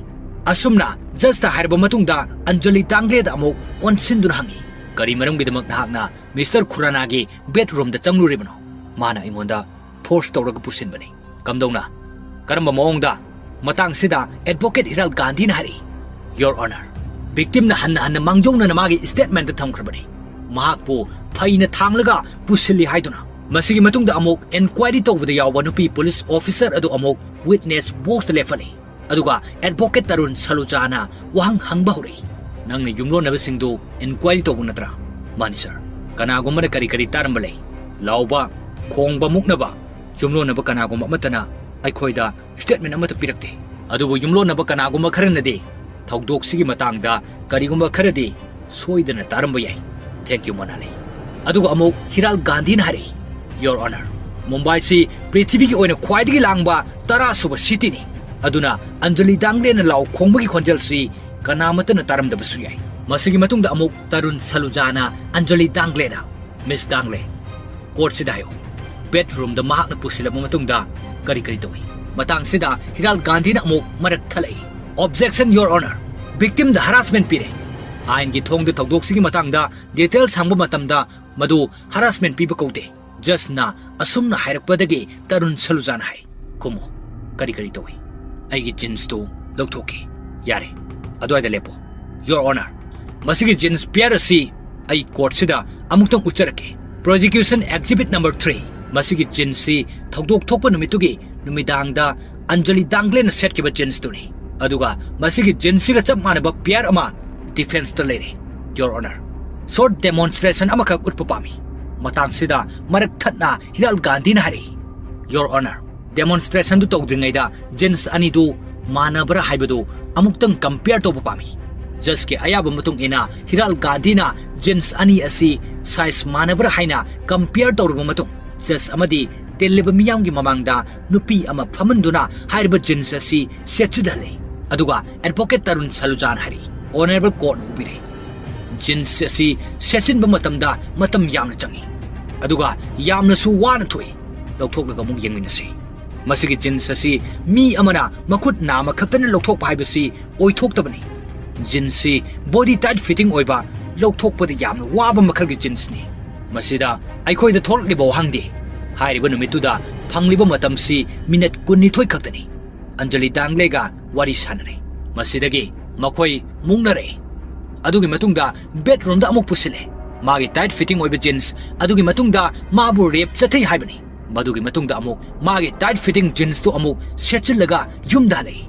ꯑꯁꯨꯝꯅ ꯖꯖꯇ ꯍꯥꯏꯔꯕ ꯃꯇꯨꯡꯗ ꯑꯟꯖꯂꯤ ꯗꯥꯡꯒ꯭ꯂꯦꯗ ꯑꯃꯨꯛ ꯑꯣꯟꯁꯤꯟꯗꯨꯅ ꯍꯪꯉꯤ, "ꯀꯔꯤ ꯃꯔꯝꯒꯤꯗꯃꯛ ꯅꯍꯥꯛꯅ ꯃꯤꯁꯇꯔ ꯈꯨꯔꯥꯅꯥꯒꯤ ꯕꯦꯗꯔꯨꯝꯗ ꯆꯪꯂꯨꯔꯤꯕꯅꯣ?" ꯃꯥꯅ ꯑꯩꯉꯣꯟꯗ ꯐꯣꯔꯁ ꯇꯧꯔꯒ ꯄꯨꯁꯤꯟꯕꯅꯤ꯫ "ꯀꯝꯗꯧꯅ? ꯀꯔꯝꯕ ꯃꯑꯣꯡꯗ?" ꯃꯇꯥꯡꯁꯤꯗ ꯑꯦꯗꯚꯣꯀꯦꯠ ꯍꯤꯔꯥꯜ ꯒꯥꯟꯙꯤꯅ ꯍꯥꯏꯔꯛꯏ, "ꯌꯣꯔ ꯑꯣꯅꯔ, ꯚꯤꯛꯇꯤꯝꯅ ꯍꯟꯅ ꯍꯟꯅ ꯃꯥꯡꯖꯧꯅꯅ ꯃꯥꯒꯤ ꯁ꯭ꯇꯦꯠꯃꯦꯟꯠꯇ ꯊꯝꯈ꯭ꯔꯕꯅꯤ, ꯃꯍꯥꯛꯄꯨ ꯐꯩꯅ ꯊꯥꯡꯂꯒ ꯄꯨꯁꯤꯜꯂꯤ ꯍꯥꯏꯗꯨꯅ꯫ ꯃꯁꯤꯒꯤ ꯃꯇꯨꯡꯗ ꯑꯃꯨꯛ ꯏꯟꯀ꯭ꯋꯥꯏꯔꯤ ꯇꯧꯕꯗ ꯌꯥꯎꯕ ꯅꯨꯄꯤ ꯄꯨꯂꯤꯁ ꯑꯣꯐꯤꯁꯔ ꯑꯗꯨ ꯑꯃꯨꯛ ꯋꯤꯠꯅꯦꯁ ꯕꯣꯛꯁꯇ ꯂꯦꯞꯍꯜꯂꯤ꯫ ꯑꯗꯨꯒ ꯑꯦꯗꯚꯣꯀꯦꯠ ꯇꯔꯨꯟ ꯁꯂꯨꯖꯥꯅ ꯋꯥꯍꯪ ꯍꯪꯕ ꯍꯧꯔꯛꯏ, 'ꯅꯪꯅ ꯌꯨꯝꯂꯣꯟꯅꯕꯁꯤꯡꯗꯨ ꯏꯟꯀ꯭ꯋꯥꯏꯔꯤ ꯇꯧꯕ ꯅꯠꯇ꯭ꯔꯥ?' "ꯃꯥꯅꯤ, ꯁꯔ꯫ ꯀꯅꯥꯒꯨꯝꯕꯅ ꯀꯔꯤ ꯀꯔꯤ ꯇꯥꯔꯝꯕ ꯂꯩ?" "ꯂꯥꯎꯕ, ꯈꯣꯡꯕ, ꯃꯨꯛꯅꯕ꯫ ꯌꯨꯝꯂꯣꯟꯅꯕ ꯀꯅꯥꯒꯨꯝꯕ ꯑꯃꯠꯇꯅ ꯑꯩꯈꯣꯏꯗ ꯁ꯭ꯇꯦꯠꯃꯦꯟꯠ ꯑꯃꯠꯇ ꯄꯤꯔꯛꯇꯦ꯫ ꯑꯗꯨꯕꯨ ꯌꯨꯝꯂꯣꯟꯅꯕ ꯀꯅꯥꯒꯨꯝꯕ ꯈꯔꯅꯗꯤ ꯊꯧꯗꯣꯛꯁꯤꯒꯤ ꯃꯇꯥꯡꯗ ꯀꯔꯤꯒꯨꯝꯕ ꯈꯔꯗꯤ ꯁꯣꯏꯗꯅ ꯇꯥꯔꯝꯕ ꯌꯥꯏ꯫ ꯊꯦꯡꯛ ꯌꯨ, ꯃꯣꯅꯥꯂꯤ꯫" ꯑꯗꯨꯒ ꯑꯃꯨꯛ ꯍꯤꯔꯥꯜ ꯒꯥꯟꯙꯤꯅ ꯍꯥꯏꯔꯛꯏ, "ꯌꯣꯔ ꯑꯣꯅꯔ, ꯃꯨꯝꯕꯥꯏꯁꯤ ꯄ꯭ꯔꯤꯊꯤꯕꯤꯒꯤ ꯑꯣꯏꯅ ꯈ꯭ꯋꯥꯏꯗꯒꯤ ꯂꯥꯡꯕ ꯇꯔꯥ ꯁꯨꯕ ꯁꯤꯇꯤꯅꯤ꯫ ꯑꯗꯨꯅ ꯑꯟꯖꯂꯤ ꯗꯥꯡꯒ꯭ꯂꯦꯅ ꯂꯥꯎ ꯈꯣꯡꯕꯒꯤ ꯈꯣꯟꯖꯦꯜꯁꯤ ꯀꯅꯥꯃꯠꯇꯅ ꯇꯥꯔꯝꯗꯕꯁꯨ ꯌꯥꯏ꯫" ꯃꯁꯤꯒꯤ ꯃꯇꯨꯡꯗ ꯑꯃꯨꯛ ꯇꯔꯨꯟ ꯁꯂꯨꯖꯥꯅ ꯑꯟꯖꯂꯤ ꯗꯥꯡꯒ꯭ꯂꯦꯗ, "ꯃꯤꯁ ꯗꯥꯡꯒ꯭ꯂꯦ, ꯀꯣꯔꯠꯁꯤꯗ ꯍꯥꯏꯌꯨ, ꯕꯦꯗꯔꯨꯝꯗ ꯃꯍꯥꯛꯅ ꯄꯨꯁꯤꯜꯂꯕ ꯃꯇꯨꯡꯗ ꯀꯔꯤ ꯀꯔꯤ ꯇꯧꯏ?" ꯃꯇꯥꯡꯁꯤꯗ ꯍꯤꯔꯥꯜ ꯒꯥꯟꯙꯤꯅ ꯑꯃꯨꯛ ꯃꯔꯛ ꯊꯠꯂꯛꯏ, "ꯑꯣꯕꯖꯦꯛꯁꯟ, ꯌꯣꯔ ꯑꯣꯅꯔ꯫ ꯚꯤꯛꯇꯤꯝꯗ ꯍꯔꯥꯁꯃꯦꯟꯠ ꯄꯤꯔꯦ꯫ ꯑꯥꯏꯟꯒꯤ ꯊꯣꯡꯗ ꯊꯧꯗꯣꯛꯁꯤꯒꯤ ꯃꯇꯥꯡꯗ ꯗꯤꯇꯦꯜꯁ ꯍꯪꯕ ꯃꯇꯝꯗ ꯃꯗꯨ ꯍꯔꯥꯁꯃꯦꯟꯠ ꯄꯤꯕ ꯀꯧꯗꯦ꯫ ꯖꯖꯅ ꯑꯁꯨꯝꯅ ꯍꯥꯏꯔꯛꯄꯗꯒꯤ ꯇꯔꯨꯟ ꯁꯂꯨꯖꯥꯅ ꯍꯥꯏ, ꯈꯨꯝꯃꯨ, ꯀꯔꯤ ꯀꯔꯤ ꯇꯧꯏ?" "ꯑꯩꯒꯤ ꯖꯤꯟꯁꯇꯨ ꯂꯧꯊꯣꯛꯈꯤ꯫" "ꯌꯥꯔꯦ, ꯑꯗꯨꯋꯥꯏꯗ ꯂꯦꯞꯄꯣ꯫" "ꯌꯣꯔ ꯑꯣꯅꯔ, ꯃꯁꯤꯒꯤ ꯖꯤꯟꯁ ꯄꯤꯌꯔ ꯑꯁꯤ ꯑꯩ ꯀꯣꯔꯠꯁꯤꯗ ꯑꯃꯨꯛꯇꯪ ꯎꯠꯆꯔꯛꯀꯦ꯫ ꯄ꯭ꯔꯣꯁꯤꯀ꯭ꯌꯨꯁꯟ ꯑꯦꯛꯖꯤꯕꯤꯠ ꯅꯝꯕꯔ ꯊ꯭ꯔꯤ, ꯃꯁꯤꯒꯤ ꯖꯤꯟꯁꯁꯤ ꯊꯧꯗꯣꯛ ꯊꯣꯛꯄ ꯅꯨꯃꯤꯠꯇꯨꯒꯤ ꯅꯨꯃꯤꯗꯥꯡꯗ ꯑꯟꯖꯂꯤ ꯗꯥꯡꯒ꯭ꯂꯦꯅ ꯁꯦꯠꯈꯤꯕ ꯖꯤꯟꯁꯇꯨꯅꯤ꯫ ꯑꯗꯨꯒ ꯃꯁꯤꯒꯤ ꯖꯤꯟꯁꯁꯤꯒ ꯆꯞ ꯃꯥꯟꯅꯕ ꯄꯤꯌꯔ ꯑꯃ ꯗꯤꯐꯦꯟꯁꯇ ꯂꯩꯔꯦ, ꯌꯣꯔ ꯑꯣꯅꯔ꯫ ꯁꯣꯔꯠ ꯗꯦꯃꯣꯟꯁꯇ꯭ꯔꯦꯁꯟ ꯑꯃꯈꯛ ꯎꯠꯄ ꯄꯥꯝꯃꯤ꯫" ꯃꯇꯥꯡꯁꯤꯗ ꯃꯔꯛ ꯊꯠꯅ ꯍꯤꯔꯥꯜ ꯒꯥꯟꯙꯤꯅ ꯍꯥꯏꯔꯛꯏ, "ꯌꯣꯔ ꯑꯣꯅꯔ, ꯗꯦꯃꯣꯟꯁꯇ꯭ꯔꯦꯁꯟꯗꯨ ꯇꯧꯗ꯭ꯔꯤꯉꯩꯗ ꯖꯤꯟꯁ ꯑꯅꯤꯗꯨ ꯃꯥꯟꯅꯕ꯭ꯔꯥ ꯍꯥꯏꯕꯗꯨ ꯑꯃꯨꯛꯇꯪ ꯀꯝꯄꯤꯌꯔ ꯇꯧꯕ ꯄꯥꯝꯃꯤ꯫ ꯖꯁꯀꯤ ꯑꯌꯥꯕ ꯃꯇꯨꯡ ꯏꯟꯅ ꯍꯤꯔꯥꯜ ꯒꯥꯟꯙꯤꯅ ꯖꯤꯟꯁ ꯑꯅꯤ ꯑꯁꯤ ꯁꯥꯏꯖ ꯃꯥꯟꯅꯕ꯭ꯔꯥ ꯍꯥꯏꯅ ꯀꯝꯄꯤꯌꯔ ꯇꯧꯔꯕ ꯃꯇꯨꯡ, ꯖꯁ ꯑꯃꯗꯤ ꯇꯤꯜꯂꯤꯕ ꯃꯤꯌꯥꯝꯒꯤ ꯃꯃꯥꯡꯗ ꯅꯨꯄꯤ ꯑꯃ ꯐꯝꯍꯟꯗꯨꯅ ꯍꯥꯏꯔꯤꯕ ꯖꯤꯟꯁ ꯑꯁꯤ ꯁꯦꯠꯆꯤꯜꯍꯜꯂꯦ꯫ ꯑꯗꯨꯒ ꯑꯦꯗꯚꯣꯀꯦꯠ ꯇꯔꯨꯟ ꯁꯂꯨꯖꯥꯅ ꯍꯥꯏꯔꯤ, ꯑꯣꯅꯔꯦꯕꯜ ꯀꯣꯔꯠꯅ ꯎꯕꯤꯔꯦ, ꯖꯤꯟꯁ ꯑꯁꯤ ꯁꯦꯠꯆꯤꯟꯕ ꯃꯇꯝꯗ ꯃꯇꯝ ꯌꯥꯝꯅ ꯆꯪꯏ, ꯑꯗꯨꯒ ꯌꯥꯝꯅꯁꯨ ꯋꯥꯅ ꯊꯣꯛꯏ꯫ ꯂꯧꯊꯣꯛꯂꯒ ꯑꯃꯨꯛ ꯌꯦꯡꯃꯤꯟꯅꯁꯤ꯫ ꯃꯁꯤꯒꯤ ꯖꯤꯟꯁ ꯑꯁꯤ ꯃꯤ ꯑꯃꯅ ꯃꯈꯨꯠ ꯅꯥꯝꯃ ꯈꯛꯇꯅ ꯂꯧꯊꯣꯛꯄ ꯍꯥꯏꯕꯁꯤ ꯑꯣꯏꯊꯣꯛꯇꯕꯅꯤ꯫ ꯖꯤꯟꯁꯁꯤ ꯕꯣꯗꯤ ꯇꯥꯏꯠ ꯐꯤꯠꯇꯤꯡ ꯑꯣꯏꯕ, ꯂꯧꯊꯣꯛꯄꯗ ꯌꯥꯝꯅ ꯋꯥꯕ ꯃꯈꯜꯒꯤ ꯖꯤꯟꯁꯅꯤ꯫ ꯃꯁꯤꯗ ꯑꯩꯈꯣꯏꯗ ꯊꯣꯛꯂꯛꯂꯤꯕ ꯋꯥꯍꯪꯗꯤ, ꯍꯥꯏꯔꯤꯕ ꯅꯨꯃꯤꯠꯇꯨꯗ ꯐꯪꯂꯤꯕ ꯃꯇꯝꯁꯤ ꯃꯤꯅꯠ ꯀꯨꯟꯅꯤꯊꯣꯏ ꯈꯛꯇꯅꯤ꯫ ꯑꯟꯖꯂꯤ ꯗꯥꯡꯂꯦꯒ ꯋꯥꯔꯤ ꯁꯥꯟꯅꯔꯦ꯫ ꯃꯁꯤꯗꯒꯤ ꯃꯈꯣꯏ ꯃꯨꯛꯅꯔꯛꯏ꯫ ꯑꯗꯨꯒꯤ ꯃꯇꯨꯡꯗ ꯕꯦꯗꯔꯨꯝꯗ ꯑꯃꯨꯛ ꯄꯨꯁꯤꯜꯂꯦ꯫ ꯃꯥꯒꯤ ꯇꯥꯏꯠ ꯐꯤꯠꯇꯤꯡ ꯑꯣꯏꯕ ꯖꯤꯟꯁ ꯑꯗꯨꯒꯤ ꯃꯇꯨꯡꯗ ꯃꯥꯕꯨ ꯔꯦꯞ ꯆꯠꯊꯩ ꯍꯥꯏꯕꯅꯤ꯫ ꯃꯗꯨꯒꯤ ꯃꯇꯨꯡꯗ ꯑꯃꯨꯛ ꯃꯥꯒꯤ ꯇꯥꯏꯠ ꯐꯤꯠꯇꯤꯡ ꯖꯤꯟꯁꯇꯨ ꯑꯃꯨꯛ ꯁꯦꯠꯆꯤꯜꯂꯒ ꯌꯨꯝꯗ ꯍꯜꯂꯛꯏ꯫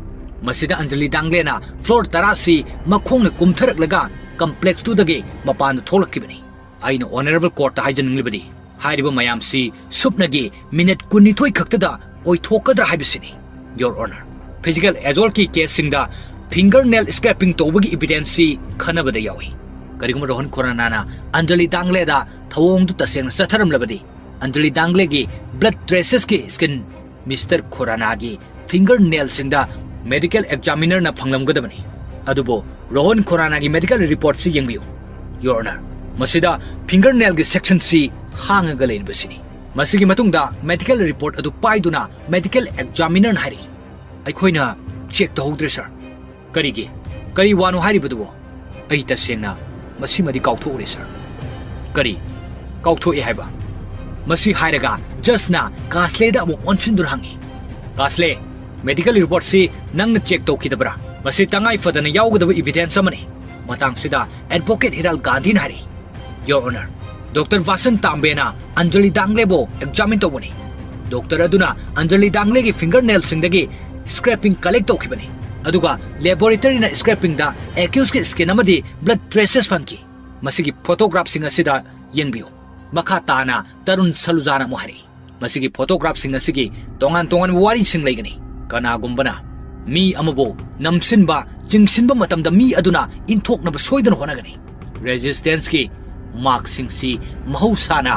ꯃꯁꯤꯗ ꯑꯟꯖꯂꯤ ꯗꯥꯡꯂꯦꯅ ꯐ꯭ꯂꯣꯔ ꯇꯔꯥꯁꯤ ꯃꯈꯣꯡꯅ ꯀꯨꯝꯊꯔꯛꯂꯒ ꯀꯝꯄ꯭ꯂꯦꯛꯁꯇꯨꯗꯒꯤ ꯃꯄꯥꯟꯗ ꯊꯣꯛꯂꯛꯈꯤꯕꯅꯤ꯫ ꯑꯩꯅ ꯑꯣꯅꯔꯦꯕꯜ ꯀꯣꯔꯠꯇ ꯍꯥꯏꯖꯅꯤꯡꯂꯤꯕꯗꯤ, ꯍꯥꯏꯔꯤꯕ ꯃꯌꯥꯝꯁꯤ ꯁꯨꯞꯅꯒꯤ ꯃꯤꯅꯠ ꯀꯨꯟꯅꯤꯊꯣꯏ ꯈꯛꯇꯗ ꯑꯣꯏꯊꯣꯛꯀꯗ꯭ꯔꯥ ꯍꯥꯏꯕꯁꯤꯅꯤ꯫ ꯌꯣꯔ ꯑꯣꯅꯔ, ꯐꯤꯖꯤꯀꯦꯜ ꯑꯦꯖꯣꯜꯠꯀꯤ ꯀꯦꯁꯁꯤꯡꯗ ꯐꯤꯡꯒꯔ ꯅꯦꯜ ꯁ꯭ꯀ꯭ꯔꯦꯄꯤꯡ ꯇꯧꯕꯒꯤ ꯏꯚꯤꯗꯦꯟꯁꯁꯤ ꯈꯟꯅꯕꯗ ꯌꯥꯎꯏ꯫ ꯀꯔꯤꯒꯨꯝꯕ ꯔꯣꯍꯟ ꯈꯣꯔꯥꯅꯥꯅ ꯑꯟꯖꯂꯤ ꯗꯥꯡꯂꯦꯗ ꯊꯧꯑꯣꯡꯗꯨ ꯇꯁꯦꯡꯅ ꯆꯠꯊꯔꯝꯂꯕꯗꯤ, ꯑꯟꯖꯂꯤ ꯗꯥꯡꯂꯦꯒꯤ ꯕ꯭ꯂꯗ ꯇ꯭ꯔꯦꯁꯦꯁꯀꯤ ꯁ꯭ꯀꯤꯟ ꯃꯤꯁꯇꯔ ꯈꯣꯔꯥꯅꯥꯒꯤ ꯐꯤꯡꯒꯔ ꯅꯦꯜꯁꯤꯡꯗ ꯃꯦꯗꯤꯀꯦꯜ ꯑꯦꯛꯖꯥꯃꯤꯅꯔꯅ ꯐꯪꯂꯝꯒꯗꯕꯅꯤ꯫ ꯑꯗꯨꯕꯨ ꯔꯣꯍꯟ ꯈꯣꯔꯥꯅꯥꯒꯤ ꯃꯦꯗꯤꯀꯦꯜ ꯔꯤꯄꯣꯔꯠꯁꯤ ꯌꯦꯡꯕꯤꯌꯨ, ꯌꯣꯔ ꯑꯣꯅꯔ꯫ ꯃꯁꯤꯗ ꯐꯤꯡꯒꯔ ꯅꯦꯜꯒꯤ ꯁꯦꯛꯁꯟꯁꯤ ꯍꯥꯡꯉꯒ ꯂꯩꯔꯤꯕꯁꯤꯅꯤ꯫ ꯃꯁꯤꯒꯤ ꯃꯇꯨꯡꯗ ꯃꯦꯗꯤꯀꯦꯜ ꯔꯤꯄꯣꯔꯠ ꯑꯗꯨ ꯄꯥꯏꯗꯨꯅ ꯃꯦꯗꯤꯀꯦꯜ ꯑꯦꯛꯖꯥꯃꯤꯅꯔꯅ ꯍꯥꯏꯔꯛꯏ, "ꯑꯩꯈꯣꯏꯅ ꯆꯦꯛ ꯇꯧꯍꯧꯗ꯭ꯔꯦ, ꯁꯥꯔ꯫" "ꯀꯔꯤꯒꯤ? ꯀꯔꯤ ꯋꯥꯅꯣ ꯍꯥꯏꯔꯤꯕꯗꯨꯕꯣ?" "ꯑꯩ ꯇꯁꯦꯡꯅ ꯃꯁꯤꯃꯗꯤ ꯀꯥꯎꯊꯣꯛꯎꯔꯦ, ꯁꯥꯔ꯫" "ꯀꯔꯤ ꯀꯥꯎꯊꯣꯛꯑꯦ ꯍꯥꯏꯕ?" ꯃꯁꯤ ꯍꯥꯏꯔꯒ ꯖꯁꯅ ꯀꯥꯁꯂꯦꯗ ꯑꯃꯨꯛ ꯑꯣꯟꯁꯤꯟꯗꯨꯅ ꯍꯪꯉꯤ, "ꯀꯥꯁꯂꯦ, ꯃꯦꯗꯤꯀꯦꯜ ꯔꯤꯄꯣꯔꯠꯁꯤ ꯅꯪꯅ ꯆꯦꯛ ꯇꯧꯈꯤꯗꯕ꯭ꯔꯥ? ꯃꯁꯤ ꯇꯉꯥꯏ ꯐꯗꯅ ꯌꯥꯎꯒꯗꯕ ꯏꯚꯤꯗꯦꯟꯁ ꯑꯃꯅꯤ꯫" ꯃꯇꯥꯡꯁꯤꯗ ꯑꯦꯗꯚꯣꯀꯦꯠ ꯍꯤꯔꯥꯜ ꯒꯥꯟꯙꯤꯅ ꯍꯥꯏꯔꯤ, "your honour, doctor ꯚꯥꯁꯟ ꯇꯥꯝꯕꯦꯅ Anjali ꯗꯥꯡꯂꯦꯕꯨ examine ꯇꯧꯕꯅꯤ꯫ ꯗꯣꯛꯇꯔ ꯑꯗꯨꯅ ꯑꯟꯖꯂꯤ ꯗꯥꯡꯂꯦꯒꯤ ꯐꯤꯡꯒꯔ ꯅꯦꯜꯁꯤꯡꯗꯒꯤ ꯁ꯭ꯀ꯭ꯔꯦꯄꯤꯡ ꯀꯂꯦꯛ ꯇꯧꯈꯤꯕꯅꯤ꯫ ꯑꯗꯨꯒ ꯂꯦꯕꯣꯔꯦꯇꯔꯤꯅ ꯁ꯭ꯀ꯭ꯔꯦꯄꯤꯡꯗ ꯑꯦꯀ꯭ꯌꯨꯁꯀꯤ ꯁ꯭ꯀꯤꯟ ꯑꯃꯗꯤ ꯕ꯭ꯂꯗ ꯇ꯭ꯔꯦꯁꯦꯁ ꯐꯪꯈꯤ꯫ ꯃꯁꯤꯒꯤ ꯐꯣꯇꯣꯒ꯭ꯔꯥꯐꯁꯤꯡ ꯑꯁꯤꯗ ꯌꯦꯡꯕꯤꯌꯨ꯫ ꯃꯈꯥ ꯇꯥꯅ ꯇꯔꯨꯟ ꯁꯂꯨꯖꯥꯅ ꯑꯃꯨꯛ ꯍꯥꯏꯔꯛꯏ, ꯃꯁꯤꯒꯤ ꯐꯣꯇꯣꯒ꯭ꯔꯥꯐꯁꯤꯡ ꯑꯁꯤꯒꯤ ꯇꯣꯉꯥꯟ ꯇꯣꯉꯥꯟꯕ ꯋꯥꯔꯤꯁꯤꯡ ꯂꯩꯒꯅꯤ꯫ ꯀꯅꯥꯒꯨꯝꯕꯅ ꯃꯤ ꯑꯃꯕꯨ ꯅꯝꯁꯤꯟꯕ, ꯆꯤꯡꯁꯤꯟꯕ ꯃꯇꯝꯗ ꯃꯤ ꯑꯗꯨꯅ ꯏꯟꯊꯣꯛꯅꯕ ꯁꯣꯏꯗꯅ ꯍꯣꯠꯅꯒꯅꯤ꯫ Resistanceꯀꯤ markꯁꯤꯡꯁꯤ ꯃꯍꯧꯁꯥꯅ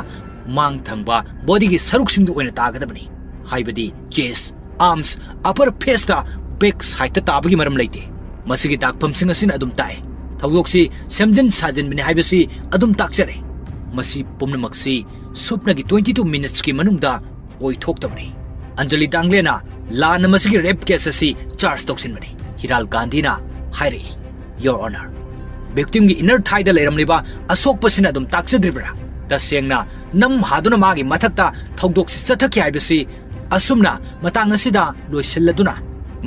ꯃꯥꯡ ꯊꯪꯕ bodyꯒꯤ ꯁꯔꯨꯛꯁꯤꯡꯗ ꯑꯣꯏꯅ ꯇꯥꯒꯗꯕꯅꯤ, ꯍꯥꯏꯕꯗꯤ chest, arms, upper faceꯇ back sideꯇ ꯇꯥꯕꯒꯤ ꯃꯔꯝ ꯂꯩꯇꯦ꯫ ꯃꯁꯤꯒꯤ ꯇꯥꯛꯐꯝꯁꯤꯡ ꯑꯁꯤꯅ ꯑꯗꯨꯝ ꯇꯥꯛꯑꯦ, ꯊꯧꯗꯣꯛꯁꯤ ꯁꯦꯝꯖꯤꯟ ꯁꯥꯖꯤꯟꯕꯅꯤ ꯍꯥꯏꯕꯁꯤ ꯑꯗꯨꯝ ꯇꯥꯛꯆꯔꯦ꯫ ꯃꯁꯤ ꯄꯨꯝꯅꯃꯛꯁꯤ ꯁꯨꯞꯅꯒꯤ twenty two minutesꯀꯤ ꯃꯅꯨꯡꯗ ꯑꯣꯏꯊꯣꯛꯇꯕꯅꯤ꯫ ꯑꯟꯖꯂꯤ ꯗꯥꯡꯂꯦꯅ ꯂꯥꯟꯅ ꯃꯁꯤꯒꯤ rape case ꯑꯁꯤ charge ꯇꯧꯁꯤꯟꯕꯅꯤ, ꯍꯤꯔꯥꯜ ꯒꯥꯟꯙꯤꯅ ꯍꯥꯏꯔꯛꯏ꯫ Your Honor, victimꯒꯤ inner thighꯗ ꯂꯩꯔꯝꯂꯤꯕ ꯑꯁꯣꯛꯄꯁꯤꯅ ꯑꯗꯨꯝ ꯇꯥꯛꯆꯗ꯭ꯔꯤꯕ꯭ꯔꯥ? ꯇꯁꯦꯡꯅ ꯅꯝ ꯍꯥꯗꯨꯅ ꯃꯥꯒꯤ ꯃꯊꯛꯇ ꯊꯧꯗꯣꯛꯁꯤ ꯆꯠꯊꯈꯤ ꯍꯥꯏꯕꯁꯤ ꯑꯁꯨꯝꯅ ꯃꯇꯥꯡ ꯑꯁꯤꯗ ꯂꯣꯏꯁꯤꯜꯂꯗꯨꯅ,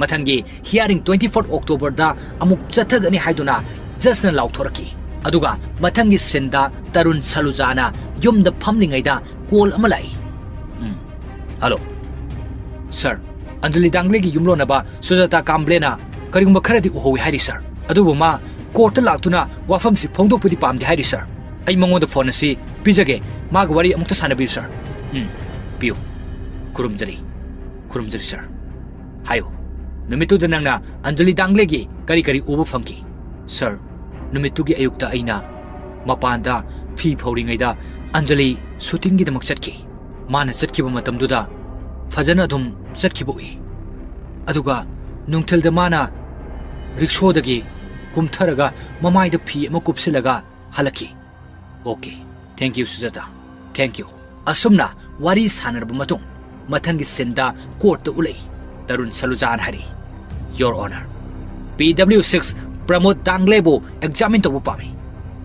ꯃꯊꯪꯒꯤ hearing twenty four Octoberꯗ ꯑꯃꯨꯛ ꯆꯠꯊꯒꯅꯤ ꯍꯥꯏꯗꯨꯅ judgeꯅ ꯂꯥꯎꯊꯣꯔꯛꯈꯤ꯫ ꯑꯗꯨꯒ ꯃꯊꯪꯒꯤ sceneꯗ ꯇꯔꯨꯟ ꯁꯂꯨꯖꯥꯅ ꯌꯨꯝꯗ ꯐꯝꯂꯤꯉꯩꯗ call ꯑꯃ ꯂꯥꯛꯏ꯫ ꯎꯝ, hello꯫ Sir, ꯑꯟꯖꯂꯤ ꯗꯥꯡꯂꯦꯒꯤ ꯌꯨꯝꯂꯣꯟꯅꯕ ꯁꯨꯖꯥꯇꯥ ꯀꯥꯝꯕ꯭ꯂꯦꯅ ꯀꯔꯤꯒꯨꯝꯕ ꯈꯔꯗꯤ ꯎꯍꯧꯏ ꯍꯥꯏꯔꯤ, sir꯫ ꯑꯗꯨꯕꯨ ꯃꯥ courtꯇ ꯂꯥꯛꯇꯨꯅ ꯋꯥꯐꯝꯁꯤ ꯐꯣꯡꯗꯣꯛꯄꯗꯤ ꯄꯥꯝꯗꯦ ꯍꯥꯏꯔꯤ, sir꯫ ꯑꯩ ꯃꯉꯣꯟꯗ phone ꯑꯁꯤ ꯄꯤꯖꯒꯦ, ꯃꯥꯒ ꯋꯥꯔꯤ ꯑꯃꯨꯛꯇ ꯁꯥꯟꯅꯕꯤꯌꯨ, sir꯫ ꯎꯝ, ꯄꯤꯌꯨ꯫ ꯈꯨꯔꯨꯝꯖꯔꯤ, ꯈꯨꯔꯨꯝꯖꯔꯤ, sir꯫ ꯍꯥꯏꯌꯨ, ꯅꯨꯃꯤꯠꯇꯨꯗ ꯅꯪꯅ ꯑꯟꯖꯂꯤ ꯗꯥꯡꯂꯦꯒꯤ ꯀꯔꯤ ꯀꯔꯤ ꯎꯕ ꯐꯪꯈꯤ? Sir, ꯅꯨꯃꯤꯠꯇꯨꯒꯤ ꯑꯌꯨꯛꯇ ꯑꯩꯅ ꯃꯄꯥꯟꯗ ꯐꯤ ꯐꯧꯔꯤꯉꯩꯗ ꯑꯟꯖꯂꯤ shootingꯒꯤꯗꯃꯛ ꯆꯠꯈꯤ꯫ ꯃꯥꯅ ꯆꯠꯈꯤꯕ ꯃꯇꯝꯗꯨꯗ ꯐꯖꯅ ꯑꯗꯨꯝ ꯆꯠꯈꯤꯕ ꯎꯏ꯫ ꯑꯗꯨꯒ ꯅꯨꯡꯊꯤꯜꯗ ꯃꯥꯅ ꯔꯤꯛꯁꯣꯗꯒꯤ ꯀꯨꯝꯊꯔꯒ ꯃꯃꯥꯏꯗ ꯐꯤ ꯑꯃ ꯀꯨꯞꯁꯤꯜꯂꯒ ꯍꯜꯂꯛꯈꯤ꯫ Okay, thank you, ꯁꯨꯖꯥꯇꯥ, thank you꯫ ꯑꯁꯨꯝꯅ ꯋꯥꯔꯤ ꯁꯥꯟꯅꯔꯕ ꯃꯇꯨꯡ, ꯃꯊꯪꯒꯤ sceneꯗ courtꯇ ꯎꯠꯂꯛꯏ꯫ ꯇꯔꯨꯟ ꯁꯂꯨꯖꯥꯅ ꯍꯥꯏꯔꯛꯏ, Your Honor, P W six ꯄ꯭ꯔꯃꯣꯗ ꯗꯥꯡꯂꯦꯕꯨ examine ꯇꯧꯕ ꯄꯥꯝꯃꯤ꯫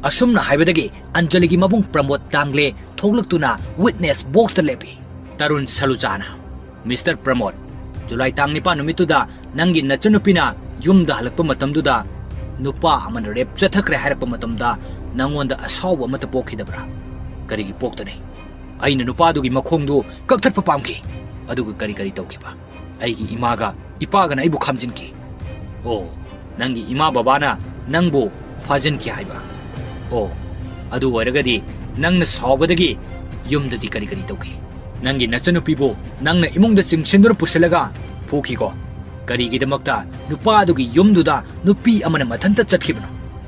ꯑꯁꯨꯝꯅ ꯍꯥꯏꯕꯗꯒꯤ ꯑꯟꯖꯂꯤꯒꯤ ꯃꯕꯨꯡ ꯄ꯭ꯔꯃꯣꯗ ꯗꯥꯡꯂꯦ ꯊꯣꯛꯂꯛꯇꯨꯅ witness boxꯇ ꯂꯦꯞꯄꯤ꯫ ꯇꯔꯨꯟ ꯁꯂꯨꯖꯥꯅ, Mister ꯄ꯭ꯔꯃꯣꯗ, July ꯇꯥꯡ ꯅꯤꯄꯥꯟ ꯅꯨꯃꯤꯠꯇꯨꯗ ꯅꯪꯒꯤ ꯅꯆꯟꯅꯨꯄꯤꯅ ꯌꯨꯝꯗ ꯍꯜꯂꯛꯄ ꯃꯇꯝꯗꯨꯗ ꯅꯨꯄꯥ ꯑꯃꯅ rape ꯆꯠꯊꯈ꯭ꯔꯦ ꯍꯥꯏꯔꯛꯄ ꯃꯇꯝꯗ ꯅꯉꯣꯟꯗ ꯑꯁꯥꯎꯕ ꯑꯃꯠꯇ ꯄꯣꯛꯈꯤꯗꯕ꯭ꯔꯥ? ꯀꯔꯤꯒꯤ ꯄꯣꯛꯇꯅꯤ? ꯑꯩꯅ ꯅꯨꯄꯥꯗꯨꯒꯤ ꯃꯈꯣꯡꯗꯨ ꯀꯛꯊꯠꯄ ꯄꯥꯝꯈꯤ꯫ ꯑꯗꯨꯒ ꯀꯔꯤ ꯀꯔꯤ ꯇꯧꯈꯤꯕ? ꯑꯩꯒꯤ ꯏꯃꯥꯒ ꯏꯄꯥꯒꯅ ꯑꯩꯕꯨ ꯈꯥꯝꯖꯤꯟꯈꯤ꯫ ꯑꯣ, ꯅꯪꯒꯤ ꯏꯃꯥ ꯕꯕꯥꯅ ꯅꯪꯕꯨ ꯐꯥꯖꯤꯟꯈꯤ ꯍꯥꯏꯕ? ꯑꯣ, ꯑꯗꯨ ꯑꯣꯏꯔꯒꯗꯤ ꯅꯪꯅ ꯁꯥꯎꯕꯗꯒꯤ ꯌꯨꯝꯗꯗꯤ ꯀꯔꯤ ꯀꯔꯤ ꯇꯧꯈꯤ? ꯅꯪꯒꯤ ꯅꯆꯟꯅꯨꯄꯤꯕꯨ ꯅꯪꯅ ꯏꯃꯨꯡꯗ ꯆꯤꯡꯁꯤꯟꯗꯨꯅ ꯄꯨꯁꯤꯜꯂꯒ ꯐꯨꯈꯤꯀꯣ? ꯀꯔꯤꯒꯤꯗꯃꯛꯇ ꯅꯨꯄꯥꯗꯨꯒꯤ ꯌꯨꯝꯗꯨꯗ ꯅꯨꯄꯤ ꯑꯃꯅ ꯃꯊꯟꯇ ꯆꯠꯈꯤꯕꯅꯣ?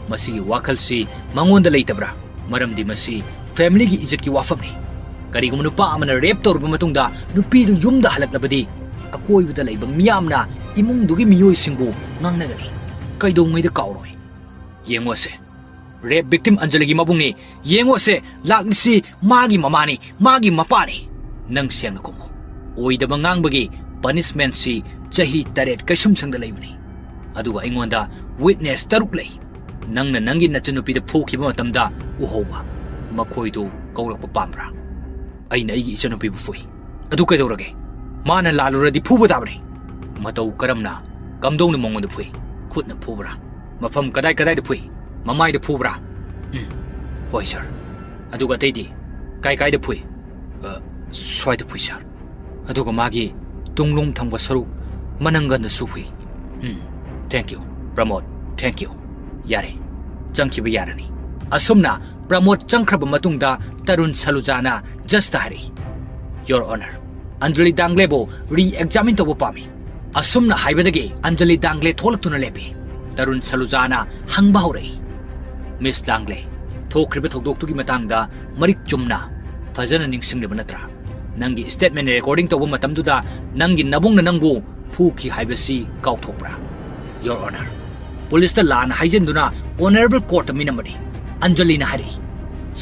ꯃꯁꯤꯒꯤ ꯋꯥꯈꯜꯁꯤ ꯃꯉꯣꯟꯗ ꯂꯩꯇꯕ꯭ꯔꯥ? ꯃꯔꯝꯗꯤ ꯃꯁꯤ ꯐꯦꯃꯤꯂꯤꯒꯤ ꯏꯖꯠꯀꯤ ꯋꯥꯐꯝꯅꯤ꯫ ꯀꯔꯤꯒꯨꯝꯕ ꯅꯨꯄꯥ ꯑꯃꯅ ꯔꯦꯞ ꯇꯧꯔꯕ ꯃꯇꯨꯡꯗ ꯅꯨꯄꯤꯗꯨ ꯌꯨꯝꯗ ꯍꯜꯂꯛꯂꯕꯗꯤ ꯑꯀꯣꯏꯕꯗ ꯂꯩꯕ ꯃꯤꯌꯥꯝꯅ ꯏꯃꯨꯡꯗꯨꯒꯤ ꯃꯤꯑꯣꯏꯁꯤꯡꯕꯨ ꯉꯥꯡꯅꯒꯅꯤ꯫ ꯀꯩꯗꯧꯉꯩꯗ ꯀꯥꯎꯔꯣꯏ꯫ ꯌꯦꯡꯉꯣꯁꯦ, ꯔꯦꯞ ꯚꯤꯛꯇꯤꯝ ꯑꯟꯖꯂꯤꯒꯤ ꯃꯕꯨꯡꯅꯤ꯫ ꯌꯦꯡꯉꯣꯁꯦ, ꯂꯥꯛꯂꯤꯁꯤ ꯃꯥꯒꯤ ꯃꯃꯥꯅꯤ, ꯃꯥꯒꯤ ꯃꯄꯥꯅꯤ꯫ ꯅꯪ ꯁꯦꯡꯅ ꯈꯨꯝꯃꯨ꯫ ꯑꯣꯏꯗꯕ ꯉꯥꯡꯕꯒꯤ ꯄꯅꯤꯁꯃꯦꯟꯠꯁꯤ ꯆꯍꯤ ꯇꯔꯦꯠ ꯀꯩꯁꯨꯝꯁꯪꯗ ꯂꯩꯕꯅꯤ꯫ ꯑꯗꯨꯒ ꯑꯩꯉꯣꯟꯗ ꯋꯤꯠꯅꯦꯁ ꯇꯔꯨꯛ ꯂꯩ꯫ ꯅꯪꯅ ꯅꯪꯒꯤ ꯅꯆꯟꯅꯨꯄꯤꯗ ꯐꯨꯈꯤꯕ ꯃꯇꯝꯗ ꯎꯍꯧꯕ꯫ ꯃꯈꯣꯏꯗꯨ ꯀꯧꯔꯛꯄ ꯄꯥꯝꯕ꯭ꯔꯥ? ꯑꯩꯅ ꯑꯩꯒꯤ ꯏꯆꯟꯅꯨꯄꯤꯕꯨ ꯐꯨꯏ꯫ ꯑꯗꯨ ꯀꯩꯗꯧꯔꯒꯦ? ꯃꯥꯅ ꯂꯥꯜꯂꯨꯔꯗꯤ ꯐꯨꯕ ꯇꯥꯕꯅꯤ꯫ ꯃꯇꯧ ꯀꯔꯝꯅ, ꯀꯝꯗꯧꯅ ꯃꯉꯣꯟꯗ ꯐꯨꯏ? ꯈꯨꯠꯅ ꯐꯨꯕ꯭ꯔꯥ? ꯃꯐꯝ ꯀꯗꯥꯏ ꯀꯗꯥꯏꯗ ꯐꯨꯏ? ꯃꯃꯥꯏꯗ ꯐꯨꯕ꯭ꯔꯥ? ꯎꯝ, ꯍꯣꯏ ꯁꯥꯔ꯫ ꯑꯗꯨꯒ ꯑꯇꯩꯗꯤ? ꯀꯥꯏ ꯀꯥꯏꯗ ꯐꯨꯏ? ꯑ, ꯁ꯭ꯋꯥꯏꯗ ꯐꯨꯏ ꯁꯥꯔ꯫ ꯑꯗꯨꯒ ꯃꯥꯒꯤ ꯇꯨꯡꯂꯣꯝ ꯊꯪꯕ ꯁꯔꯨꯛ ꯃꯅꯪꯒꯟꯗꯁꯨ ꯐꯨꯏ꯫ ꯎꯝ, thank you, ꯄ꯭ꯔꯃꯣꯗ, thank you꯫ ꯌꯥꯔꯦ, ꯆꯪꯈꯤꯕ ꯌꯥꯔꯅꯤ꯫ ꯑꯁꯨꯝꯅ ꯄ꯭ꯔꯃꯣꯗ ꯆꯪꯈ꯭ꯔꯕ ꯃꯇꯨꯡꯗ ꯇꯔꯨꯟ ꯁꯂꯨꯖꯥꯅ ꯖꯖꯇ ꯍꯥꯏꯔꯛꯏ, "ꯌꯣꯔ ꯑꯣꯅꯔ, ꯑꯟꯖꯂꯤ ꯗꯥꯡꯒ꯭ꯂꯦꯕꯨ ꯔꯤ ꯑꯦꯛꯖꯥꯃꯤꯟ ꯇꯧꯕ ꯄꯥꯝꯃꯤ꯫" ꯑꯁꯨꯝꯅ ꯍꯥꯏꯕꯗꯒꯤ ꯑꯟꯖꯂꯤ ꯗꯥꯡꯒ꯭ꯂꯦ ꯊꯣꯛꯂꯛꯇꯨꯅ ꯂꯦꯞꯄꯤ꯫ ꯇꯔꯨꯟ ꯁꯂꯨꯖꯥꯅ ꯍꯪꯕ ꯍꯧꯔꯛꯏ, "ꯃꯤꯁ ꯗꯥꯡꯒ꯭ꯂꯦ, ꯊꯣꯛꯈ꯭ꯔꯤꯕ ꯊꯧꯗꯣꯛꯇꯨꯒꯤ ꯃꯇꯥꯡꯗ ꯃꯔꯤꯛ ꯆꯨꯝꯅ ꯐꯖꯅ ꯅꯤꯡꯁꯤꯡꯂꯤꯕ ꯅꯠꯇ꯭ꯔꯥ? ꯅꯪꯒꯤ ꯁ꯭ꯇꯦꯠꯃꯦꯟꯠ ꯔꯦꯀꯣꯔꯗꯤꯡ ꯇꯧꯕ ꯃꯇꯝꯗꯨꯗ ꯅꯪꯒꯤ ꯅꯕꯨꯡꯅ ꯅꯪꯕꯨ ꯐꯨꯈꯤ ꯍꯥꯏꯕꯁꯤ ꯀꯥꯎꯊꯣꯛꯄ꯭ꯔꯥ?" "ꯌꯣꯔ ꯑꯣꯅꯔ, ꯄꯨꯂꯤꯁꯇ ꯂꯥꯟꯅ ꯍꯥꯏꯖꯤꯟꯗꯨꯅ ꯑꯣꯅꯔꯦꯕꯜ ꯀꯣꯔꯠꯇ ꯃꯤꯅꯝꯕꯅꯤ꯫" ꯑꯟꯖꯂꯤꯅ ꯍꯥꯏꯔꯛꯏ,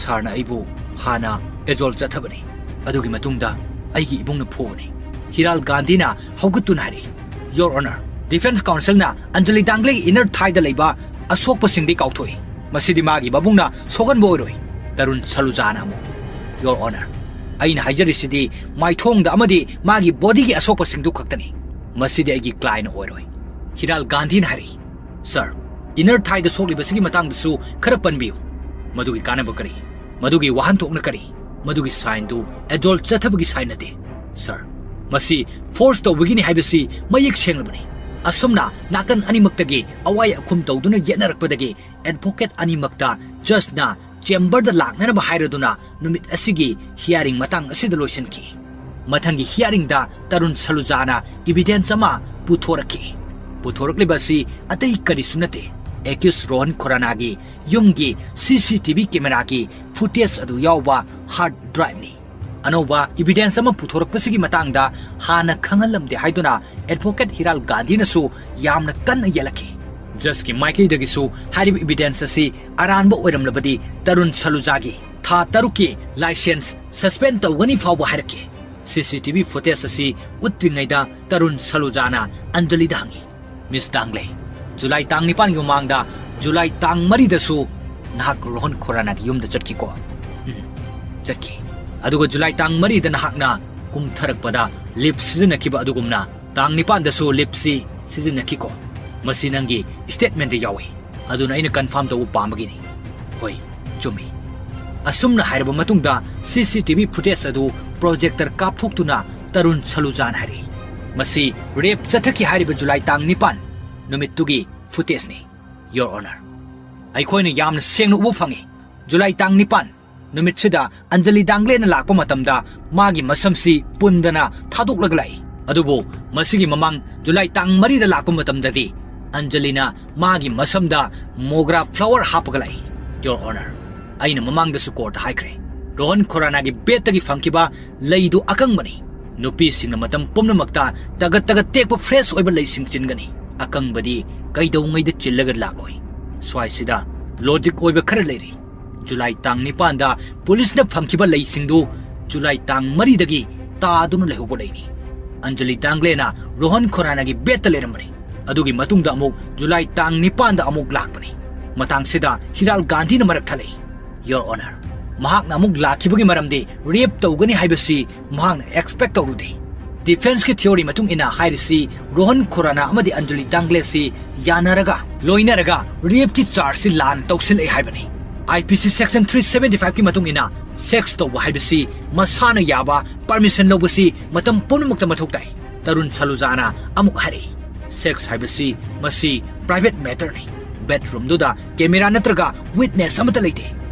"ꯁꯥꯔꯅ ꯑꯩꯕꯨ ꯍꯥꯟꯅ ꯑꯦꯖꯣꯜ ꯆꯠꯊꯕꯅꯤ, ꯑꯗꯨꯒꯤ ꯃꯇꯨꯡꯗ ꯑꯩꯒꯤ ꯏꯕꯨꯡꯅ ꯐꯨꯕꯅꯤ꯫" ꯍꯤꯔꯥꯜ ꯒꯥꯟꯙꯤꯅ ꯍꯧꯒꯠꯇꯨꯅ ꯍꯥꯏꯔꯛꯏ, "ꯌꯣꯔ ꯑꯣꯅꯔ, ꯗꯤꯐꯦꯟꯁ ꯀꯥꯎꯟꯁꯤꯜꯅ ꯑꯟꯖꯂꯤ ꯗꯥꯡꯒ꯭ꯂꯦꯒꯤ ꯏꯅꯔ ꯊꯥꯏꯗ ꯂꯩꯕ ꯑꯁꯣꯛꯄꯁꯤꯡꯗꯤ ꯀꯥꯎꯊꯣꯛꯏ꯫ ꯃꯁꯤꯗꯤ ꯃꯥꯒꯤ ꯃꯕꯨꯡꯅ ꯁꯣꯛꯍꯟꯕ ꯑꯣꯏꯔꯣꯏ꯫" ꯇꯔꯨꯟ ꯁꯂꯨꯖꯥꯅ ꯑꯃꯨꯛ, "ꯌꯣꯔ ꯑꯣꯅꯔ, ꯑꯩꯅ ꯍꯥꯏꯖꯔꯤꯁꯤꯗꯤ ꯃꯥꯏꯊꯣꯡꯗ ꯑꯃꯗꯤ ꯃꯥꯒꯤ ꯕꯣꯗꯤꯒꯤ ꯑꯁꯣꯛꯄꯁꯤꯡꯗꯨ ꯈꯛꯇꯅꯤ꯫ ꯃꯁꯤꯗꯤ ꯑꯩꯒꯤ ꯀ꯭ꯂꯥꯏꯟ ꯑꯣꯏꯔꯣꯏ꯫" ꯍꯤꯔꯥꯜ ꯒꯥꯟꯙꯤꯅ ꯍꯥꯏꯔꯛꯏ, "ꯁꯥꯔ, ꯏꯅꯔ ꯊꯥꯏꯗ ꯁꯣꯛꯂꯤꯕꯁꯤꯒꯤ ꯃꯇꯥꯡꯗꯁꯨ ꯈꯔ ꯄꯟꯕꯤꯌꯨ꯫ ꯃꯗꯨꯒꯤ ꯀꯥꯟꯅꯕ ꯀꯔꯤ? ꯃꯗꯨꯒꯤ ꯋꯥꯍꯟꯊꯣꯛꯅ ꯀꯔꯤ? ꯃꯗꯨꯒꯤ ꯁꯥꯏꯟꯗꯨ ꯑꯦꯖꯣꯜ ꯆꯠꯊꯕꯒꯤ ꯁꯥꯏꯟ ꯅꯠꯇꯦ, ꯁꯥꯔ꯫ ꯃꯁꯤ ꯐꯣꯔꯁ ꯇꯧꯕꯒꯤꯅꯤ ꯍꯥꯏꯕꯁꯤ ꯃꯌꯦꯛ ꯁꯦꯡꯂꯕꯅꯤ꯫" ꯑꯁꯨꯝꯅ ꯅꯥꯀꯟ ꯑꯅꯤꯃꯛꯇꯒꯤ ꯑꯋꯥꯏ ꯑꯈꯨꯝ ꯇꯧꯗꯨꯅ ꯌꯦꯠꯅꯔꯛꯄꯗꯒꯤ ꯑꯦꯗꯚꯣꯀꯦꯠ ꯑꯅꯤꯃꯛꯇ ꯖꯖꯅ ꯆꯦꯝꯕꯔꯗ ꯂꯥꯛꯅꯅꯕ ꯍꯥꯏꯔꯗꯨꯅ ꯅꯨꯃꯤꯠ ꯑꯁꯤꯒꯤ ꯍꯤꯌꯥꯔꯤꯡ ꯃꯇꯥꯡ ꯑꯁꯤꯗ ꯂꯣꯏꯁꯤꯟꯈꯤ꯫ ꯃꯊꯪꯒꯤ ꯍꯤꯌꯥꯔꯤꯡꯗ ꯇꯔꯨꯟ ꯁꯂꯨꯖꯥꯅ ꯏꯕꯤꯗꯦꯟꯁ ꯑꯃ ꯄꯨꯊꯣꯔꯛꯈꯤ꯫ ꯄꯨꯊꯣꯔꯛꯂꯤꯕ ꯑꯁꯤ ꯑꯇꯩ ꯀꯔꯤꯁꯨ ꯅꯠꯇꯦ, ꯑꯦꯀ꯭ꯌꯨꯁ ꯔꯣꯍꯟ ꯈꯨꯔꯥꯅꯥꯒꯤ ꯌꯨꯝꯒꯤ ꯁꯤ ꯁꯤ ꯇꯤ ꯚꯤ ꯀꯦꯃꯦꯔꯥꯒꯤ ꯐꯨꯇꯦꯖ ꯑꯗꯨ ꯌꯥꯎꯕ ꯍꯥꯔꯗ ꯗ꯭ꯔꯥꯏꯚꯅꯤ꯫ ꯑꯅꯧꯕ ꯏꯚꯤꯗꯦꯟꯁ ꯑꯃ ꯄꯨꯊꯣꯔꯛꯄꯁꯤꯒꯤ ꯃꯇꯥꯡꯗ ꯍꯥꯟꯅ ꯈꯪꯍꯜꯂꯝꯗꯦ ꯍꯥꯏꯗꯨꯅ ꯑꯦꯗꯚꯣꯀꯦꯠ ꯍꯤꯔꯥꯜ ꯒꯥꯟꯙꯤꯅꯁꯨ ꯌꯥꯝꯅ ꯀꯟꯅ ꯌꯦꯠꯂꯛꯈꯤ꯫ ꯖꯖꯀꯤ ꯃꯥꯏꯀꯩꯗꯒꯤꯁꯨ ꯍꯥꯏꯔꯤꯕ ꯏꯚꯤꯗꯦꯟꯁ ꯑꯁꯤ ꯑꯔꯥꯟꯕ ꯑꯣꯏꯔꯝꯂꯕꯗꯤ ꯇꯔꯨꯟ ꯁꯂꯨꯖꯥꯒꯤ ꯊꯥ ꯇꯔꯨꯛꯀꯤ ꯂꯥꯏꯁꯦꯟꯁ ꯁꯁꯄꯦꯟ ꯇꯧꯒꯅꯤ ꯐꯥꯎꯕ ꯍꯥꯏꯔꯛꯈꯤ꯫ ꯁꯤ ꯁꯤ ꯇꯤ ꯚꯤ ꯐꯨꯇꯦꯖ ꯑꯁꯤ ꯎꯠꯇ꯭ꯔꯤꯉꯩꯗ ꯇꯔꯨꯟ ꯁꯂꯨꯖꯥꯅ ꯑꯟꯖꯂꯤꯗ ꯍꯪꯉꯤ, "ꯃꯤꯁ ꯗꯥꯡꯂꯦ, ꯖꯨꯂꯥꯏ ꯇꯥꯡ ꯅꯤꯄꯥꯟꯒꯤ ꯃꯃꯥꯡꯗ ꯖꯨꯂꯥꯏ ꯇꯥꯡ ꯃꯔꯤꯗꯁꯨ ꯅꯍꯥꯛ ꯔꯣꯍꯟ ꯈꯨꯔꯥꯅꯥꯒꯤ ꯌꯨꯝꯗ ꯆꯠꯈꯤꯀꯣ?" "ꯎꯝ, ꯆꯠꯈꯤ꯫ ꯑꯗꯨꯒ ꯖꯨꯂꯥꯏ ꯇꯥꯡ ꯃꯔꯤꯗ ꯅꯍꯥꯛꯅ ꯀꯨꯝꯊꯔꯛꯄꯗ ꯂꯤꯐ ꯁꯤꯖꯤꯟꯅꯈꯤꯕ ꯑꯗꯨꯒꯨꯝꯅ ꯇꯥꯡ ꯅꯤꯄꯥꯟꯗꯁꯨ ꯂꯤꯐꯁꯤ ꯁꯤꯖꯤꯟꯅꯈꯤꯀꯣ? ꯃꯁꯤ ꯅꯪꯒꯤ ꯁ꯭ꯇꯦꯠꯃꯦꯟꯗ ꯌꯥꯎꯏ꯫ ꯑꯗꯨꯅ ꯑꯩꯅ ꯀꯟꯐꯥꯔꯝ ꯇꯧꯕ ꯄꯥꯝꯕꯒꯤꯅꯤ꯫" "ꯍꯣꯏ, ꯆꯨꯝꯃꯤ꯫" ꯑꯁꯨꯝꯅ ꯍꯥꯏꯔꯕ ꯃꯇꯨꯡꯗ ꯁꯤ ꯁꯤ ꯇꯤ ꯚꯤ ꯐꯨꯇꯦꯖ ꯑꯗꯨ ꯄ꯭ꯔꯣꯖꯦꯛꯇꯔ ꯀꯥꯞꯊꯣꯛꯇꯨꯅ ꯇꯔꯨꯟ ꯁꯂꯨꯖꯥꯅ ꯍꯥꯏꯔꯛꯏ, "ꯃꯁꯤ ꯔꯦꯞ ꯆꯠꯊꯈꯤ ꯍꯥꯏꯔꯤꯕ ꯖꯨꯂꯥꯏ ꯇꯥꯡ ꯅꯤꯄꯥꯟ ꯅꯨꯃꯤꯠꯇꯨꯒꯤ ꯐꯨꯇꯦꯖꯅꯤ, ꯌꯣꯔ ꯑꯣꯅꯔ꯫ ꯑꯩꯈꯣꯏꯅ ꯌꯥꯝꯅ ꯁꯦꯡꯅ ꯎꯕ ꯐꯪꯉꯤ꯫ ꯖꯨꯂꯥꯏ ꯇꯥꯡ ꯅꯤꯄꯥꯟ ꯅꯨꯃꯤꯠꯁꯤꯗ ꯑꯟꯖꯂꯤ ꯗꯥꯡꯒ꯭ꯂꯦꯅ ꯂꯥꯛꯄ ꯃꯇꯝꯗ ꯃꯥꯒꯤ ꯃꯁꯝꯁꯤ ꯄꯨꯟꯗꯅ ꯊꯥꯗꯣꯛꯂꯒ ꯂꯥꯛꯏ꯫ ꯑꯗꯨꯕꯨ ꯃꯁꯤꯒꯤ ꯃꯃꯥꯡ ꯖꯨꯂꯥꯏ ꯇꯥꯡ ꯃꯔꯤꯗ ꯂꯥꯛꯄ ꯃꯇꯝꯗꯗꯤ ꯑꯟꯖꯂꯤꯅ ꯃꯥꯒꯤ ꯃꯁꯝꯗ ꯃꯣꯒ꯭ꯔꯥ ꯐ꯭ꯂꯥꯋꯔ ꯍꯥꯞꯄꯒ ꯂꯥꯛꯏ, ꯌꯣꯔ ꯑꯣꯅꯔ꯫ ꯑꯩꯅ ꯃꯃꯥꯡꯗꯁꯨ ꯀꯣꯔꯠꯇ ꯍꯥꯏꯈ꯭ꯔꯦ, ꯔꯣꯍꯟ ꯈꯣꯔꯥꯅꯥꯒꯤ ꯕꯦꯗꯇꯒꯤ ꯐꯪꯈꯤꯕ ꯂꯩꯗꯨ ꯑꯀꯪꯕꯅꯤ꯫ ꯅꯨꯄꯤꯁꯤꯡꯅ ꯃꯇꯝ ꯄꯨꯝꯅꯃꯛꯇ ꯇꯒꯠ ꯇꯒꯠ ꯇꯦꯛꯄ ꯐ꯭ꯔꯦꯁ ꯑꯣꯏꯕ ꯂꯩꯁꯤꯡ ꯆꯤꯟꯒꯅꯤ꯫ ꯑꯀꯪꯕꯗꯤ ꯀꯩꯗꯧꯉꯩꯗ ꯆꯤꯜꯂꯒ ꯂꯥꯛꯂꯣꯏ꯫" ꯁ꯭ꯋꯥꯏꯁꯤꯗ ꯂꯣꯖꯤꯛ ꯑꯣꯏꯕ ꯈꯔ ꯂꯩꯔꯤ꯫ ꯖꯨꯂꯥꯏ ꯇꯥꯡ ꯅꯤꯄꯥꯟꯗ ꯄꯨꯂꯤꯁꯅ ꯐꯪꯈꯤꯕ ꯂꯩꯁꯤꯡꯗꯨ ꯖꯨꯂꯥꯏ ꯇꯥꯡ ꯃꯔꯤꯗꯒꯤ ꯇꯥꯗꯨꯅ ꯂꯩꯍꯧꯕ ꯂꯩꯅꯤ꯫ ꯑꯟꯖꯂꯤ ꯗꯥꯡꯒ꯭ꯂꯦꯅ ꯔꯣꯍꯟ ꯈꯣꯔꯥꯅꯥꯒꯤ ꯕꯦꯗꯇ ꯂꯩꯔꯝꯕꯅꯤ꯫ ꯑꯗꯨꯒꯤ ꯃꯇꯨꯡꯗ ꯑꯃꯨꯛ ꯖꯨꯂꯥꯏ ꯇꯥꯡ ꯅꯤꯄꯥꯟꯗ ꯑꯃꯨꯛ ꯂꯥꯛꯄꯅꯤ꯫ ꯃꯇꯥꯡꯁꯤꯗ ꯍꯤꯔꯥꯜ ꯒꯥꯟꯙꯤꯅ ꯃꯔꯛ ꯊꯠꯂꯛꯏ, "ꯌꯣꯔ ꯑꯣꯅꯔ, ꯃꯍꯥꯛꯅ ꯑꯃꯨꯛ ꯂꯥꯛꯈꯤꯕꯒꯤ ꯃꯔꯝꯗꯤ ꯔꯦꯞ ꯇꯧꯒꯅꯤ ꯍꯥꯏꯕꯁꯤ ꯃꯍꯥꯛꯅ ꯑꯦꯛꯁꯄꯦꯛ ꯇꯧꯔꯨꯗꯦ꯫ ꯗꯤꯐꯦꯟꯁꯀꯤ ꯊꯤꯑꯣꯔꯤ ꯃꯇꯨꯡ ꯏꯟꯅ ꯍꯥꯏꯔꯤꯁꯤ ꯔꯣꯍꯟ ꯈꯨꯔꯥꯅꯥ ꯑꯃꯗꯤ ꯑꯟꯖꯂꯤ ꯗꯥꯡꯒ꯭ꯂꯦꯁꯤ ꯌꯥꯅꯔꯒ, ꯂꯣꯏꯅꯔꯒ ꯔꯦꯞꯀꯤ ꯆꯥꯔꯖꯁꯤ ꯂꯥꯟꯅ ꯇꯧꯁꯤꯜꯂꯛꯑꯦ ꯍꯥꯏꯕꯅꯤ꯫ ꯑꯥꯏ ꯄꯤ ꯁꯤ ꯁꯦꯛꯁꯟ ꯊ꯭ꯔꯤ ꯁꯚꯦꯟꯇꯤ ꯐꯥꯏꯚꯀꯤ ꯃꯇꯨꯡ ꯏꯟꯅ ꯁꯦꯛꯁ ꯇꯧꯕ ꯍꯥꯏꯕꯁꯤ ꯃꯁꯥꯅ ꯌꯥꯕ ꯄꯔꯃꯤꯁꯟ ꯂꯧꯕꯁꯤ ꯃꯇꯝ ꯄꯨꯝꯅꯃꯛꯇ ꯃꯊꯧ ꯇꯥꯏ꯫" ꯇꯔꯨꯟ ꯁꯂꯨꯖꯥꯅ ꯑꯃꯨꯛ ꯍꯥꯏꯔꯛꯏ, "ꯁꯦꯛꯁ ꯍꯥꯏꯕꯁꯤ ꯃꯁꯤ ꯄ꯭ꯔꯥꯏꯚꯦꯠ ꯃꯦꯇꯔꯅꯤ꯫ ꯕꯦꯗꯔꯨꯝꯗꯨꯗ ꯀꯦꯃꯦꯔꯥ ꯅꯠꯇ꯭ꯔꯒ ꯋꯤꯠꯅꯦꯁ ꯑꯃꯠꯇ ꯂꯩꯇꯦ꯫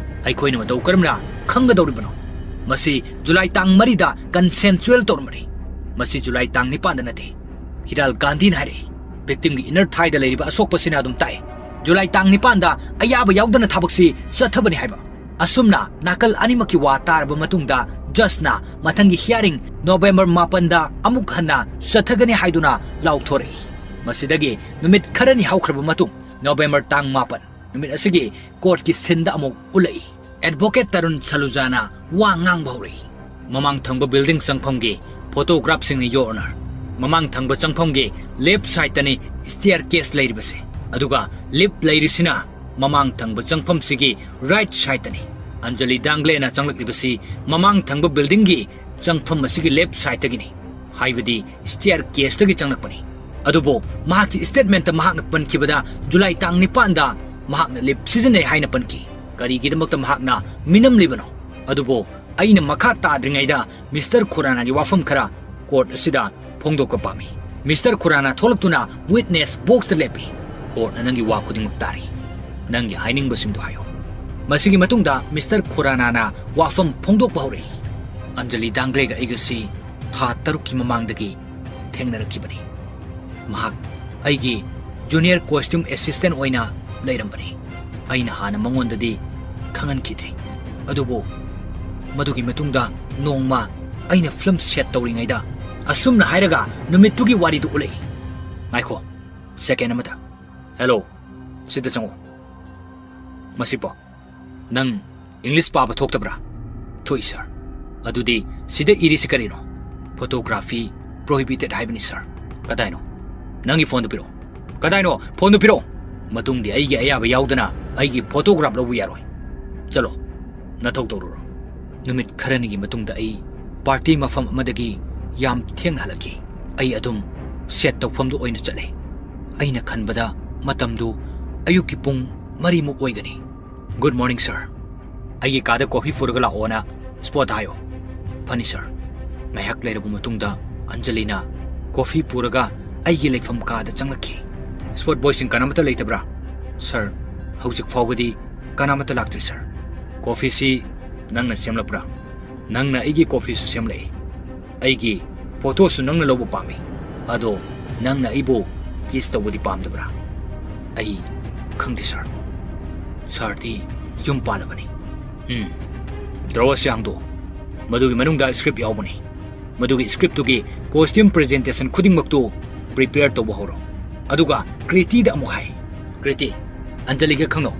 ꯑꯩꯈꯣꯏꯅ ꯃꯇꯧ ꯀꯔꯝꯅ ꯈꯪꯒꯗꯧꯔꯤꯕꯅꯣ? ꯃꯁꯤ ꯖꯨꯂꯥꯏ ꯇꯥꯡ ꯃꯔꯤꯗ ꯀꯟꯁꯦꯟꯁꯨꯑꯦꯜ ꯇꯧꯔꯝꯕꯅꯤ꯫ ꯃꯁꯤ ꯖꯨꯂꯥꯏ ꯇꯥꯡ ꯅꯤꯄꯥꯟꯗ ꯅꯠꯇꯦ꯫" ꯍꯤꯔꯥꯜ ꯒꯥꯟꯙꯤꯅ ꯍꯥꯏꯔꯛꯏ꯫ Victimꯒꯤ inner thighꯗ ꯂꯩꯔꯤꯕ ꯑꯁꯣꯛꯄꯁꯤꯅ ꯑꯗꯨꯝ ꯇꯥꯛꯏ, ꯖꯨꯂꯥꯏ ꯇꯥꯡ ꯅꯤꯄꯥꯟꯗ ꯑꯌꯥꯕ ꯌꯥꯎꯗꯅ ꯊꯕꯛꯁꯤ ꯆꯠꯊꯕꯅꯤ ꯍꯥꯏꯕ꯫ ꯑꯁꯨꯝꯅ ꯅꯥꯀꯜ ꯑꯅꯤꯃꯛꯀꯤ ꯋꯥ ꯇꯥꯔꯕ ꯃꯇꯨꯡꯗ judgeꯅ ꯃꯊꯪꯒꯤ hearing November ꯃꯥꯄꯟꯗ ꯑꯃꯨꯛ ꯍꯟꯅ ꯆꯠꯊꯒꯅꯤ ꯍꯥꯏꯗꯨꯅ ꯂꯥꯎꯊꯣꯔꯛꯏ꯫ ꯃꯁꯤꯗꯒꯤ ꯅꯨꯃꯤꯠ ꯈꯔꯅꯤ ꯍꯧꯈ꯭ꯔꯕ ꯃꯇꯨꯡ, November ꯇꯥꯡ ꯃꯥꯄꯟ ꯅꯨꯃꯤꯠ ꯑꯁꯤꯒꯤ courtꯀꯤ sceneꯗ ꯑꯃꯨꯛ ꯎꯠꯂꯛꯏ꯫ Advocate ꯇꯔꯨꯟ ꯁꯂꯨꯖꯥꯅ ꯋꯥ ꯉꯥꯡꯕ ꯍꯧꯔꯛꯏ꯫ ꯃꯃꯥꯡ ꯊꯪꯕ building ꯆꯪꯐꯝꯒꯤ photographꯁꯤꯡꯅꯤ, Your Honor꯫ ꯃꯃꯥꯡ ꯊꯪꯕ ꯆꯪꯐꯝꯒꯤ left sideꯇꯅꯤ staircase ꯂꯩꯔꯤꯕꯁꯦ, ꯑꯗꯨꯒ lift ꯂꯩꯔꯤꯁꯤꯅ ꯃꯃꯥꯡ ꯊꯪꯕ ꯆꯪꯐꯝꯁꯤꯒꯤ right sideꯇꯅꯤ꯫ ꯑꯟꯖꯂꯤ ꯗꯥꯡꯒ꯭ꯂꯦꯅ ꯆꯪꯂꯛꯂꯤꯕꯁꯤ ꯃꯃꯥꯡ ꯊꯪꯕ buildingꯒꯤ ꯆꯪꯐꯝ ꯑꯁꯤꯒꯤ left sideꯇꯒꯤꯅꯤ, ꯍꯥꯏꯕꯗꯤ staircaseꯇꯒꯤ ꯆꯪꯂꯛꯄꯅꯤ꯫ ꯑꯗꯨꯕꯨ ꯃꯍꯥꯛꯀꯤ statementꯇ ꯃꯍꯥꯛꯅ ꯄꯟꯈꯤꯕꯗ ꯖꯨꯂꯥꯏ ꯇꯥꯡ ꯅꯤꯄꯥꯟꯗ ꯃꯍꯥꯛꯅ lift ꯁꯤꯖꯤꯟꯅꯩ ꯍꯥꯏꯅ ꯄꯟꯈꯤ꯫ ꯀꯔꯤꯒꯤꯗꯃꯛꯇ ꯃꯍꯥꯛꯅ ꯃꯤꯅꯝꯂꯤꯕꯅꯣ? ꯑꯗꯨꯕꯨ ꯑꯩꯅ ꯃꯈꯥ ꯇꯥꯗ꯭ꯔꯤꯉꯩꯗ Mister ꯈꯨꯔꯥꯅꯥꯒꯤ ꯋꯥꯐꯝ ꯈꯔ court ꯑꯁꯤꯗ ꯐꯣꯡꯗꯣꯛꯄ ꯄꯥꯝꯃꯤ꯫ Mister Khurrana ꯊꯣꯛꯂꯛꯇꯨꯅ witness boxꯇ ꯂꯦꯞꯄꯤ꯫ Courtꯅ ꯅꯪꯒꯤ ꯋꯥ ꯈꯨꯗꯤꯡꯃꯛ ꯇꯥꯔꯤ꯫ ꯅꯪꯒꯤ ꯍꯥꯏꯅꯤꯡꯕꯁꯤꯡꯗꯨ ꯍꯥꯏꯌꯨ꯫ ꯃꯁꯤꯒꯤ ꯃꯇꯨꯡꯗ Mister ꯈꯨꯔꯥꯅꯥꯅ ꯋꯥꯐꯝ ꯐꯣꯡꯗꯣꯛꯄ ꯍꯧꯔꯛꯏ꯫ ꯑꯟꯖꯂꯤ ꯗꯥꯡꯒ꯭ꯂꯦꯒ ꯑꯩꯒꯁꯤ ꯊꯥ ꯇꯔꯨꯛꯀꯤ ꯃꯃꯥꯡꯗꯒꯤ ꯊꯦꯡꯅꯔꯛꯈꯤꯕꯅꯤ꯫ ꯃꯍꯥꯛ ꯑꯩꯒꯤ junior costume assistant ꯑꯣꯏꯅ ꯂꯩꯔꯝꯕꯅꯤ꯫ ꯑꯩꯅ ꯍꯥꯟꯅ ꯃꯉꯣꯟꯗꯗꯤ ꯈꯪꯍꯟꯈꯤꯗ꯭ꯔꯤ꯫ ꯑꯗꯨꯕꯨ ꯃꯗꯨꯒꯤ ꯃꯇꯨꯡꯗ ꯅꯣꯡꯃ ꯑꯩꯅ film set ꯇꯧꯔꯤꯉꯩꯗ ꯑꯁꯨꯝꯅ ꯍꯥꯏꯔꯒ ꯅꯨꯃꯤꯠꯇꯨꯒꯤ ꯋꯥꯔꯤꯗꯨ ꯎꯠꯂꯛꯏ꯫ ꯉꯥꯏꯈꯣ, second ꯑꯃꯗ꯫ Hello, ꯁꯤꯗ ꯆꯪꯉꯨ꯫ ꯃꯁꯤ ꯄꯥꯎ꯫ ꯅꯪ English ꯄꯥꯕ ꯊꯣꯛꯇꯕ꯭ꯔꯥ? ꯊꯣꯛꯏ, sir꯫ ꯑꯗꯨꯗꯤ ꯁꯤꯗ ꯏꯔꯤꯁꯤ ꯀꯔꯤꯅꯣ? Photography prohibited ꯍꯥꯏꯕꯅꯤ, sir꯫ ꯀꯗꯥꯏꯅꯣ? ꯅꯪꯒꯤ phoneꯗꯨ ꯄꯤꯔꯛꯑꯣ꯫ ꯀꯗꯥꯏꯅꯣ? Phoneꯗꯨ ꯄꯤꯔꯛꯑꯣ꯫ ꯃꯇꯨꯡꯗꯤ ꯑꯩꯒꯤ ꯑꯌꯥꯕ ꯌꯥꯎꯗꯅ ꯑꯩꯒꯤ photograph ꯂꯧꯕ ꯌꯥꯔꯣꯏ꯫ ꯆꯠꯂꯣ, ꯅꯊꯧ ꯇꯧꯔꯨꯔꯣ꯫ ꯅꯨꯃꯤꯠ ꯈꯔꯅꯤꯒꯤ ꯃꯇꯨꯡꯗ ꯑꯩ party ꯃꯐꯝ ꯑꯃꯗꯒꯤ ꯌꯥꯝ ꯊꯦꯡꯅ ꯍꯜꯂꯛꯈꯤ꯫ ꯑꯩ ꯑꯗꯨꯝ set ꯇꯧꯐꯝꯗꯨ ꯑꯣꯏꯅ ꯆꯠꯂꯦ꯫ ꯑꯩꯅ ꯈꯟꯕꯗ ꯃꯇꯝꯗꯨ ꯑꯌꯨꯛꯀꯤ ꯄꯨꯡ ꯃꯔꯤꯃꯨꯛ ꯑꯣꯏꯒꯅꯤ꯫ Good morning, sir꯫ ꯑꯩꯒꯤ ꯀꯥꯗ coffee ꯄꯨꯔꯒ ꯂꯥꯛꯑꯣꯅ spotꯇ ꯍꯥꯏꯌꯣ꯫ ꯐꯅꯤ, sir꯫ ꯉꯥꯏꯍꯥꯛ ꯂꯩꯔꯕ ꯃꯇꯨꯡꯗ ꯑꯟꯖꯂꯤꯅ coffee ꯄꯨꯔꯒ ꯑꯩꯒꯤ ꯂꯩꯐꯝ ꯀꯥꯗ ꯆꯪꯂꯛꯈꯤ꯫ Spot boyꯁꯤꯡ ꯀꯅꯥꯃꯠꯇ ꯂꯩꯇꯕ꯭ꯔꯥ? Sir, ꯍꯧꯖꯤꯛ ꯐꯥꯎꯕꯗꯤ ꯀꯅꯥꯃꯠꯇ ꯂꯥꯛꯇ꯭ꯔꯤ, sir꯫ Coffeeꯁꯤ ꯅꯪꯅ ꯁꯦꯝꯂꯛꯄ꯭ꯔꯥ? ꯅꯪꯅ ꯑꯩꯒꯤ coffeeꯁꯨ ꯁꯦꯝꯂꯛꯏ꯫ ꯑꯩꯒꯤ photoꯁꯨ ꯅꯪꯅ ꯂꯧꯕ ꯄꯥꯝꯃꯤ꯫ ꯑꯗꯣ ꯅꯪꯅ ꯑꯩꯕꯨ ꯀꯤꯁ ꯇꯧꯕꯗꯤ ꯄꯥꯝꯗꯕ꯭ꯔꯥ? ꯑꯩ ꯈꯪꯗꯦ ꯁꯥꯔ꯫ ꯁꯥꯔꯗꯤ ꯌꯨꯝ ꯄꯥꯜꯂꯕꯅꯤ꯫ ꯎꯝ꯫ ꯗ꯭ꯔꯣꯋꯔꯁ ꯌꯥꯡꯗꯣ, ꯃꯗꯨꯒꯤ ꯃꯅꯨꯡꯗ ꯁ꯭ꯀ꯭ꯔꯤꯞ ꯌꯥꯎꯕꯅꯤ꯫ ꯃꯗꯨꯒꯤ ꯁ꯭ꯀ꯭ꯔꯤꯞꯇꯨꯒꯤ ꯀꯣꯁꯇ꯭ꯌꯨꯝ ꯄ꯭ꯔꯖꯦꯟꯇꯦꯁꯟ ꯈꯨꯗꯤꯡꯃꯛꯇꯨ ꯄ꯭ꯔꯤꯄꯦꯌꯔ ꯇꯧꯕ ꯍꯧꯔꯣ꯫ ꯑꯗꯨꯒ ꯀ꯭ꯔꯤꯇꯤꯗ ꯑꯃꯨꯛ ꯍꯥꯏ, "ꯀ꯭ꯔꯤꯇꯤ, ꯑꯟꯖꯂꯤꯒ ꯈꯪꯅꯧ꯫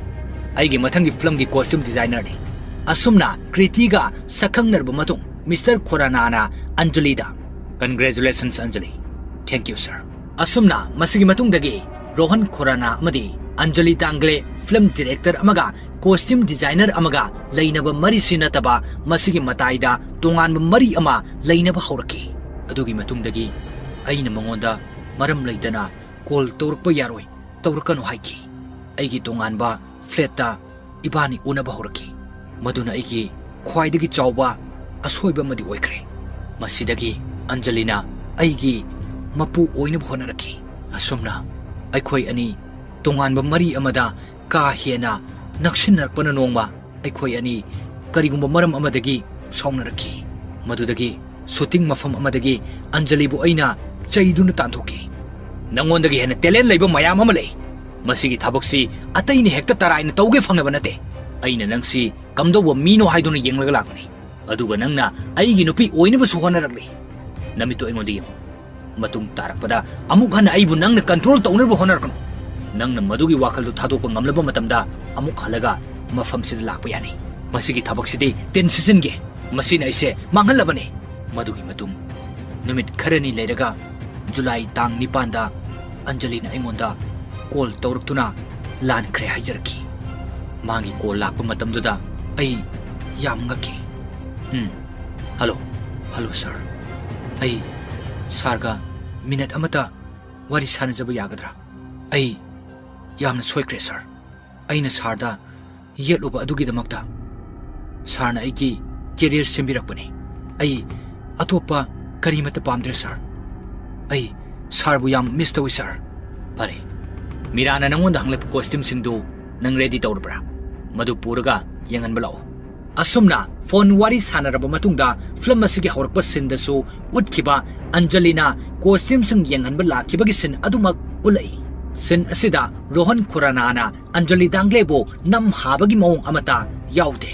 ꯑꯩꯒꯤ ꯃꯊꯪꯒꯤ ꯐꯤꯂꯝꯒꯤ ꯀꯣꯁꯇ꯭ꯌꯨꯝ ꯗꯤꯖꯥꯏꯅꯔꯅꯤ꯫" ꯑꯁꯨꯝꯅ ꯀ꯭ꯔꯤꯇꯤꯒ ꯁꯛꯈꯪꯅꯔꯕ ꯃꯇꯨꯡ ꯃꯤꯁꯇꯔ ꯈꯣꯔꯥꯅꯥꯅ ꯑꯟꯖꯂꯤꯗ, "Congratulations, Anjali." "Thank you, sir꯫" ꯑꯁꯨꯝꯅ ꯃꯁꯤꯒꯤ ꯃꯇꯨꯡꯗꯒꯤ ꯔꯣꯍꯟ ꯈꯣꯔꯥꯅꯥ ꯑꯃꯗꯤ ꯑꯟꯖꯂꯤ ꯇꯥꯡꯒ꯭ꯂꯦ, ꯐꯤꯂꯝ ꯗꯤꯔꯦꯛꯇꯔ ꯑꯃꯒ ꯀꯣꯁꯇ꯭ꯌꯨꯝ ꯗꯤꯖꯥꯏꯅꯔ ꯑꯃꯒ ꯂꯩꯅꯕ ꯃꯔꯤꯁꯤ ꯅꯠꯇꯕ ꯃꯁꯤꯒꯤ ꯃꯇꯥꯏꯗ ꯇꯣꯉꯥꯟꯕ ꯃꯔꯤ ꯑꯃ ꯂꯩꯅꯕ ꯍꯧꯔꯛꯈꯤ꯫ ꯑꯗꯨꯒꯤ ꯃꯇꯨꯡꯗꯒꯤ ꯑꯩꯅ ꯃꯉꯣꯟꯗ ꯃꯔꯝ ꯂꯩꯇꯅ ꯀꯣꯜ ꯇꯧꯔꯛꯄ ꯌꯥꯔꯣꯏ, ꯇꯧꯔꯛꯀꯅꯨ ꯍꯥꯏꯈꯤ꯫ ꯑꯩꯒꯤ ꯇꯣꯉꯥꯟꯕ ꯐ꯭ꯂꯦꯠꯇ ꯏꯕꯥꯅꯤ ꯎꯅꯕ ꯍꯧꯔꯛꯈꯤ꯫ ꯃꯗꯨꯅ ꯑꯩꯒꯤ ꯈ꯭ꯋꯥꯏꯗꯒꯤ ꯆꯥꯎꯕ ꯑꯁꯣꯏꯕ ꯑꯃꯗꯤ ꯑꯣꯏꯈ꯭ꯔꯦ꯫ ꯃꯁꯤꯗꯒꯤ ꯑꯟꯖꯂꯤꯅ ꯑꯩꯒꯤ ꯃꯄꯨ ꯑꯣꯏꯅꯕ ꯍꯣꯠꯅꯔꯛꯈꯤ꯫ ꯑꯁꯨꯝꯅ ꯑꯩꯈꯣꯏ ꯑꯅꯤ ꯇꯣꯉꯥꯟꯕ ꯃꯔꯤ ꯑꯃꯗ ꯀꯥ ꯍꯦꯟꯅ ꯅꯛꯁꯤꯟꯅꯔꯛꯄꯅ ꯅꯣꯡꯃ ꯑꯩꯈꯣꯏ ꯑꯅꯤ ꯀꯔꯤꯒꯨꯝꯕ ꯃꯔꯝ ꯑꯃꯗꯒꯤ ꯁꯥꯎꯅꯔꯛꯈꯤ꯫ ꯃꯗꯨꯗꯒꯤ ꯁꯨꯇꯤꯡ ꯃꯐꯝ ꯑꯃꯗꯒꯤ ꯑꯟꯖꯂꯤꯕꯨ ꯑꯩꯅ ꯆꯩꯗꯨꯅ ꯇꯥꯟꯊꯣꯛꯈꯤ꯫ "ꯅꯉꯣꯟꯗꯒꯤ ꯍꯦꯟꯅ ꯇꯦꯂꯦꯟ ꯂꯩꯕ ꯃꯌꯥꯝ ꯑꯃ ꯂꯩ꯫ ꯃꯁꯤꯒꯤ ꯊꯕꯛꯁꯤ ꯑꯇꯩꯅ ꯍꯦꯛꯇ ꯇꯔꯥꯏꯅ ꯇꯧꯒꯦ ꯐꯪꯅꯕ ꯅꯠꯇꯦ꯫ ꯑꯩꯅ ꯅꯪꯁꯤ ꯀꯝꯗꯧꯕ ꯃꯤꯅꯣ ꯍꯥꯏꯗꯨꯅ ꯌꯦꯡꯂꯒ ꯂꯥꯛꯄꯅꯤ꯫ ꯑꯗꯨꯒ ꯅꯪꯅ ꯑꯩꯒꯤ ꯅꯨꯄꯤ ꯑꯣꯏꯅꯕꯁꯨ ꯍꯣꯠꯅꯔꯛꯂꯤ꯫ ꯅꯃꯤꯠꯇꯨ ꯑꯩꯉꯣꯟꯗ ꯌꯦꯡꯉꯨ꯫ ꯃꯇꯨꯡ ꯇꯥꯔꯛꯄꯗ ꯑꯃꯨꯛ ꯍꯟꯅ ꯑꯩꯕꯨ ꯅꯪꯅ ꯀꯟꯇ꯭ꯔꯣꯜ ꯇꯧꯅꯕ ꯍꯣꯠꯅꯔꯛꯀꯅꯨ꯫ ꯅꯪꯅ ꯃꯗꯨꯒꯤ ꯋꯥꯈꯜꯗꯨ ꯊꯥꯗꯣꯛꯄ ꯉꯝꯂꯕ ꯃꯇꯝꯗ ꯑꯃꯨꯛ ꯍꯜꯂꯒ ꯃꯐꯝꯁꯤꯗ ꯂꯥꯛꯄ ꯌꯥꯅꯤ꯫ ꯃꯁꯤꯒꯤ ꯊꯕꯛꯁꯤꯗꯤ ꯇꯤꯟ ꯁꯤꯠꯆꯤꯟꯒꯦ꯫ ꯃꯁꯤꯅ ꯑꯩꯁꯦ ꯃꯥꯡꯍꯜꯂꯕꯅꯤ꯫" ꯃꯗꯨꯒꯤ ꯃꯇꯨꯡ ꯅꯨꯃꯤꯠ ꯈꯔꯅꯤ ꯂꯩꯔꯒ ꯖꯨꯂꯥꯏ ꯇꯥꯡ ꯅꯤꯄꯥꯟꯗ ꯑꯟꯖꯂꯤꯅ ꯑꯩꯉꯣꯟꯗ ꯀꯣꯜ ꯇꯧꯔꯛꯇꯨꯅ ꯂꯥꯟꯈ꯭ꯔꯦ ꯍꯥꯏꯖꯔꯛꯈꯤ꯫ ꯃꯥꯒꯤ ꯀꯣꯜ ꯂꯥꯛꯄ ꯃꯇꯝꯗꯨꯗ ꯑꯩ ꯌꯥꯝ ꯉꯛꯈꯤ꯫ "ꯎꯝ, ꯍꯜꯂꯣ, ꯍꯜꯂꯣ ꯁꯥꯔ꯫ ꯑꯩ ꯁꯥꯔꯒ ꯃꯤꯅꯠ ꯑꯃꯇ ꯋꯥꯔꯤ ꯁꯥꯟꯅꯖꯕ ꯌꯥꯒꯗ꯭ꯔꯥ? ꯑꯩ ꯌꯥꯝꯅ ꯁꯣꯏꯈ꯭ꯔꯦ ꯁꯥꯔ꯫ ꯑꯩꯅ ꯁꯥꯔꯗ ꯌꯦꯠꯂꯨꯕ ꯑꯗꯨꯒꯤꯗꯃꯛꯇ꯫ ꯁꯥꯔꯅ ꯑꯩꯒꯤ ꯀꯦꯔꯤꯌꯔ ꯁꯦꯝꯕꯤꯔꯛꯄꯅꯤ꯫ ꯑꯩ ꯑꯇꯣꯞꯄ ꯀꯔꯤꯃꯠꯇ ꯄꯥꯝꯗ꯭ꯔꯦ ꯁꯥꯔ꯫ ꯑꯩ ꯁꯥꯔꯕꯨ ꯌꯥꯝ ꯃꯤꯁ ꯇꯧꯏ ꯁꯥꯔ꯫" "ꯐꯔꯦ, ꯃꯤꯔꯥꯅ ꯅꯉꯣꯟꯗ ꯍꯪꯂꯛꯄ ꯀꯣꯁꯇ꯭ꯌꯨꯝꯁꯤꯡꯗꯨ ꯅꯪ ꯔꯦꯗꯤ ꯇꯧꯔꯕ꯭ꯔꯥ? ꯃꯗꯨ ꯄꯨꯔꯒ ꯌꯦꯡꯍꯟꯕ ꯂꯥꯛꯑꯣ꯫" ꯑꯁꯨꯝꯅ ꯐꯣꯟ ꯋꯥꯔꯤ ꯁꯥꯟꯅꯔꯕ ꯃꯇꯨꯡꯗ ꯐꯤꯂꯝ ꯑꯁꯤꯒꯤ ꯍꯧꯔꯛꯄ ꯁꯤꯟꯗꯁꯨ ꯎꯠꯈꯤꯕ ꯑꯟꯖꯂꯤꯅ ꯀꯣꯁꯇ꯭ꯌꯨꯝꯁꯤꯡ ꯌꯦꯡꯍꯟꯕ ꯂꯥꯛꯈꯤꯕꯒꯤ ꯁꯤꯟ ꯑꯗꯨꯃꯛ ꯎꯠꯂꯛꯏ꯫ ꯁꯤꯟ ꯑꯁꯤꯗ ꯔꯣꯍꯟ ꯈꯨꯔꯥꯅꯥꯅ ꯑꯟꯖꯂꯤ ꯗꯥꯡꯒ꯭ꯂꯦꯕꯨ ꯅꯝ ꯍꯥꯕꯒꯤ ꯃꯑꯣꯡ ꯑꯃꯠꯇ ꯌꯥꯎꯗꯦ꯫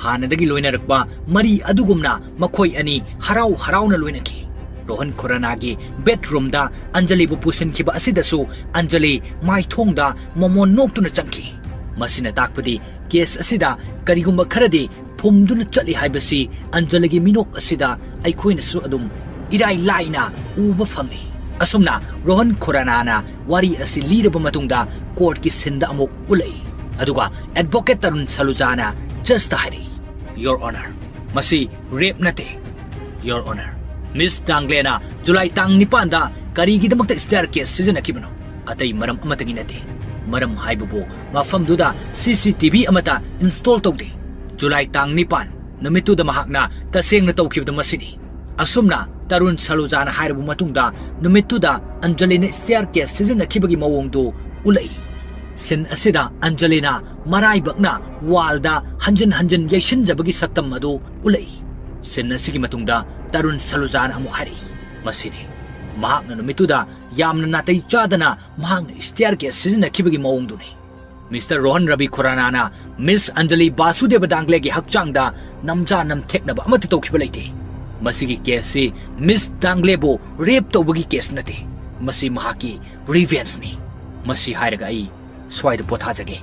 ꯍꯥꯟꯅꯗꯒꯤ ꯂꯣꯏꯅꯔꯛꯄ ꯃꯔꯤ ꯑꯗꯨꯒꯨꯝꯅ ꯃꯈꯣꯏ ꯑꯅꯤ ꯍꯔꯥꯎ ꯍꯔꯥꯎꯅ ꯂꯣꯏꯅꯈꯤ꯫ ꯔꯣꯍꯟ ꯈꯨꯔꯥꯅꯥꯒꯤ ꯕꯦꯗꯔꯨꯝꯗ ꯑꯟꯖꯂꯤꯕꯨ ꯄꯨꯁꯤꯟꯈꯤꯕ ꯑꯁꯤꯗꯁꯨ ꯑꯟꯖꯂꯤ ꯃꯥꯏꯊꯣꯡꯗ ꯃꯃꯣꯟ ꯅꯣꯛꯇꯨꯅ ꯆꯪꯈꯤ꯫ ꯃꯁꯤꯅ ꯇꯥꯛꯄꯗꯤ ꯀꯦꯁ ꯑꯁꯤꯗ ꯀꯔꯤꯒꯨꯝꯕ ꯈꯔꯗꯤ ꯐꯨꯝꯗꯨꯅ ꯆꯠꯂꯤ ꯍꯥꯏꯕꯁꯤ ꯑꯟꯖꯂꯤꯒꯤ ꯃꯤꯅꯣꯛ ꯑꯁꯤꯗ ꯑꯩꯈꯣꯏꯅꯁꯨ ꯑꯗꯨꯝ ꯏꯔꯥꯏ ꯂꯥꯏꯅ ꯎꯕ ꯐꯪꯂꯤ꯫ ꯑꯁꯨꯝꯅ ꯔꯣꯍꯟ ꯈꯨꯔꯥꯅꯥꯅ ꯋꯥꯔꯤ ꯑꯁꯤ ꯂꯤꯔꯕ ꯃꯇꯨꯡꯗ ꯀꯣꯔꯠꯀꯤ ꯁꯤꯟꯗ ꯑꯃꯨꯛ ꯎꯠꯂꯛꯏ꯫ ꯑꯗꯨꯒ ꯑꯦꯗꯚꯣꯀꯦꯠ ꯇꯔꯨꯟ ꯁꯂꯨꯖꯥꯅ ꯖꯖꯇ ꯍꯥꯏꯔꯛꯏ, "ꯌꯣꯔ ꯑꯣꯅꯔ, ꯃꯁꯤ ꯔꯦꯞ ꯅꯠꯇꯦ꯫ ꯌꯣꯔ ꯑꯣꯅꯔ, ꯃꯤꯁ ꯗꯥꯡꯒ꯭ꯂꯦꯅ ꯖꯨꯂꯥꯏ ꯇꯥꯡ ꯅꯤꯄꯥꯟꯗ ꯀꯔꯤꯒꯤꯗꯃꯛꯇ ꯁ꯭ꯇꯦꯌꯔ ꯀꯦꯁ ꯁꯤꯖꯤꯟꯅꯈꯤꯕꯅꯣ? ꯑꯇꯩ ꯃꯔꯝ ꯑꯃꯠꯇꯒꯤ ꯅꯠꯇꯦ꯫ ꯃꯔꯝ ꯍꯥꯏꯕꯕꯨ ꯃꯐꯝꯗꯨꯗ ꯁꯤ ꯁꯤ ꯇꯤ ꯚꯤ ꯑꯃꯠꯇ ꯏꯟꯁꯇꯣꯜ ꯇꯧꯗꯦ꯫ ꯖꯨꯂꯥꯏ ꯇꯥꯡ ꯅꯤꯄꯥꯟ ꯅꯨꯃꯤꯠꯇꯨꯗ ꯃꯍꯥꯛꯅ ꯇꯁꯦꯡꯅ ꯇꯧꯈꯤꯕꯗꯨ ꯃꯁꯤꯅꯤ"꯫ ꯑꯁꯨꯝꯅ ꯇꯔꯨꯟ ꯁꯂꯨꯖꯥꯅ ꯍꯥꯏꯔꯕ ꯃꯇꯨꯡꯗ ꯅꯨꯃꯤꯠꯇꯨꯗ ꯑꯟꯖꯂꯤꯅ ꯁ꯭ꯇꯦꯌꯔ ꯀꯦꯁ ꯁꯤꯖꯤꯟꯅꯈꯤꯕꯒꯤ ꯃꯑꯣꯡꯗꯨ ꯎꯠꯂꯛꯏ꯫ ꯁꯤꯟ ꯑꯁꯤꯗ ꯑꯟꯖꯂꯤꯅ ꯃꯔꯥꯏꯕꯛꯅ ꯋꯥꯜꯗ ꯍꯟꯖꯤꯟ ꯍꯟꯖꯤꯟ ꯌꯩꯁꯤꯟꯖꯕꯒꯤ ꯁꯛꯇꯝ ꯑꯗꯨ ꯎꯠꯂꯛꯏ꯫ ꯁꯤꯟ ꯑꯁꯤꯒꯤ ꯃꯇꯨꯡꯗ ꯇꯔꯨꯟ ꯁꯂꯨꯖꯥꯅ ꯑꯃꯨꯛ ꯍꯥꯏꯔꯛꯏ, "ꯃꯁꯤꯅꯤ꯫ ꯃꯍꯥꯛꯅ ꯅꯨꯃꯤꯠꯇꯨꯗ ꯌꯥꯝꯅ ꯅꯥꯇꯩ ꯆꯥꯗꯅ ꯃꯍꯥꯛꯅ ꯁ꯭ꯇꯦꯌꯔ ꯀꯦꯁ ꯁꯤꯖꯤꯟꯅꯈꯤꯕꯒꯤ ꯃꯑꯣꯡꯗꯨꯅꯤ"꯫ ꯃꯤꯁꯇꯔ ꯔꯣꯍꯟ ꯔꯕꯤ ꯈꯨꯔꯥꯅꯥꯅ ꯃꯤꯁ ꯑꯟꯖꯂꯤ ꯕꯥꯁꯨꯗꯦꯕ ꯗꯥꯡꯒ꯭ꯂꯦꯒꯤ ꯍꯛꯆꯥꯡꯗ ꯅꯝꯖꯥ ꯅꯝꯊꯦꯛꯅꯕ ꯑꯃꯠꯇ ꯇꯧꯈꯤꯕ ꯂꯩꯇꯦ꯫ ꯃꯁꯤꯒꯤ ꯀꯦꯁꯁꯤ ꯃꯤꯁ ꯗꯥꯡꯒ꯭ꯂꯦꯕꯨ ꯔꯦꯞ ꯇꯧꯕꯒꯤ ꯀꯦꯁ ꯅꯠꯇꯦ꯫ ꯃꯁꯤ ꯃꯍꯥꯛꯀꯤ ꯔꯤꯚꯦꯟꯖꯅꯤ꯫ ꯃꯁꯤ ꯍꯥꯏꯔꯒ ꯑꯩ ꯁ꯭ꯋꯥꯏꯗ ꯄꯣꯊꯥꯖꯒꯦ,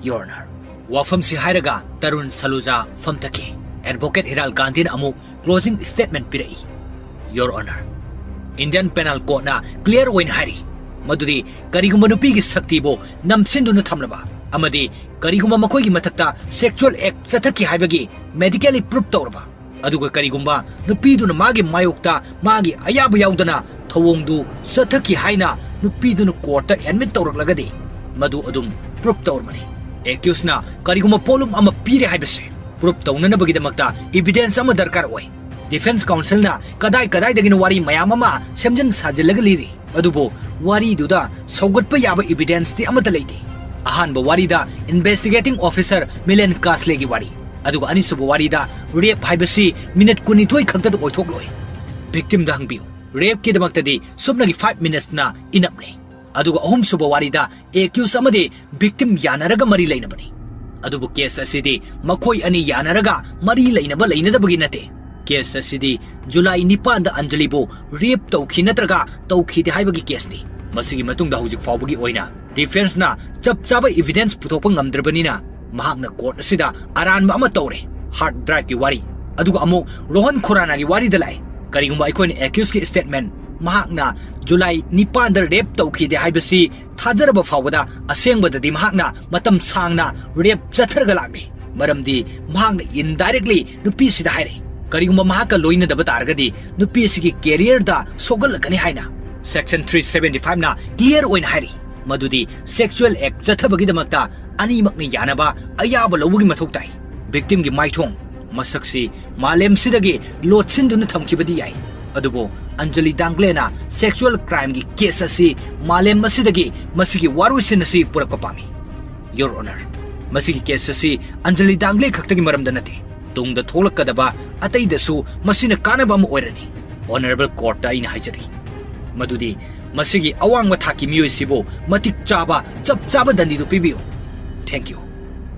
ꯌꯣꯔ ꯑꯣꯅꯔ꯫ ꯋꯥꯐꯝꯁꯤ ꯍꯥꯏꯔꯒ ꯇꯔꯨꯟ ꯁꯂꯨꯖꯥ ꯐꯝꯊꯈꯤ꯫ ꯑꯦꯗꯚꯣꯀꯦꯠ ꯍꯤꯔꯥꯜ ꯒꯥꯟꯙꯤꯅ ꯑꯃꯨꯛ ꯀ꯭ꯂꯣꯖꯤꯡ ꯁ꯭ꯇꯦꯠꯃꯦꯟꯠ ꯄꯤꯔꯛꯏ, ꯌꯣꯔ ꯑꯣꯅꯔ, ꯏꯟꯗꯤꯌꯟ ꯄꯦꯅꯥꯜ ꯀꯣꯗꯅ ꯀ꯭ꯂꯤꯌꯔ ꯑꯣꯏꯅ ꯍꯥꯏꯔꯤ ꯃꯗꯨꯗꯤ ꯀꯔꯤꯒꯨꯝꯕ ꯅꯨꯄꯤꯒꯤ ꯁꯛꯇꯤꯕꯨ ꯅꯝꯁꯤꯟꯗꯨꯅ ꯊꯝꯂꯕ ꯑꯃꯗꯤ ꯀꯔꯤꯒꯨꯝꯕ ꯃꯈꯣꯏꯒꯤ ꯃꯊꯛꯇ ꯁꯦꯛꯁꯨꯑꯦꯜ ꯑꯦꯛ ꯆꯠꯊꯈꯤ ꯍꯥꯏꯕꯒꯤ ꯃꯦꯗꯤꯀꯦꯜꯂꯤ ꯄ꯭ꯔꯨꯐ ꯇꯧꯔꯕ, ꯑꯗꯨꯒ ꯀꯔꯤꯒꯨꯝꯕ ꯅꯨꯄꯤꯗꯨꯅ ꯃꯥꯒꯤ ꯃꯥꯌꯣꯛꯇ ꯃꯥꯒꯤ ꯑꯌꯥꯕ ꯌꯥꯎꯗꯅ ꯊꯧꯑꯣꯡꯗꯨ ꯆꯠꯊꯈꯤ ꯍꯥꯏꯅ ꯅꯨꯄꯤꯗꯨꯅ ꯀꯣꯔꯠꯇ ꯑꯦꯗꯃꯤꯠ ꯇꯧꯔꯛꯂꯒꯗꯤ ꯃꯗꯨ ꯑꯗꯨꯝ ꯄ꯭ꯔꯨꯐ ꯇꯧꯔꯕꯅꯤ꯫ ꯑꯦꯀ꯭ꯌꯨꯁꯅ ꯀꯔꯤꯒꯨꯝꯕ ꯄꯣꯠꯂꯨꯝ ꯑꯃ ꯄꯤꯔꯦ ꯍꯥꯏꯕꯁꯦ ꯄ꯭ꯔꯨꯐ ꯇꯧꯅꯅꯕꯒꯤꯗꯃꯛꯇ ꯏꯚꯤꯗꯦꯟꯁ ꯑꯃ ꯗꯔꯀꯥꯔ ꯑꯣꯏ꯫ ꯗꯤꯐꯦꯟꯁ ꯀꯥꯎꯟꯁꯤꯜꯅ ꯀꯗꯥꯏ ꯀꯗꯥꯏꯗꯒꯤꯅꯣ ꯋꯥꯔꯤ ꯃꯌꯥꯝ ꯑꯃ ꯁꯦꯝꯖꯤꯟ ꯁꯥꯖꯤꯜꯂꯒ ꯂꯤꯔꯤ, ꯑꯗꯨꯕꯨ ꯋꯥꯔꯤꯗꯨꯗ ꯁꯧꯒꯠꯄ ꯌꯥꯕ ꯏꯚꯤꯗꯦꯟꯁꯇꯤ ꯑꯃꯠꯇ ꯂꯩꯇꯦ꯫ ꯑꯍꯥꯟꯕ ꯋꯥꯔꯤꯗ ꯏꯟꯚꯦꯁꯇꯤꯒꯦꯇꯤꯡ ꯑꯣꯐꯤꯁꯔ ꯃꯤꯂꯦꯟ ꯀꯥꯁꯂꯦꯒꯤ ꯋꯥꯔꯤ, ꯑꯗꯨꯒ ꯑꯅꯤꯁꯨꯕ ꯋꯥꯔꯤꯗ rape ꯍꯥꯏꯕꯁꯤ minute ꯀꯨꯟꯅꯤꯊꯣꯏ ꯈꯛꯇꯗ ꯑꯣꯏꯊꯣꯛꯂꯣꯏ꯫ Victimꯗ ꯍꯪꯕꯤꯌꯨ꯫ Rapeꯀꯤꯗꯃꯛꯇꯗꯤ ꯁꯨꯞꯅꯒꯤ five minutesꯅ enough ꯅꯤ꯫ ꯑꯗꯨꯒ ꯑꯍꯨꯝꯁꯨꯕ ꯋꯥꯔꯤꯗ accused ꯑꯃꯗꯤ victim ꯌꯥꯅꯔꯒ ꯃꯔꯤ ꯂꯩꯅꯕꯅꯤ꯫ ꯑꯗꯨꯕꯨ case ꯑꯁꯤꯗꯤ ꯃꯈꯣꯏ ꯑꯅꯤ ꯌꯥꯅꯔꯒ ꯃꯔꯤ ꯂꯩꯅꯕ ꯂꯩꯅꯗꯕꯒꯤ ꯅꯠꯇꯦ꯫ Case ꯑꯁꯤꯗꯤ ꯖꯨꯂꯥꯏ ꯅꯤꯄꯥꯟꯗ ꯑꯟꯖꯂꯤꯕꯨ rape ꯇꯧꯈꯤ ꯅꯠꯇ꯭ꯔꯒ ꯇꯧꯈꯤꯗꯦ ꯍꯥꯏꯕꯒꯤ caseꯅꯤ꯫ ꯃꯁꯤꯒꯤ ꯃꯇꯨꯡꯗ ꯍꯧꯖꯤꯛ ꯐꯥꯎꯕꯒꯤ ꯑꯣꯏꯅ defenceꯅ ꯆꯞ ꯆꯥꯕ evidence ꯄꯨꯊꯣꯛꯄ ꯉꯝꯗ꯭ꯔꯕꯅꯤꯅ ꯃꯍꯥꯛꯅ court ꯑꯁꯤꯗ ꯑꯔꯥꯟꯕ ꯑꯃ ꯇꯧꯔꯦ꯫ Hard driveꯀꯤ ꯋꯥꯔꯤ꯫ ꯑꯗꯨꯒ ꯑꯃꯨꯛ ꯔꯣꯍꯟ ꯈꯨꯔꯥꯅꯥꯒꯤ ꯋꯥꯔꯤꯗ ꯂꯥꯛꯑꯦ꯫ ꯀꯔꯤꯒꯨꯝꯕ ꯑꯩꯈꯣꯏꯅ accusedꯀꯤ statement, ꯃꯍꯥꯛꯅ ꯖꯨꯂꯥꯏ ꯅꯤꯄꯥꯟꯗ rape ꯇꯧꯈꯤꯗꯦ ꯍꯥꯏꯕꯁꯤ ꯊꯥꯖꯔꯕ ꯐꯥꯎꯕꯗ, ꯑꯁꯦꯡꯕꯗꯗꯤ ꯃꯍꯥꯛꯅ ꯃꯇꯝ ꯁꯥꯡꯅ rape ꯆꯠꯊꯔꯒ ꯂꯥꯛꯂꯤ꯫ ꯃꯔꯝꯗꯤ ꯃꯍꯥꯛꯅ indirectly ꯅꯨꯄꯤꯁꯤꯗ ꯍꯥꯏꯔꯦ꯫ ꯀꯔꯤꯒꯨꯝꯕ ꯃꯍꯥꯛꯀ ꯂꯣꯏꯅꯗꯕ ꯇꯥꯔꯒꯗꯤ ꯅꯨꯄꯤ ꯑꯁꯤꯒꯤ careerꯗ ꯁꯣꯛꯍꯜꯂꯛꯀꯅꯤ ꯍꯥꯏꯅ꯫ Section three seventy fiveꯅ clear ꯑꯣꯏꯅ ꯍꯥꯏꯔꯤ ꯃꯗꯨꯗꯤ sexual act ꯆꯠꯊꯕꯒꯤꯗꯃꯛꯇ ꯑꯅꯤꯃꯛꯅ ꯌꯥꯅꯕ ꯑꯌꯥꯕ ꯂꯧꯕꯒꯤ ꯃꯊꯧ ꯇꯥꯏ꯫ Victimꯒꯤ ꯃꯥꯏꯊꯣꯡ, ꯃꯁꯛꯁꯤ ꯃꯥꯂꯦꯝꯁꯤꯗꯒꯤ ꯂꯣꯠꯁꯤꯟꯗꯨꯅ ꯊꯝꯈꯤꯕꯗꯤ ꯌꯥꯏ, ꯑꯗꯨꯕꯨ ꯑꯟꯖꯂꯤ ꯗꯥꯡꯒ꯭ꯂꯦꯅ sexual crimeꯒꯤ case ꯑꯁꯤ ꯃꯥꯂꯦꯝ ꯑꯁꯤꯗꯒꯤ ꯃꯁꯤꯒꯤ ꯋꯥꯔꯣꯏꯁꯤꯟ ꯑꯁꯤ ꯄꯨꯔꯛꯄ ꯄꯥꯝꯃꯤ꯫ Your Honor, ꯃꯁꯤꯒꯤ case ꯑꯁꯤ ꯑꯟꯖꯂꯤ ꯗꯥꯡꯒ꯭ꯂꯦ ꯈꯛꯇꯒꯤ ꯃꯔꯝꯗ ꯅꯠꯇꯦ, ꯇꯨꯡꯗ ꯊꯣꯛꯂꯛꯀꯗꯕ ꯑꯇꯩꯗꯁꯨ ꯃꯁꯤꯅ ꯀꯥꯟꯅꯕ ꯑꯃ ꯑꯣꯏꯔꯅꯤ꯫ Honourable Courtꯇ ꯑꯩꯅ ꯍꯥꯏꯖꯔꯤ ꯃꯗꯨꯗꯤ ꯃꯁꯤꯒꯤ ꯑꯋꯥꯡꯕ ꯊꯥꯛꯀꯤ ꯃꯤꯑꯣꯏꯁꯤꯕꯨ ꯃꯇꯤꯛ ꯆꯥꯕ ꯆꯞ ꯆꯥꯕ ꯗꯟꯗꯤꯗꯨ ꯄꯤꯕꯤꯌꯨ꯫ Thank you꯫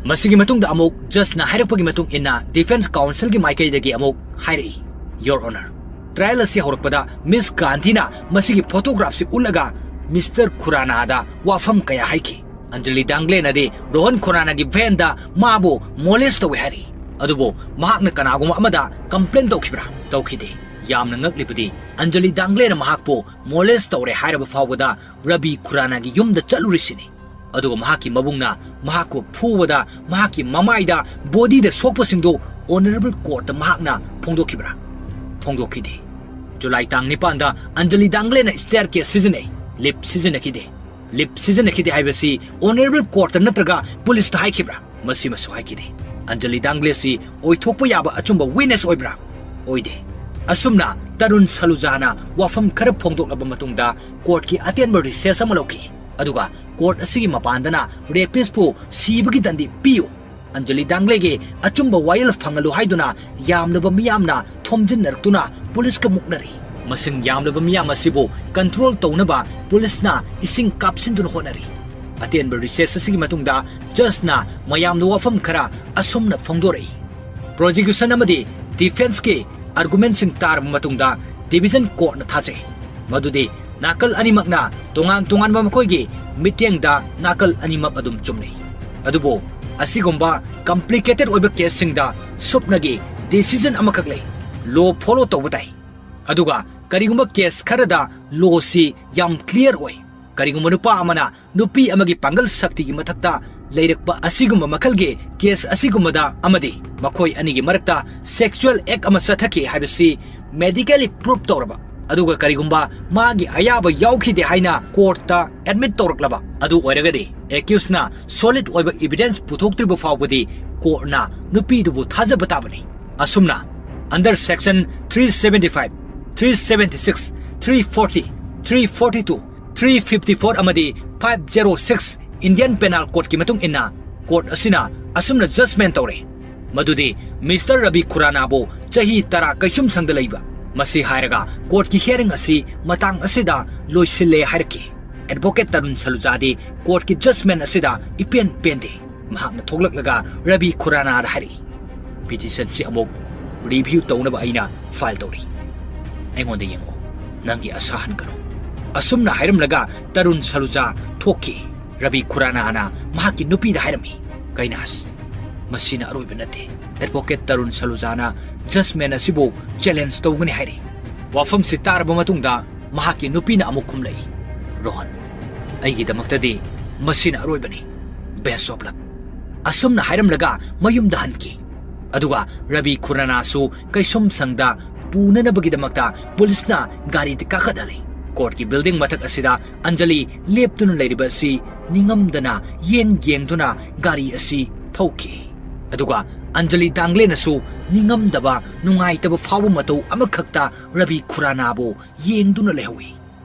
ꯃꯁꯤꯒꯤ ꯃꯇꯨꯡꯗ ꯑꯃꯨꯛ judgeꯅ ꯍꯥꯏꯔꯛꯄꯒꯤ ꯃꯇꯨꯡ ꯏꯟꯅ defence counselꯒꯤ ꯃꯥꯏꯀꯩꯗꯒꯤ ꯑꯃꯨꯛ ꯍꯥꯏꯔꯛꯏ, Your Honor, trial ꯑꯁꯤ ꯍꯧꯔꯛꯄꯗ Miss ꯒꯥꯟꯙꯤꯅ ꯃꯁꯤꯒꯤ photographꯁꯤ ꯎꯠꯂꯒ Mister ꯈꯨꯔꯥꯅꯥꯗ ꯋꯥꯐꯝ ꯀꯌꯥ ꯍꯥꯏꯈꯤ꯫ ꯑꯟꯖꯂꯤ ꯗꯥꯡꯒ꯭ꯂꯦꯅꯗꯤ ꯔꯣꯍꯟ ꯈꯨꯔꯥꯅꯥꯒꯤ vanꯗ ꯃꯥꯕꯨ molest ꯇꯧꯏ ꯍꯥꯏꯔꯤ꯫ ꯑꯗꯨꯕꯨ ꯃꯍꯥꯛꯅ ꯀꯅꯥꯒꯨꯝꯕ ꯑꯃꯗ complain ꯇꯧꯈꯤꯕ꯭ꯔꯥ? ꯇꯧꯈꯤꯗꯦ꯫ ꯌꯥꯝꯅ ꯉꯛꯂꯤꯕꯗꯤ ꯑꯟꯖꯂꯤ ꯗꯥꯡꯒ꯭ꯂꯦꯅ ꯃꯍꯥꯛꯄꯨ molest ꯇꯧꯔꯦ ꯍꯥꯏꯔꯕ ꯐꯥꯎꯕꯗ ꯔꯕꯤ ꯈꯨꯔꯥꯅꯥꯒꯤ ꯌꯨꯝꯗ ꯆꯠꯂꯨꯔꯤꯁꯤꯅꯤ꯫ ꯑꯗꯨꯒ ꯃꯍꯥꯛꯀꯤ ꯃꯕꯨꯡꯅ ꯃꯍꯥꯛꯄꯨ ꯐꯨꯕꯗ ꯃꯍꯥꯛꯀꯤ ꯃꯃꯥꯏꯗ, bodyꯗ ꯁꯣꯛꯄꯁꯤꯡꯗꯨ Honourable Courtꯇ ꯃꯍꯥꯛꯅ ꯐꯣꯡꯗꯣꯛꯈꯤꯕ꯭ꯔꯥ? ꯐꯣꯡꯗꯣꯛꯈꯤꯗꯦ꯫ ꯖꯨꯂꯥꯏ ꯇꯥꯡ ꯅꯤꯄꯥꯟꯗ ꯑꯟꯖꯂꯤ ꯗꯥꯡꯒ꯭ꯂꯦꯅ staircase ꯁꯤꯖꯤꯟꯅꯩ, lift ꯁꯤꯖꯤꯟꯅꯈꯤꯗꯦ꯫ Lift ꯁꯤꯖꯤꯟꯅꯈꯤꯗꯦ ꯍꯥꯏꯕꯁꯤ Honourable Courtꯇ ꯅꯠꯇ꯭ꯔꯒ policeꯇ ꯍꯥꯏꯈꯤꯕ꯭ꯔꯥ? ꯃꯁꯤꯃꯁꯨ ꯍꯥꯏꯈꯤꯗꯦ꯫ ꯑꯟꯖꯂꯤ ꯗꯥꯡꯒ꯭ꯂꯦꯁꯤ ꯑꯣꯏꯊꯣꯛꯄ ꯌꯥꯕ ꯑꯆꯨꯝꯕ witness ꯑꯣꯏꯕ꯭ꯔꯥ? ꯑꯣꯏꯗꯦ꯫ ꯑꯁꯨꯝꯅ ꯇꯔꯨꯟ ꯁꯂꯨꯖꯥꯅ ꯋꯥꯐꯝ ꯈꯔ ꯐꯣꯡꯗꯣꯛꯂꯕ ꯃꯇꯨꯡꯗ courtꯀꯤ ꯑꯇꯦꯟꯕ recess ꯑꯃ ꯂꯧꯈꯤ꯫ ꯑꯗꯨꯒ court ꯑꯁꯤꯒꯤ ꯃꯄꯥꯟꯗꯅ rapistꯄꯨ ꯁꯤꯕꯒꯤ ꯗꯟꯗꯤ ꯄꯤꯌꯨ, ꯑꯟꯖꯂꯤ ꯗꯥꯡꯒ꯭ꯂꯦꯒꯤ ꯑꯆꯨꯝꯕ ꯋꯥꯌꯦꯜ ꯐꯪꯍꯜꯂꯨ ꯍꯥꯏꯗꯨꯅ ꯌꯥꯝꯂꯕ ꯃꯤꯌꯥꯝꯅ ꯊꯣꯝꯖꯤꯟꯅꯔꯛꯇꯨꯅ ꯄꯨꯂꯤꯁꯀ ꯃꯨꯛꯅꯔꯤ꯫ ꯃꯁꯤꯡ ꯌꯥꯝꯂꯕ ꯃꯤꯌꯥꯝ ꯑꯁꯤꯕꯨ ꯀꯟꯇ꯭ꯔꯣꯜ ꯇꯧꯅꯕ ꯄꯨꯂꯤꯁꯅ ꯏꯁꯤꯡ ꯀꯥꯞꯁꯤꯟꯗꯨꯅ ꯍꯣꯠꯅꯔꯤ꯫ ꯑꯇꯦꯟꯕ ꯔꯤꯁꯦꯁ ꯑꯁꯤꯒꯤ ꯃꯇꯨꯡꯗ ꯖꯖꯅ ꯃꯌꯥꯝꯗ ꯋꯥꯐꯝ ꯈꯔ ꯑꯁꯨꯝꯅ ꯐꯣꯡꯗꯣꯔꯛꯏ꯫ ꯄ꯭ꯔꯣꯁꯤꯀ꯭ꯌꯨꯁꯟ ꯑꯃꯗꯤ ꯗꯤꯐꯦꯟꯁꯀꯤ ꯑꯥꯔꯒꯨꯃꯦꯟꯁꯤꯡ ꯇꯥꯔꯕ ꯃꯇꯨꯡꯗ ꯗꯤꯚꯤꯖꯟ ꯀꯣꯔꯠꯅ ꯊꯥꯖꯩ ꯃꯗꯨꯗꯤ ꯅꯥꯀꯜ ꯑꯅꯤꯃꯛꯅ ꯇꯣꯉꯥꯟ ꯇꯣꯉꯥꯟꯕ ꯃꯈꯣꯏꯒꯤ ꯃꯤꯠꯌꯦꯡꯗ ꯅꯥꯀꯜ ꯑꯅꯤꯃꯛ ꯑꯗꯨꯝ ꯆꯨꯝꯅꯩ꯫ ꯑꯗꯨꯕꯨ ꯑꯁꯤꯒꯨꯝꯕ ꯀꯝꯄ꯭ꯂꯤꯀꯦꯇꯦꯗ ꯑꯣꯏꯕ ꯀꯦꯁꯁꯤꯡꯗ ꯁꯨꯞꯅꯒꯤ ꯗꯤꯁꯤꯖꯟ ꯑꯃꯈꯛ ꯂꯩ, ꯂꯣ ꯐꯣꯂꯣ ꯇꯧꯕ ꯇꯥꯏ꯫ ꯑꯗꯨꯒ ꯀꯔꯤꯒꯨꯝꯕ ꯀꯦꯁ ꯈꯔꯗ ꯂꯣꯁꯤ ꯌꯥꯝ ꯀ꯭ꯂꯤꯌꯔ ꯑꯣꯏ꯫ ꯀꯔꯤꯒꯨꯝꯕ ꯅꯨꯄꯥ ꯑꯃꯅ ꯅꯨꯄꯤ ꯑꯃꯒꯤ ꯄꯥꯡꯒꯜ ꯁꯛꯇꯤꯒꯤ ꯃꯊꯛꯇ ꯂꯩꯔꯛꯄ ꯑꯁꯤꯒꯨꯝꯕ ꯃꯈꯜꯒꯤ ꯀꯦꯁ ꯑꯁꯤꯒꯨꯝꯕꯗ ꯑꯃꯗꯤ ꯃꯈꯣꯏ ꯑꯅꯤꯒꯤ ꯃꯔꯛꯇ ꯁꯦꯛꯁꯨꯑꯦꯜ ꯑꯦꯛ ꯑꯃ ꯆꯠꯊꯈꯤ ꯍꯥꯏꯕꯁꯤ ꯃꯦꯗꯤꯀꯦꯂꯤ ꯄ꯭ꯔꯨꯞ ꯇꯧꯔꯕ, ꯑꯗꯨꯒ ꯀꯔꯤꯒꯨꯝꯕ ꯃꯥꯒꯤ ꯑꯌꯥꯕ ꯌꯥꯎꯈꯤꯗꯦ ꯍꯥꯏꯅ ꯀꯣꯔꯠꯇ ꯑꯦꯗꯃꯤꯠ ꯇꯧꯔꯛꯂꯕ ꯑꯗꯨ ꯑꯣꯏꯔꯒꯗꯤ, ꯑꯦꯀ꯭ꯌꯨꯁꯅ ꯁꯣꯂꯤꯗ ꯑꯣꯏꯕ ꯏꯚꯤꯗꯦꯟꯁ ꯄꯨꯊꯣꯛꯇ꯭ꯔꯤꯕ ꯐꯥꯎꯕꯗꯤ ꯀꯣꯔꯠꯅ ꯅꯨꯄꯤꯗꯨꯕꯨ ꯊꯥꯖꯕ ꯇꯥꯕꯅꯤ꯫ ꯑꯁꯨꯝꯅ, under section three seventy five, three seventy six, three forty, three forty two, three fifty four ꯑꯃꯗꯤ five zero six Indian Penal Codeꯀꯤ ꯃꯇꯨꯡ ꯏꯟꯅ ꯀꯣꯔꯠ ꯑꯁꯤꯅ ꯑꯁꯨꯝꯅ ꯖꯖꯃꯦꯟ ꯇꯧꯔꯦ ꯃꯗꯨꯗꯤ ꯃꯤꯁꯇꯔ ꯔꯕꯤ ꯈꯨꯔꯥꯅꯥꯕꯨ ꯆꯍꯤ ꯇꯔꯥ ꯀꯩꯁꯨꯝꯁꯪꯗ ꯂꯩꯕ꯫ ꯃꯁꯤ ꯍꯥꯏꯔꯒ ꯀꯣꯔꯠꯀꯤ ꯍꯤꯌꯥꯔꯤꯡ ꯑꯁꯤ ꯃꯇꯥꯡ ꯑꯁꯤꯗ ꯂꯣꯏꯁꯤꯜꯂꯦ ꯍꯥꯏꯔꯛꯈꯤ꯫ ꯑꯦꯗꯚꯣꯀꯦꯠ ꯇꯔꯨꯟ ꯁꯂꯨꯖꯥꯗꯤ ꯀꯣꯔꯠꯀꯤ ꯖꯖꯃꯦꯟ ꯑꯁꯤꯗ ꯏꯄꯦꯟ ꯄꯦꯟꯗꯦ꯫ ꯃꯍꯥꯛꯅ ꯊꯣꯛꯂꯛꯂꯒ ꯔꯕꯤ ꯈꯨꯔꯥꯅꯥꯗ ꯍꯥꯏꯔꯛꯏ, "ꯄꯤꯇꯤꯁꯟꯁꯤ ꯑꯃꯨꯛ ꯔꯤꯚ꯭ꯌꯨ ꯇꯧꯅꯕ ꯑꯩꯅ ꯐꯥꯏꯜ ꯇꯧꯔꯤ꯫ ꯑꯩꯉꯣꯟꯗ ꯌꯦꯡꯉꯨ, ꯅꯪꯒꯤ ꯑꯁꯥ ꯍꯟꯒꯅꯨ꯫" ꯑꯁꯨꯝꯅ ꯍꯥꯏꯔꯝꯂꯒ ꯇꯔꯨꯟ ꯁꯂꯨꯖꯥ ꯊꯣꯛꯈꯤ꯫ ꯔꯕꯤ ꯈꯨꯔꯥꯅꯥꯅ ꯃꯍꯥꯛꯀꯤ ꯅꯨꯄꯤꯗ ꯍꯥꯏꯔꯝꯃꯤ, "ꯀꯩꯅꯥꯁ, ꯃꯁꯤꯅ ꯑꯔꯣꯏꯕ ꯅꯠꯇꯦ꯫ ꯑꯦꯗꯚꯣꯀꯦꯠ ꯇꯔꯨꯟ ꯁꯂꯨꯖꯥꯅ ꯖꯖꯃꯦꯟ ꯑꯁꯤꯕꯨ ꯆꯦꯂꯦꯟꯖ ꯇꯧꯒꯅꯤ ꯍꯥꯏꯔꯤ꯫" ꯋꯥꯐꯝꯁꯤ ꯇꯥꯔꯕ ꯃꯇꯨꯡꯗ ꯃꯍꯥꯛꯀꯤ ꯅꯨꯄꯤꯅ ꯑꯃꯨꯛ ꯈꯨꯝꯂꯛꯏ, "ꯔꯣꯍꯟ, ꯑꯩꯒꯤꯗꯃꯛꯇꯗꯤ ꯃꯁꯤꯅ ꯑꯔꯣꯏꯕꯅꯤ꯫ Best of luck꯫" ꯑꯁꯨꯝꯅ ꯍꯥꯏꯔꯝꯂꯒ ꯃꯌꯨꯝꯗ ꯍꯟꯈꯤ꯫ ꯑꯗꯨꯒ ꯔꯕꯤ ꯈꯨꯔꯥꯅꯥꯁꯨ ꯀꯩꯁꯨꯝꯁꯪꯗ ꯄꯨꯅꯅꯕꯒꯤꯗꯃꯛꯇ ꯄꯨꯂꯤꯁꯅ ꯒꯥꯔꯤꯗ ꯀꯥꯈꯠꯍꯜꯂꯤ꯫ ꯀꯣꯔꯠꯀꯤ ꯕꯤꯜꯗꯤꯡ ꯃꯊꯛ ꯑꯁꯤꯗ ꯑꯟꯖꯂꯤ ꯂꯦꯞꯇꯨꯅ ꯂꯩꯔꯤꯕ ꯑꯁꯤ ꯅꯤꯡꯉꯝꯗꯅ ꯌꯦꯡ ꯌꯦꯡꯗꯨꯅ ꯒꯥꯔꯤ ꯑꯁꯤ ꯊꯧꯈꯤ꯫ ꯑꯗꯨꯒ ꯑꯟꯖꯂꯤ ꯗꯥꯡꯒ꯭ꯂꯦꯅꯁꯨ ꯅꯤꯡꯉꯝꯗꯕ, ꯅꯨꯡꯉꯥꯏꯇꯕ ꯐꯥꯎꯕ ꯃꯇꯧ ꯑꯃꯈꯛꯇ ꯔꯕꯤ ꯈꯨꯔꯥꯅꯥꯕꯨ ꯌꯦꯡꯗꯨꯅ ꯂꯩꯍꯧꯏ꯫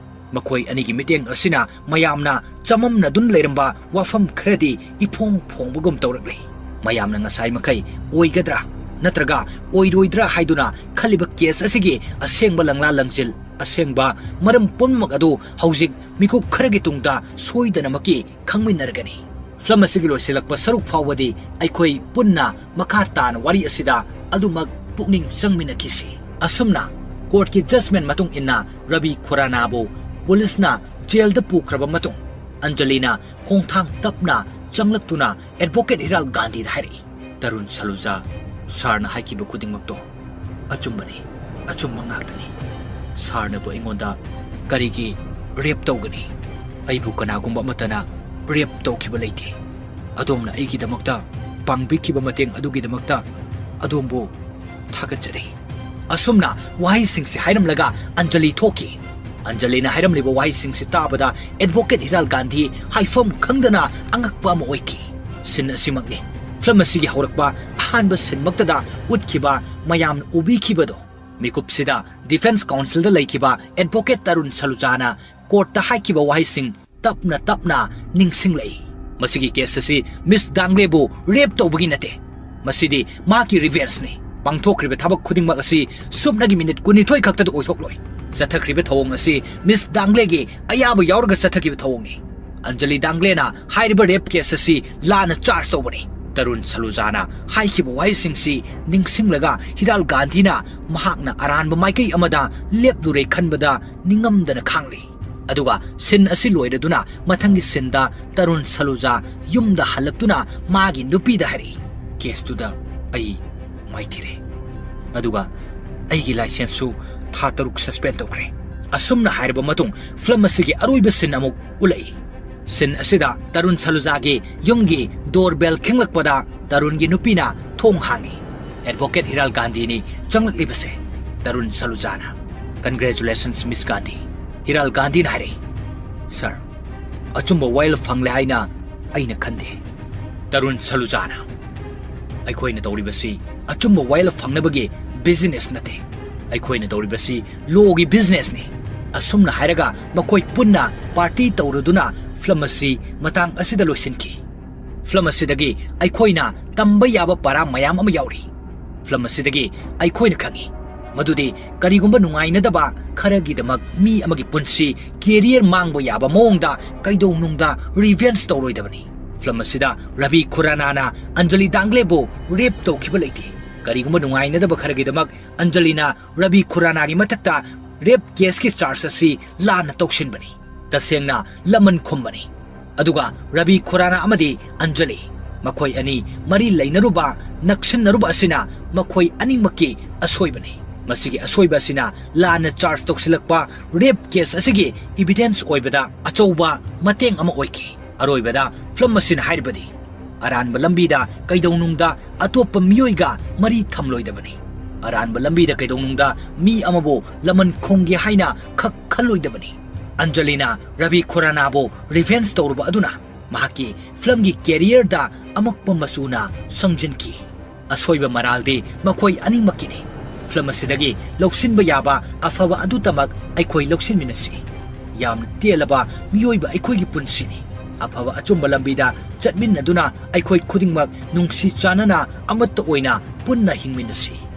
ꯃꯈꯣꯏ ꯑꯅꯤꯒꯤ ꯃꯤꯠꯌꯦꯡ ꯑꯁꯤꯅ ꯃꯌꯥꯝꯅ ꯆꯃꯝꯅꯗꯨꯅ ꯂꯩꯔꯝꯕ ꯋꯥꯐꯝ ꯈꯔꯗꯤ ꯏꯐꯣꯡ ꯐꯣꯡꯕꯒꯨꯝ ꯇꯧꯔꯛꯂꯤ꯫ ꯃꯌꯥꯝꯅ ꯉꯁꯥꯏ ꯃꯈꯩ ꯑꯣꯏꯒꯗ꯭ꯔꯥ ꯅꯠꯇ꯭ꯔꯒ ꯑꯣꯏꯔꯣꯏꯗ꯭ꯔꯥ ꯍꯥꯏꯗꯨꯅ ꯈꯜꯂꯤꯕ ꯀꯦꯁ ꯑꯁꯤꯒꯤ ꯑꯁꯦꯡꯕ ꯂꯪꯂꯥ ꯂꯪꯖꯤꯜ, ꯑꯁꯦꯡꯕ ꯃꯔꯝ ꯄꯨꯝꯅꯃꯛ ꯑꯗꯨ ꯍꯧꯖꯤꯛ ꯃꯤꯀꯨꯞ ꯈꯔꯒꯤ ꯇꯨꯡꯗ ꯁꯣꯏꯗꯅꯃꯛꯀꯤ ꯈꯪꯃꯤꯟꯅꯔꯒꯅꯤ꯫ ꯐꯤꯂꯝ ꯑꯁꯤꯒꯤ ꯂꯣꯏꯁꯤꯜꯂꯛꯄ ꯁꯔꯨꯛ ꯐꯥꯎꯕꯗꯤ ꯑꯩꯈꯣꯏ ꯄꯨꯟꯅ ꯃꯈꯥ ꯇꯥꯅ ꯋꯥꯔꯤ ꯑꯁꯤꯗ ꯑꯗꯨꯃꯛ ꯄꯨꯛꯅꯤꯡ ꯆꯪꯃꯤꯟꯅꯈꯤꯁꯤ꯫ ꯑꯁꯨꯝꯅ ꯀꯣꯔꯠꯀꯤ ꯖꯖꯃꯦꯟ ꯃꯇꯨꯡ ꯏꯟꯅ ꯔꯕꯤ ꯈꯨꯔꯥꯅꯥꯕꯨ ꯄꯨꯂꯤꯁꯅ ꯖꯦꯜꯗ ꯄꯨꯈ꯭ꯔꯕ ꯃꯇꯨꯡ, ꯑꯟꯖꯂꯤꯅ ꯈꯣꯡꯊꯥꯡ ꯇꯞꯅ ꯆꯪꯂꯛꯇꯨꯅ ꯑꯦꯗꯚꯣꯀꯦꯠ ꯍꯤꯔꯥꯜ ꯒꯥꯟꯙꯤꯗ ꯍꯥꯏꯔꯛꯏ, "ꯇꯔꯨꯟ ꯁꯂꯨꯖꯥ, ꯁꯥꯔꯅ ꯍꯥꯏꯈꯤꯕ ꯈꯨꯗꯤꯡꯃꯛꯇꯣ ꯑꯆꯨꯝꯕꯅꯤ, ꯑꯆꯨꯝꯕ ꯉꯥꯛꯇꯅꯤ꯫ ꯁꯥꯔꯅꯕꯨ ꯑꯩꯉꯣꯟꯗ ꯀꯔꯤꯒꯤ ꯔꯦꯞ ꯇꯧꯒꯅꯤ? ꯑꯩꯕꯨ ꯀꯅꯥꯒꯨꯝꯕ ꯑꯃꯠꯇꯅ ꯔꯦꯞ ꯇꯧꯈꯤꯕ ꯂꯩꯇꯦ꯫ ꯑꯗꯣꯝꯅ ꯑꯩꯒꯤꯗꯃꯛꯇ ꯄꯥꯡꯕꯤꯈꯤꯕ ꯃꯇꯦꯡ ꯑꯗꯨꯒꯤꯗꯃꯛꯇ ꯑꯗꯣꯝꯕꯨ ꯊꯥꯒꯠꯆꯔꯤ꯫" ꯑꯁꯨꯝꯅ ꯋꯥꯍꯩꯁꯤꯡꯁꯤ ꯍꯥꯏꯔꯝꯂꯒ ꯑꯟꯖꯂꯤ ꯊꯣꯛꯈꯤ꯫ ꯑꯟꯖꯂꯤꯅ ꯍꯥꯏꯔꯝꯂꯤꯕ ꯋꯥꯍꯩꯁꯤꯡꯁꯤ ꯇꯥꯕꯗ ꯑꯦꯗꯚꯣꯀꯦꯠ ꯍꯤꯔꯥꯜ ꯒꯥꯟꯙꯤ ꯍꯥꯏꯐꯝ ꯈꯪꯗꯅ ꯑꯉꯛꯄ ꯑꯃ ꯑꯣꯏꯈꯤ꯫ ꯁꯤꯟ ꯑꯁꯤꯃꯛꯅꯤ ꯐꯤꯂꯝ ꯑꯁꯤꯒꯤ ꯍꯧꯔꯛꯄ ꯑꯍꯥꯟꯕ ꯁꯤꯟꯃꯛꯇꯗ ꯎꯠꯈꯤꯕ, ꯃꯌꯥꯝꯅ ꯎꯕꯤꯈꯤꯕꯗꯣ꯫ ꯃꯤꯀꯨꯞꯁꯤꯗ ꯗꯤꯐꯦꯟꯁ ꯀꯥꯎꯟꯁꯤꯜꯗ ꯂꯩꯈꯤꯕ ꯑꯦꯗꯚꯣꯀꯦꯠ ꯇꯔꯨꯟ ꯁꯂꯨꯖꯥꯅ ꯀꯣꯔꯠꯇ ꯍꯥꯏꯈꯤꯕ ꯋꯥꯍꯩꯁꯤꯡ ꯇꯞꯅ ꯇꯞꯅ ꯅꯤꯡꯁꯤꯡꯂꯛꯏ꯫ ꯃꯁꯤꯒꯤ ꯀꯦꯁ ꯑꯁꯤ ꯃꯤꯁ ꯗꯥꯡꯂꯦꯕꯨ ꯔꯦꯞ ꯇꯧꯕꯒꯤ ꯅꯠꯇꯦ꯫ ꯃꯁꯤꯗꯤ ꯃꯍꯥꯛꯀꯤ ꯔꯤꯚꯦꯟꯁꯅꯤ꯫ ꯄꯥꯡꯊꯣꯛꯈ꯭ꯔꯤꯕ ꯊꯕꯛ ꯈꯨꯗꯤꯡꯃꯛ ꯑꯁꯤ ꯁꯨꯞꯅꯒꯤ ꯃꯤꯅꯤꯠ ꯀꯨꯟꯅꯤꯊꯣꯏ ꯈꯛꯇꯗ ꯑꯣꯏꯊꯣꯛꯂꯣꯏ꯫ ꯆꯠꯊꯈ꯭ꯔꯤꯕ ꯊꯧꯑꯣꯡ ꯑꯁꯤ ꯃꯤꯁ ꯗꯥꯡꯂꯦꯒꯤ ꯑꯌꯥꯕ ꯌꯥꯎꯔꯒ ꯆꯠꯊꯈꯤꯕ ꯊꯧꯑꯣꯡꯅꯤ꯫ ꯑꯟꯖꯂꯤ ꯗꯥꯡꯂꯦꯅ ꯍꯥꯏꯔꯤꯕ ꯔꯦꯞ ꯀꯦꯁ ꯑꯁꯤ ꯂꯥꯟꯅ ꯆꯥꯔꯖ ꯇꯧꯕꯅꯤ꯫ ꯇꯔꯨꯟ ꯁꯂꯨꯖꯥꯅ ꯍꯥꯏꯈꯤꯕ ꯋꯥꯍꯩꯁꯤꯡꯁꯤ ꯅꯤꯡꯁꯤꯡꯂꯒ ꯍꯤꯔꯥꯜ ꯒꯥꯟꯙꯤꯅ ꯃꯍꯥꯛꯅ ꯑꯔꯥꯟꯕ ꯃꯥꯏꯀꯩ ꯑꯃꯗ ꯂꯦꯞꯂꯨꯔꯦ ꯈꯟꯕꯗ ꯅꯤꯡꯉꯝꯗꯅ ꯈꯥꯡꯂꯤ꯫ ꯑꯗꯨꯒ ꯁꯤꯟ ꯑꯁꯤ ꯂꯣꯏꯔꯗꯨꯅ ꯃꯊꯪꯒꯤ ꯁꯤꯟꯗ ꯇꯔꯨꯟ ꯁꯂꯨꯖꯥ ꯌꯨꯝꯗ ꯍꯜꯂꯛꯇꯨꯅ ꯃꯥꯒꯤ ꯅꯨꯄꯤꯗ ꯍꯥꯏꯔꯛꯏ, "ꯀꯦꯁꯇꯨꯗ ꯑꯩ ꯃꯥꯏꯊꯤꯔꯦ꯫ ꯑꯗꯨꯒ ꯑꯩꯒꯤ ꯂꯥꯏꯁꯦꯟꯁꯁꯨ ꯊꯥ ꯇꯔꯨꯛ ꯁꯁꯄꯦꯟ ꯇꯧꯈ꯭ꯔꯦ꯫" ꯑꯁꯨꯝꯅ ꯍꯥꯏꯔꯕ ꯃꯇꯨꯡ ꯐꯤꯂꯝ ꯑꯁꯤꯒꯤ ꯑꯔꯣꯏꯕ ꯁꯤꯟ ꯑꯃꯨꯛ ꯎꯠꯂꯛꯏ꯫ ꯁꯤꯟ ꯑꯁꯤꯗ ꯇꯔꯨꯟ ꯁꯂꯨꯖꯥꯒꯤ ꯌꯨꯝꯒꯤ ꯗꯣꯔꯕꯦꯜ ꯈꯤꯡꯂꯛꯄꯗ ꯇꯔꯨꯟꯒꯤ ꯅꯨꯄꯤꯅ ꯊꯣꯡ ꯍꯥꯡꯉꯤ꯫ Advocate ꯍꯤꯔꯥꯜ ꯒꯥꯟꯙꯤꯅꯤ ꯆꯪꯂꯛꯂꯤꯕꯁꯦ꯫ Tarun ꯁꯂꯨꯖꯥꯅ, "Congratulations, Miss Gandhi꯫" ꯍꯤꯔꯥꯜ ꯒꯥꯟꯙꯤꯅ ꯍꯥꯏꯔꯛꯏ, "ꯁꯥꯔ, ꯑꯆꯨꯝꯕ ꯋꯥꯌꯦꯜ ꯐꯪꯂꯦ ꯍꯥꯏꯅ ꯑꯩꯅ ꯈꯟꯗꯦ꯫" ꯇꯔꯨꯟ ꯁꯂꯨꯖꯥꯅ, "ꯑꯩꯈꯣꯏꯅ ꯇꯧꯔꯤꯕꯁꯤ ꯑꯆꯨꯝꯕ ꯋꯥꯌꯦꯜ ꯐꯪꯅꯕꯒꯤ ꯕꯤꯖꯤꯅꯦꯁ ꯅꯠꯇꯦ꯫ ꯑꯩꯈꯣꯏꯅ ꯇꯧꯔꯤꯕꯁꯤ ꯂꯣꯒꯤ ꯕꯤꯖꯤꯅꯦꯁꯅꯤ꯫" ꯑꯁꯨꯝꯅ ꯍꯥꯏꯔꯒ ꯃꯈꯣꯏ ꯄꯨꯟꯅ ꯄꯥꯔꯇꯤ ꯇꯧꯔꯗꯨꯅ ꯐꯤꯂꯝ ꯑꯁꯤ ꯃꯇꯥꯡ ꯑꯁꯤꯗ ꯂꯣꯏꯁꯤꯟꯈꯤ꯫ ꯐꯤꯂꯝ ꯑꯁꯤꯗꯒꯤ ꯑꯩꯈꯣꯏꯅ ꯇꯝꯕ ꯌꯥꯕ ꯄꯔꯥ ꯃꯌꯥꯝ ꯑꯃ ꯌꯥꯎꯔꯤ꯫ ꯐꯤꯂꯝ ꯑꯁꯤꯗꯒꯤ ꯑꯩꯈꯣꯏꯅ ꯈꯪꯉꯤ ꯃꯗꯨꯗꯤ ꯀꯔꯤꯒꯨꯝꯕ ꯅꯨꯡꯉꯥꯏꯅꯗꯕ ꯈꯔꯒꯤꯗꯃꯛ ꯃꯤ ꯑꯃꯒꯤ ꯄꯨꯟꯁꯤ, ꯀꯦꯔꯤꯌꯔ ꯃꯥꯡꯕ ꯌꯥꯕ ꯃꯑꯣꯡꯗ ꯀꯩꯗꯧꯅꯨꯡꯗ ꯔꯤꯚꯦꯟꯖ ꯇꯧꯔꯣꯏꯗꯕꯅꯤ꯫ ꯐꯤꯂꯝ ꯑꯁꯤꯗ ꯔꯕꯤ ꯈꯨꯔꯥꯅꯥꯅ ꯑꯟꯖꯂꯤ ꯗꯥꯡꯒ꯭ꯂꯦꯕꯨ ꯔꯦꯞ ꯇꯧꯈꯤꯕ ꯂꯩꯇꯦ꯫ ꯀꯔꯤꯒꯨꯝꯕ ꯅꯨꯡꯉꯥꯏꯅꯗꯕ ꯈꯔꯒꯤꯗꯃꯛ ꯑꯟꯖꯂꯤꯅ ꯔꯕꯤ ꯈꯨꯔꯥꯅꯥꯒꯤ ꯃꯊꯛꯇ ꯔꯦꯞ ꯀꯦꯁꯀꯤ ꯆꯥꯔꯖ ꯑꯁꯤ ꯂꯥꯟꯅ ꯇꯧꯁꯤꯟꯕꯅꯤ꯫ ꯇꯁꯦꯡꯅ ꯂꯃꯟ ꯈꯨꯝꯕꯅꯤ꯫ ꯑꯗꯨꯒ ꯔꯕꯤ ꯈꯨꯔꯥꯅꯥ ꯑꯃꯗꯤ ꯑꯟꯖꯂꯤ, ꯃꯈꯣꯏ ꯑꯅꯤ ꯃꯔꯤ ꯂꯩꯅꯔꯨꯕ, ꯅꯛꯁꯤꯟꯅꯔꯨꯕ ꯑꯁꯤꯅ ꯃꯈꯣꯏ ꯑꯅꯤꯃꯛꯀꯤ ꯑꯁꯣꯏꯕꯅꯤ꯫ ꯃꯁꯤꯒꯤ ꯑꯁꯣꯏꯕ ꯑꯁꯤꯅ ꯂꯥꯟꯅ ꯆꯥꯔꯖ ꯇꯧꯁꯤꯜꯂꯛꯄ ꯔꯦꯞ ꯀꯦꯁ ꯑꯁꯤꯒꯤ ꯏꯚꯤꯗꯦꯟꯁ ꯑꯣꯏꯕꯗ ꯑꯆꯧꯕ ꯃꯇꯦꯡ ꯑꯃ ꯑꯣꯏꯈꯤ꯫ ꯑꯔꯣꯏꯕꯗ ꯐꯤꯂꯝ ꯑꯁꯤꯅ ꯍꯥꯏꯔꯤꯕꯗꯤ, ꯑꯔꯥꯟꯕ ꯂꯝꯕꯤꯗ ꯀꯩꯗꯧꯅꯨꯡꯗ ꯑꯇꯣꯞꯄ ꯃꯤꯑꯣꯏꯒ ꯃꯔꯤ ꯊꯝꯂꯣꯏꯗꯕꯅꯤ꯫ ꯑꯔꯥꯟꯕ ꯂꯝꯕꯤꯗ ꯀꯩꯗꯧꯅꯨꯡꯗ ꯃꯤ ꯑꯃꯕꯨ ꯂꯃꯟ ꯈꯨꯝꯒꯦ ꯍꯥꯏꯅ ꯈꯛ ꯈꯜꯂꯣꯏꯗꯕꯅꯤ꯫ ꯑꯟꯖꯂꯤꯅ ꯔꯕꯤ ꯈꯨꯔꯥꯅꯥꯕꯨ ꯔꯤꯚꯦꯟꯖ ꯇꯧꯔꯨꯕ ꯑꯗꯨꯅ ꯃꯍꯥꯛꯀꯤ ꯐꯤꯂꯝꯒꯤ ꯀꯦꯔꯤꯌꯔꯗ ꯑꯃꯛꯄ ꯃꯆꯨꯅ ꯁꯪꯖꯤꯟꯈꯤ꯫ ꯑꯁꯣꯏꯕ ꯃꯔꯥꯜꯗꯤ ꯃꯈꯣꯏ ꯑꯅꯤꯃꯛꯀꯤꯅꯤ꯫ ꯐꯤꯂꯝ ꯑꯁꯤꯗꯒꯤ ꯂꯧꯁꯤꯟꯕ ꯌꯥꯕ ꯑꯐꯕ ꯑꯗꯨꯇꯃꯛ ꯑꯩꯈꯣꯏ ꯂꯧꯁꯤꯟꯃꯤꯟꯅꯁꯤ꯫ ꯌꯥꯝꯅ ꯇꯦꯜꯂꯕ ꯃꯤꯑꯣꯏꯕ ꯑꯩꯈꯣꯏꯒꯤ ꯄꯨꯟꯁꯤꯅꯤ꯫ ꯑꯐꯕ ꯑꯆꯨꯝꯕ ꯂꯝꯕꯤꯗ ꯆꯠꯃꯤꯟꯅꯗꯨꯅ ꯑꯩꯈꯣꯏ ꯈꯨꯗꯤꯡꯃꯛ ꯅꯨꯡꯁꯤ ꯆꯥꯟꯅꯅ ꯑꯃꯠꯇ ꯑꯣꯏꯅ ꯄꯨꯟꯅ ꯍꯤꯡꯃꯤꯟꯅꯁꯤ꯫